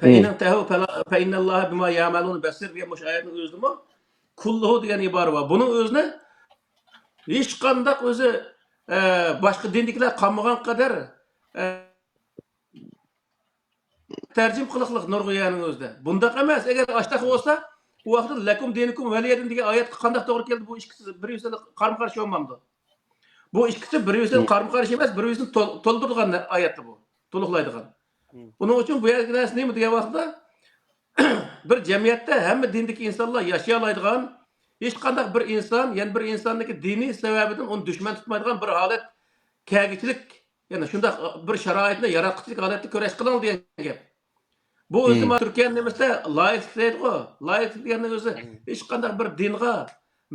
فەئىن ئىنتەھەۋ فەلا، فەئىننەللاھە بىما يەئمەلۇنە بەسىر» دېگەن مۇشۇ ئايەتنىڭ ئۆزىدىمۇ «كۇللۇھۇ» دېگەن ئىبارە بار. بۇنىڭ ئۆزىنى ھېچقانداق ئۆزى، ئە، باشقا دىندىكىلەر قامىغان قەدەر، ئە، تەرجىمە قىلىقلىق نۇرغۇن يەرنىڭ ئۆزىدە. بۇنداق ئەمەس. ئەگەر ئاشتاق بولسا، ئۇ ۋاقىتتا «لەكۇم دىنۇكۇم ۋەلىيەدىن» دېگەن ئايەتكە قانداق توغرا كەلدى؟ بۇ ئىككىسى بىر-بىرسىگە قارىمۇ قارشى بولمامدۇ؟ بۇ ئىككىسى بىر-بىرسىگە قارىمۇ قارشى ئەمەس، بىر-بىرسىنى تول-، تولدۇرىدىغان ئايەتتە بۇ. تولۇقلايدىغان. بۇنىڭ ئۈچۈن بۇ يەردىكى نەرسە نېمە دېگەن ۋاقىتتا، بىر جەمئىيەتتە ھەممە دىندىكى ئىنسانلار ياشىيالايدىغان، ھېچقانداق بىر ئىنسان يەنە بىر ئىنساننىڭكى دىنى سەۋەبىدىن ئۇنى دۈشمەن تۇتمايدىغان بىر ھالەت كەلگۈچىلىك، يەنى شۇنداق بىر شارائىتنى ياراتقۇچىلىك ھالەتتە كۈرەش قىلىڭ دېگەن گەپ. بۇ ئۆزى مم. مانا تۈركىيەنىڭ نېمىسىدە لايىكلىق دەيدىغۇ. لايىكلىق دېگەننىڭ ئۆزى مم. ھېچقانداق بىر دىنغا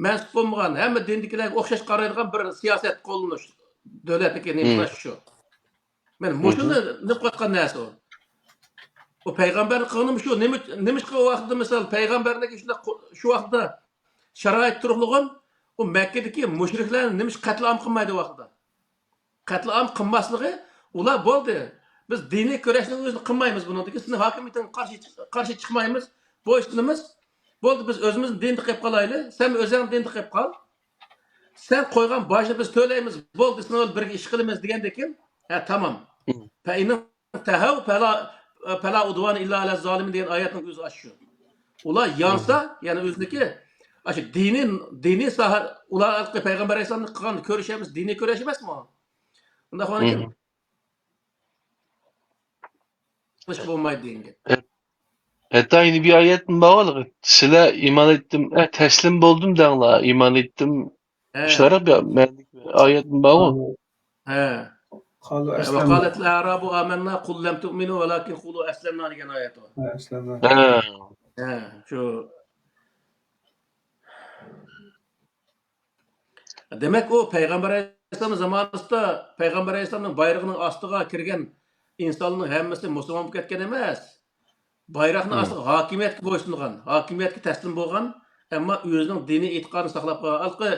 مەنسۇپ بولمىغان، ھەممە دىندىكىلەرگە ئوخشاش قارايدىغان بىر سىياسەت قوللىنىش، دۆلەتنىڭكى نېمىسى مم. شۇ. مانا مۇشۇنى مم. نېمە قىلىۋاتقان نەرسە ئۇ. ئۇ پەيغەمبەرنىڭ قىلغىنىمۇ شۇ. نېمە، نېمىشقا ئۇ ۋاقىتتا، مىسال، پەيغەمبەرنىڭكى شۇنداق قو-، شۇ ۋاقىتتا شارائىت تۇرۇقلۇقۇن، ئۇ مەككىدىكى مۇشرىكلارنى نېمىشقا قەتلىئام قىلمايدۇ ئۇ ۋاقىتتا؟ قەتلىئام قىلماسلىقى، ئۇلار بولدى، بىز دىنىي كۈرەشنىڭ ئۆزىنى قىلمايمىز بۇنىڭدىن كېيىن، سېنىڭ ھاكىمىيىتىڭگە قارشى، قارشى چىقمايمىز، بويسۇنىمىز، بولدى، بىز ئۆزىمىزنىڭ دىنىدا قېلىپ قالايلى، سەن ئۆزۈڭنىڭ دىنىدا قېلىپ قال، سەن قويغان باجنى بىز تۆلەيمىز، بولدى، سېنىڭ بىلەن بىرگە ئىش قىلىمىز دېگەندىن كېيىن، ھە، تامام. مم. فەئىن تەھەۋ پەلا، پەلا ئۇدۋان ئىللا ئەلە زالىمىن دېگەن ئايەتنىڭ ئۆزى ئاشۇ. ئۇلار يانسا، يەنى ئۆزىنىڭكى ئاشۇ دىنىي، دىنىي ساھە، ئۇلار ئارقىلىق پەيغەمبەر ئەلەيھىسسالامنى قىلغان كۆرۈش ئەمەس، دىنىي كۆرۈش ئەمەسمۇ؟ ئۇنداق بولغاندىكىن، قىلىشقا بولمايدۇ دېگەن گەپ. ھەتتا يەنە بىر ئايەتمۇ بار، سىلەر ئىمان ئېيتتىم، ئە، تەسلىم بولدۇم دەڭلار، ئىمان ئېيتتىم. ھە. شۇنداق بىر مەنىلىك ئايەتمۇ بارغۇ. ھە. قالوا ھە، ئەسلەمنا. وقالت الأعراب آمنا، قل لم تؤمنوا ولكن قولوا أسلمنا دېگەن ئايەت بار. ھە، ئەسلەمنا. ھە. ھە، شۇ. دېمەك، ئۇ پەيغەمبەر ئەلەيھىسسالام زامانىسىدا پەيغەمبەر ئەلەيھىسسالامنىڭ بايرىقىنىڭ ئاستىغا كىرگەن ئىنسانلارنىڭ ھەممىسى مۇسۇلمان بولۇپ كەتكەن ئەمەس. بايراقنىڭ مم. ئاستىغا ھاكىمىيەتكە بويسۇنغان، ھاكىمىيەتكە تەسلىم بولغان، ئەمما ئۆزىنىڭ دىنىي ئېتىقادىنى ساقلاپ قالغان. ھېلىقى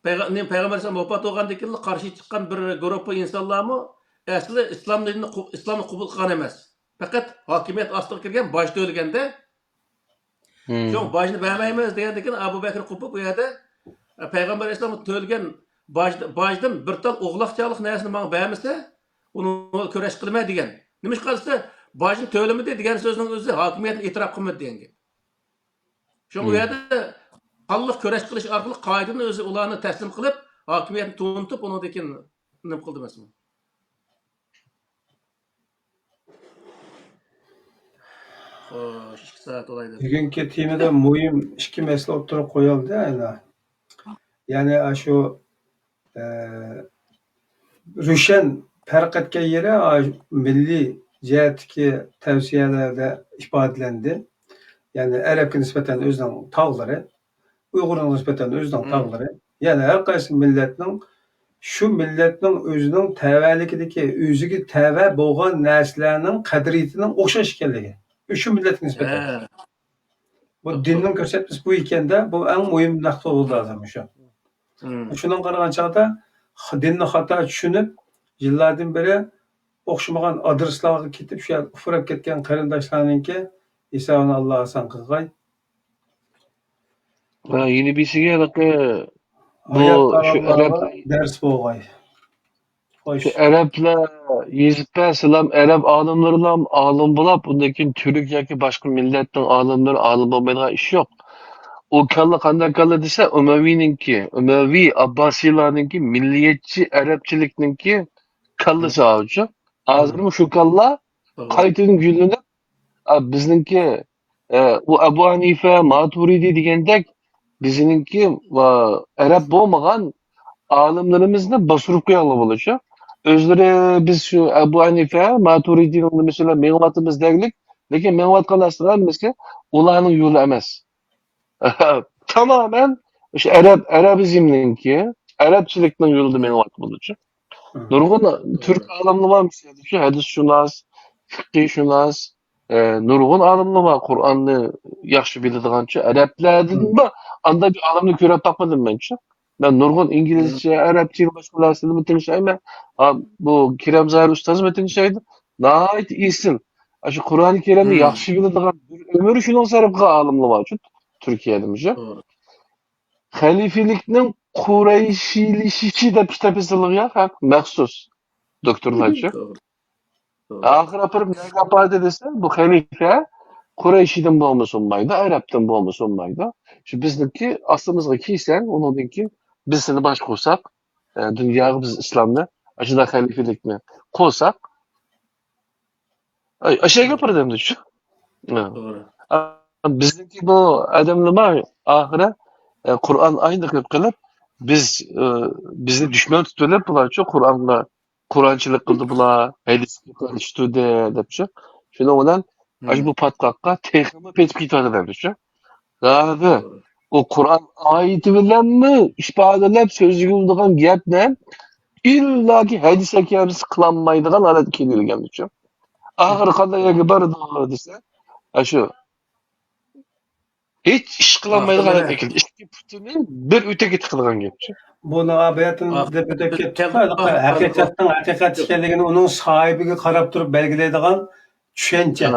پەيغە-، نېمە، پەيغەمبەر ئەلەيھىسسالام ۋاپات بولغاندىن كېيىنلا قارشى چىققان بىر گۇرۇپپا ئىنسانلارمۇ ئەسلى ئىسلام دىنىنى قو-، ئىسلامنى قوبۇل قىلغان ئەمەس. پەقەت ھاكىمىيەت ئاستىغا كىرگەن، باج تۆلىگەندە، مم. شۇڭا باجنى بەرمەيمىز دېگەندىن كېيىن ئەبۇ بەكرى قوپۇپ، ئۇ يەردە، ئە، پەيغەمبەر ئەلەيھىسسالام تۆلىگەن باج، باجدىن بىر تال ئوغلاقچالىق نەرسىنى ماڭا بەرمىسە، ئۇنىڭغا كۈرەش قىلىمەن دېگەن. نېمىشقا دېسە، باجنى تۆلىمىدى دېگەن سۆزنىڭ ئۆزى ھاكىمىيەتنى ئېتىراپ قىلمىدى دېگەن گەپ. شۇڭا ئۇ مم. يەردە قانلىق كۈرەش قىلىش ئارقىلىق قائىدىدىن ئۆزى ئۇلارنى تەسلىم قىلىپ، ھاكىمىيەتنى تونۇتۇپ، ئۇنىڭدىن كېيىن نېمە قىلدى مەسىلەن؟ خوش، ئىككى سائەت بولايدۇ. بۈگۈنكى تېمىدا مۇھىم ئىككى مەسىلە ئوتتۇرىغا قويۇلدى، ئەنە. يەنى، ئاشۇ، ئە، روشەن پەرق ئەتكەن يېرى، ئا، مىللىي جەھەتتىكى تەۋسىيەلەردە ئىپادىلەندى. يەنى ئەرەبكە نىسبەتەن ئۆزىنىڭ تاغلىرى، ئۇيغۇرغا نىسبەتەن ئۆزىنىڭ تاغلىرى، يەنى ھەر قايسى مىللەتنىڭ، شۇ مىللەتنىڭ ئۆزىنىڭ تەۋەلىكىدىكى، ئۆزىگە تەۋە بولغان نەرسىلەرنىڭ قەدرىيىتىنىڭ ئوخشاش ئىكەنلىكى، شۇ مىللەتكە نىسبەتەن. بۇ دىننىڭ كۆرسەتمىسى بۇ ئىكەندە، بۇ ئەڭ مۇھىم نۇقتا بولدى ھازىر مۇشۇ. شۇنىڭغا قارىغان چاغدا خ-، دىننى خاتا چۈشىنىپ، يىللاردىن بېرى ئوخشىمىغان ئادرېسلارغا كېتىپ، شۇ يەردە ئۇپراپ كەتكەن قېرىنداشلارنىڭكى ھېسابىنى ئاللا ئاسان قىلغاي. ۋە يەنە بىرسىگە ھېلىقى بۇ ھايات شۇ ئەرەب ئەرەبلەرگە دەرس بولغاي. خوش. شۇ ئەرەبلەر يېزىپ بەرسىلام، ئەرەب ئالىملىرىلام ئالىم بولاپ، ئۇندىن كېيىن تۈرك ياكى باشقا مىللەتنىڭ ئالىملىرى ئالىم بولمايدىغان ئىش يوق. ئۇ كاللا قانداق كاللا دېسە، ئۇمەۋىنىڭكى، ئۇمەۋى ئابباسىيلارنىڭكى مىللىيەتچى ئەرەبچىلىكنىڭكى كاللىسى ئاۋۇچۇ. ھازىرمۇ شۇ كاللا قايتىدىن گۈللىنىپ، ئا، بىزنىڭكى، ئە، ئۇ ئەبۇ ھەنىفە، ماتۇرىدى دېگەندەك بىزنىڭكى، ئا، ئەرەب بولمىغان ئالىملىرىمىزنى باستۇرۇپ قويغىلى بولىدۇ. ئۆزلىرى بىز شۇ ئەبۇ ھەنىفە، ماتۇرىدىنىڭ نېمىسى بىلەن مېڭىۋاتىمىز دەگلىك، لېكىن مېڭىۋاتقان نەرسىلەر نېمىسى؟ ئۇلارنىڭ يولى ئەمەس. تامامەن شۇ ئەرەب، ئەرەبىزمنىڭكى، ئەرەبچىلىكنىڭ يولىدا مېڭىۋاتىمىزچۇ. نۇرغۇن تۈرك ئالىملىرى بار، مىسالدا شۇ ھەدىسشۇناس، فىقىھشۇناس، ئە، نۇرغۇن ئالىملار بار، قۇرئاننى ياخشى بىلىدىغانچۇ. ئەرەبلەردىنمۇ ئانداق بىر ئالىمنى كۆرۈپ باقمىدىم مەنچۇ. مەن نۇرغۇن ئىنگلىزچە، ئەرەبچە، باشقا نەرسىلەرنى تىڭشايمەن. ھا، بۇ كېرەم زاھىر ئۇستازمۇ تىڭشايدۇ. ناھايىتى ئېسىل. ئاشۇ قۇرئانى كەرىمنى ياخشى بىلىدىغان، بىر ئۆمۈر شۇنىڭغا سەرپ قىلغان ئالىملار بارچۇ تۈركىيەدە مۇشۇ. خەلىپىلىكنىڭ قۇرەيشىيلىشىشى دەپ كىتاب يېزىلغان مەخسۇس دوكتورلارچۇ. ئاخىر ئاپىرىپ نەگە ئاپاردى دېسە، بۇ خەلىپە قۇرەيشىدىن بولمىسا بولمايدۇ، ئەرەبتىن بولمىسا بولمايدۇ. شۇ بىزنىڭكى ئاستىمىزغا كىيسەڭ، ئۇنىڭدىن كېيىن بىز سېنى باشقۇرساق، ئە، دۇنياغا بىز ئىسلامنى، ئاشۇنداق خەلىپىلىكنى قۇرساق، ئاشۇ يەرگە ئاپىرىدۇ ئەمدى شۇ. بىزنىڭكى بۇ ئادەملەر بار، ئاخىرى، ئە، قۇرئان ئاينى قىلىپ قىلىپ، بىز، ئە، بىزنى دۈشمەن تۇتۇۋېلىپ، بۇلارچۇ قۇرئانغا قۇرئانچىلىق قىلدى بۇلار، ھەدىسكە قارشى تۇردى دەپچۇ. شۇنىڭ بىلەن ئاشۇ بۇ پاتقاققا تېخىمۇ پېتىپ كېتىۋاتىدۇ ئەمدىچۇ. ھازىر ئۇ قۇرئان ئايىتى بىلەنمۇ ئىپادىلەپ سۆزلىگۈلىدىغان گەپنى ئىللاكى ھەدىس ئەكەمسە قىلالمايدىغان ھالەتكە كېلىۋالغانچۇ. ئاخىرى قانداق يەرگە بارىدۇ دېسە، ئاشۇ ھېچ ئىش قىلالمايدىغان ھالەتكە كەلدى. ئىككى پۇتىنى بىر ئۆتەككە تىقىدىغان گەپچۇ. بۇنى بۇياتىن دەپ ئۆتەپ كەتتۇق. ھەقىقەتنىڭ ھەقىقەت ئىكەنلىكىنى ئۇنىڭ ساھىبىگە قاراپ تۇرۇپ بەلگىلەيدىغان چۈشەنچە.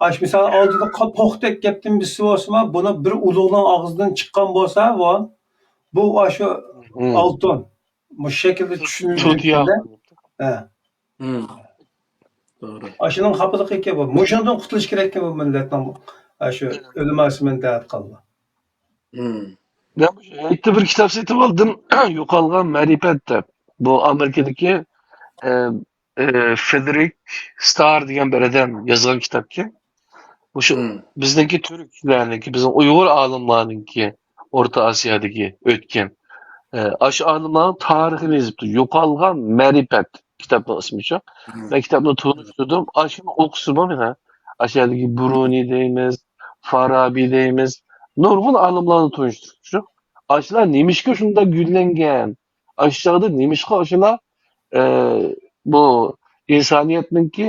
ئاش مىسال ئالدىدا توختەك گەپتىن بىرسى بولسىمۇ، بۇنى بىر ئۇلۇغنىڭ ئاغزىدىن چىققان بولسا، بۇ، بۇ ئاشۇ ئالتۇن. مۇشۇ شەكىلدە چۈشىنىلگەندە، ھە. توغرا. ئاشۇنىڭ خاپىلىقى ئىكەن بۇ. مۇشۇنىڭدىن قۇتۇلۇش كېرەككەن بۇ مىللەتنىڭ، ئاشۇ ئۆلىماسى مەن دەۋاتقانلار. مەن مۇشۇ ھېيتتا بىر كىتاب سېتىپ ئالدىم، يوقالغان مەرىپەت دەپ. بۇ ئامېرىكىدىكى، ئە، ئە، فېدېرىك ستار دېگەن بىر ئادەم يازغان كىتابكەن. مۇشۇ بىزنىڭكى تۈركلەرنىڭكى، بىزنىڭ ئۇيغۇر ئالىملارنىڭكى ئورتا ئاسىيادىكى ئۆتكەن، ئە، ئاشۇ ئالىملارنىڭ تارىخىنى يېزىپتۇ. يوقالغان مەرىپەت كىتابنىڭ ئىسمىچۇ. مەن كىتابنى تونۇشتۇردۇم. ئاشۇنى ئوقۇسىمۇ مانا، ئاشۇ يەردىكى بۇرۇنى دەيمىز، فارابى دەيمىز، نۇرغۇن ئالىملارنى تونۇشتۇردۇم. ئاشۇلار نېمىشقا شۇنداق گۈللەنگەن؟ ئاشۇ چاغدا نېمىشقا ئاشۇلار، ئە، بۇ ئىنسانىيەتنىڭكى،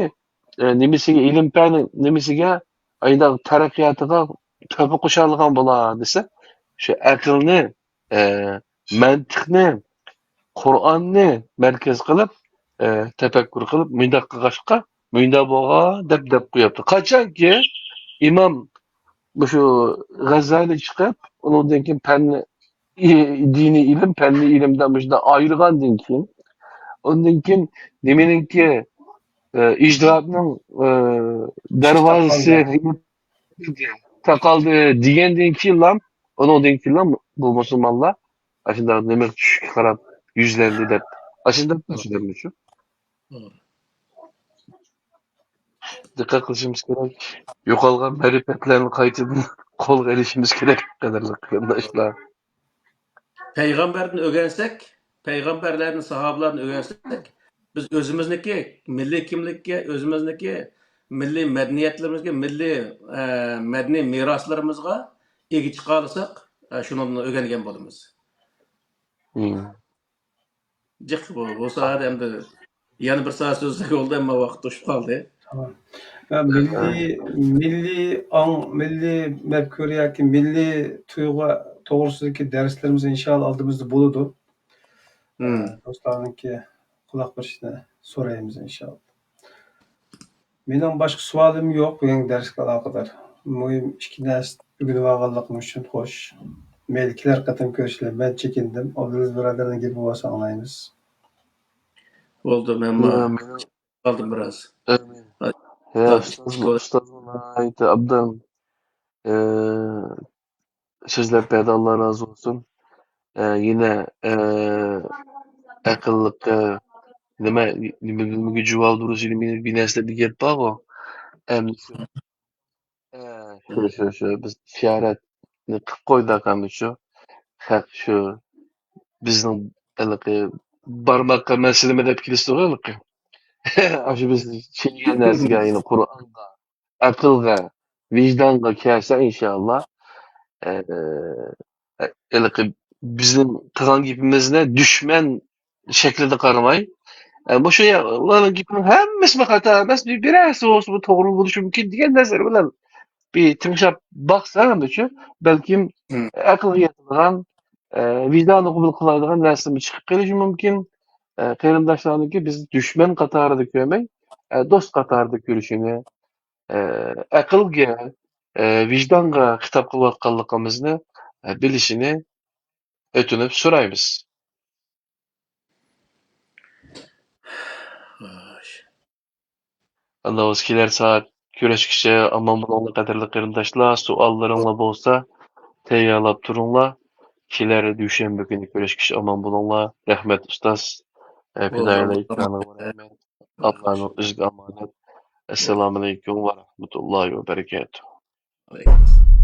ئە، نېمىسىگە، ئىلىم پەن نېمىسىگە، ئاينداق تەرەققىياتىغا تۆھپە قوشالىغان بۇلار دېسە، شۇ ئەقىلنى، ئە، مەنتىقنى، قۇرئاننى مەركەز قىلىپ، ئە، تەپەككۇر قىلىپ، مۇنداق قىلغاچقا، مۇنداق بولغان دەپ، دەپ قويۇپتۇ. قاچانكى ئىمام مۇشۇ غەززالى چىقىپ، ئۇنىڭدىن كېيىن پەننى، ئى-، دىنىي ئىلىم، پەننىي ئىلىمدىن مۇشۇنداق ئايرىغاندىن كېيىن، ئۇندىن كېيىن نېمىنىڭكى، ئە، ئىجتىھادنىڭ، ئە، دەرۋازىسى تاقالدى دېگەندىن كېيىنلا، ئۇنىڭدىن كېيىنلا بۇ مۇسۇلمانلار ئاشۇنداق نېمە چۈشۈشكە قاراپ يۈزلەندى دەپ. ئاشۇنداق شۇ. دىققەت قىلىشىمىز كېرەك. يوقالغان مەرىپەتلەرنى قايتىدىن قولغا ئېلىشىمىز كېرەك، قەدىرلىك قېرىنداشلار. پەيغەمبەردىن ئۆگەنسەك، پەيغەمبەرلەردىن، ساھابىلاردىن ئۆگەنسەك، بىز ئۆزىمىزنىكى مىللىي كىملىككە، ئۆزىمىزنىكى مىللىي مەدەنىيەتلىرىمىزگە، مىللىي، ئە، مەدەنىي مىراسلىرىمىزغا ئىگە چىقالىساق، ئە، شۇنىڭدىن ئۆگەنگەن بولىمىز. مم. جىق بۇ، بۇ ساھەدە ئەمدى يەنە بىر سائەت سۆزلىسەك بولدى، ئەمما ۋاقىت توشۇپ قالدى. تامام. ھە، مىللىي، مىللىي ئاڭ، مىللىي مەپكۇرە ياكى مىللىي تۇيغۇ توغرىسىدىكى دەرسلىرىمىز ئىنشائاللا ئالدىمىزدا بولىدۇ. مم. دوستلارنىڭكى قۇلاق بېرىشىنى سورايمىز ئىنشائاللا. مېنىڭ باشقا سوئالىم يوق بۈگۈنكى دەرسكە ئالاقىدار. مۇھىم ئىككى نەرسە ئۆگىنىۋالغانلىقىم ئۈچۈن خوش. مەيلى، كېلەر قېتىم كۆرۈشىلى. مەن چېكىندىم. ئابدۇلئەزىز بۇرادەرنىڭ گېپى بولسا ئاڭلايمىز. بولدى، مەن يا، مېنىڭ قالدىم بىراز. ئەمىن. ھە، ھە، ئۇستاز، ئۇستاز ناھايىتى ئابدان، ئە، سۆزلەپ بەردى، ئاللا رازى بولسۇن. ئە، يەنە، ئە، ئەقىللىققا نېمە، نېمە، نېمىگە جاۋاب بېرىش، نېمە، بىر نەرسە دېگەن گەپ بارغۇ. ئەمدى شۇ، ئە، شۇ، شۇ، شۇ، بىز زىيارەتنى قىلىپ قويدۇق ئەمدى شۇ. خەق شۇ بىزنىڭ ھېلىقى بارماققا مەسىلىمۇ دەپ كېلىشتىغۇ ھېلىقى. ئاشۇ بىز چۈشەنگەن نەرسىگە، يەنى قۇرئانغا، ئەقىلگە، ۋىجدانغا كەلسە، ئىنشائاللا، ئە، ئە، ھېلىقى بىزنىڭ قىلغان گېپىمىزنى دۈشمەن شەكلىدە قارىماي، ئە، مۇشۇ يا-، ئۇلارنىڭ گېپىنىڭ ھەممىسىمۇ خاتا ئەمەس، بىر، بىرەرسى بولسىمۇ توغرا بولۇشى مۇمكىن دېگەن نەزەر بىلەن بىر تىڭشاپ باقسا، ئەمدىچۇ، بەلكىم مم. ئەقىلگە يېتىدىغان، ئە، ۋىجدانى قوبۇل قىلالايدىغان نەرسىمۇ چىقىپ قېلىشى مۇمكىن. ئە، قېرىنداشلارنىڭكى بىز دۈشمەن قاتارىدا كۆرمەي، ئە، دوست قاتارىدا كۆرۈشىنى، ئە، ئەقىلگە، ئە، ۋىجدانغا خىتاب قىلىۋاتقانلىقىمىزنى، ئە، بىلىشىنى ئۆتۈنۈپ سورايمىز. خوش. ئاندىن كېلەر سائەت كۆرۈشكىچە ئامان بولۇڭلار، قەدىرلىك قېرىنداشلار. سوئاللىرىڭلار بولسا تەييارلاپ تۇرۇڭلار. كېلەر دۈشەنبە كۈنى كۆرۈشكىچە ئامان بولۇڭلار. رەھمەت ئۇستاز. ئە، پىدائىيلار ئىكرامىغا رەھمەت. ئاللانىڭ ئۆزىگە ئامانەت. ئەسسالامۇئەلەيكۇم ۋە رەھمەتۇللاھى ۋە بەرىكاتۇھ.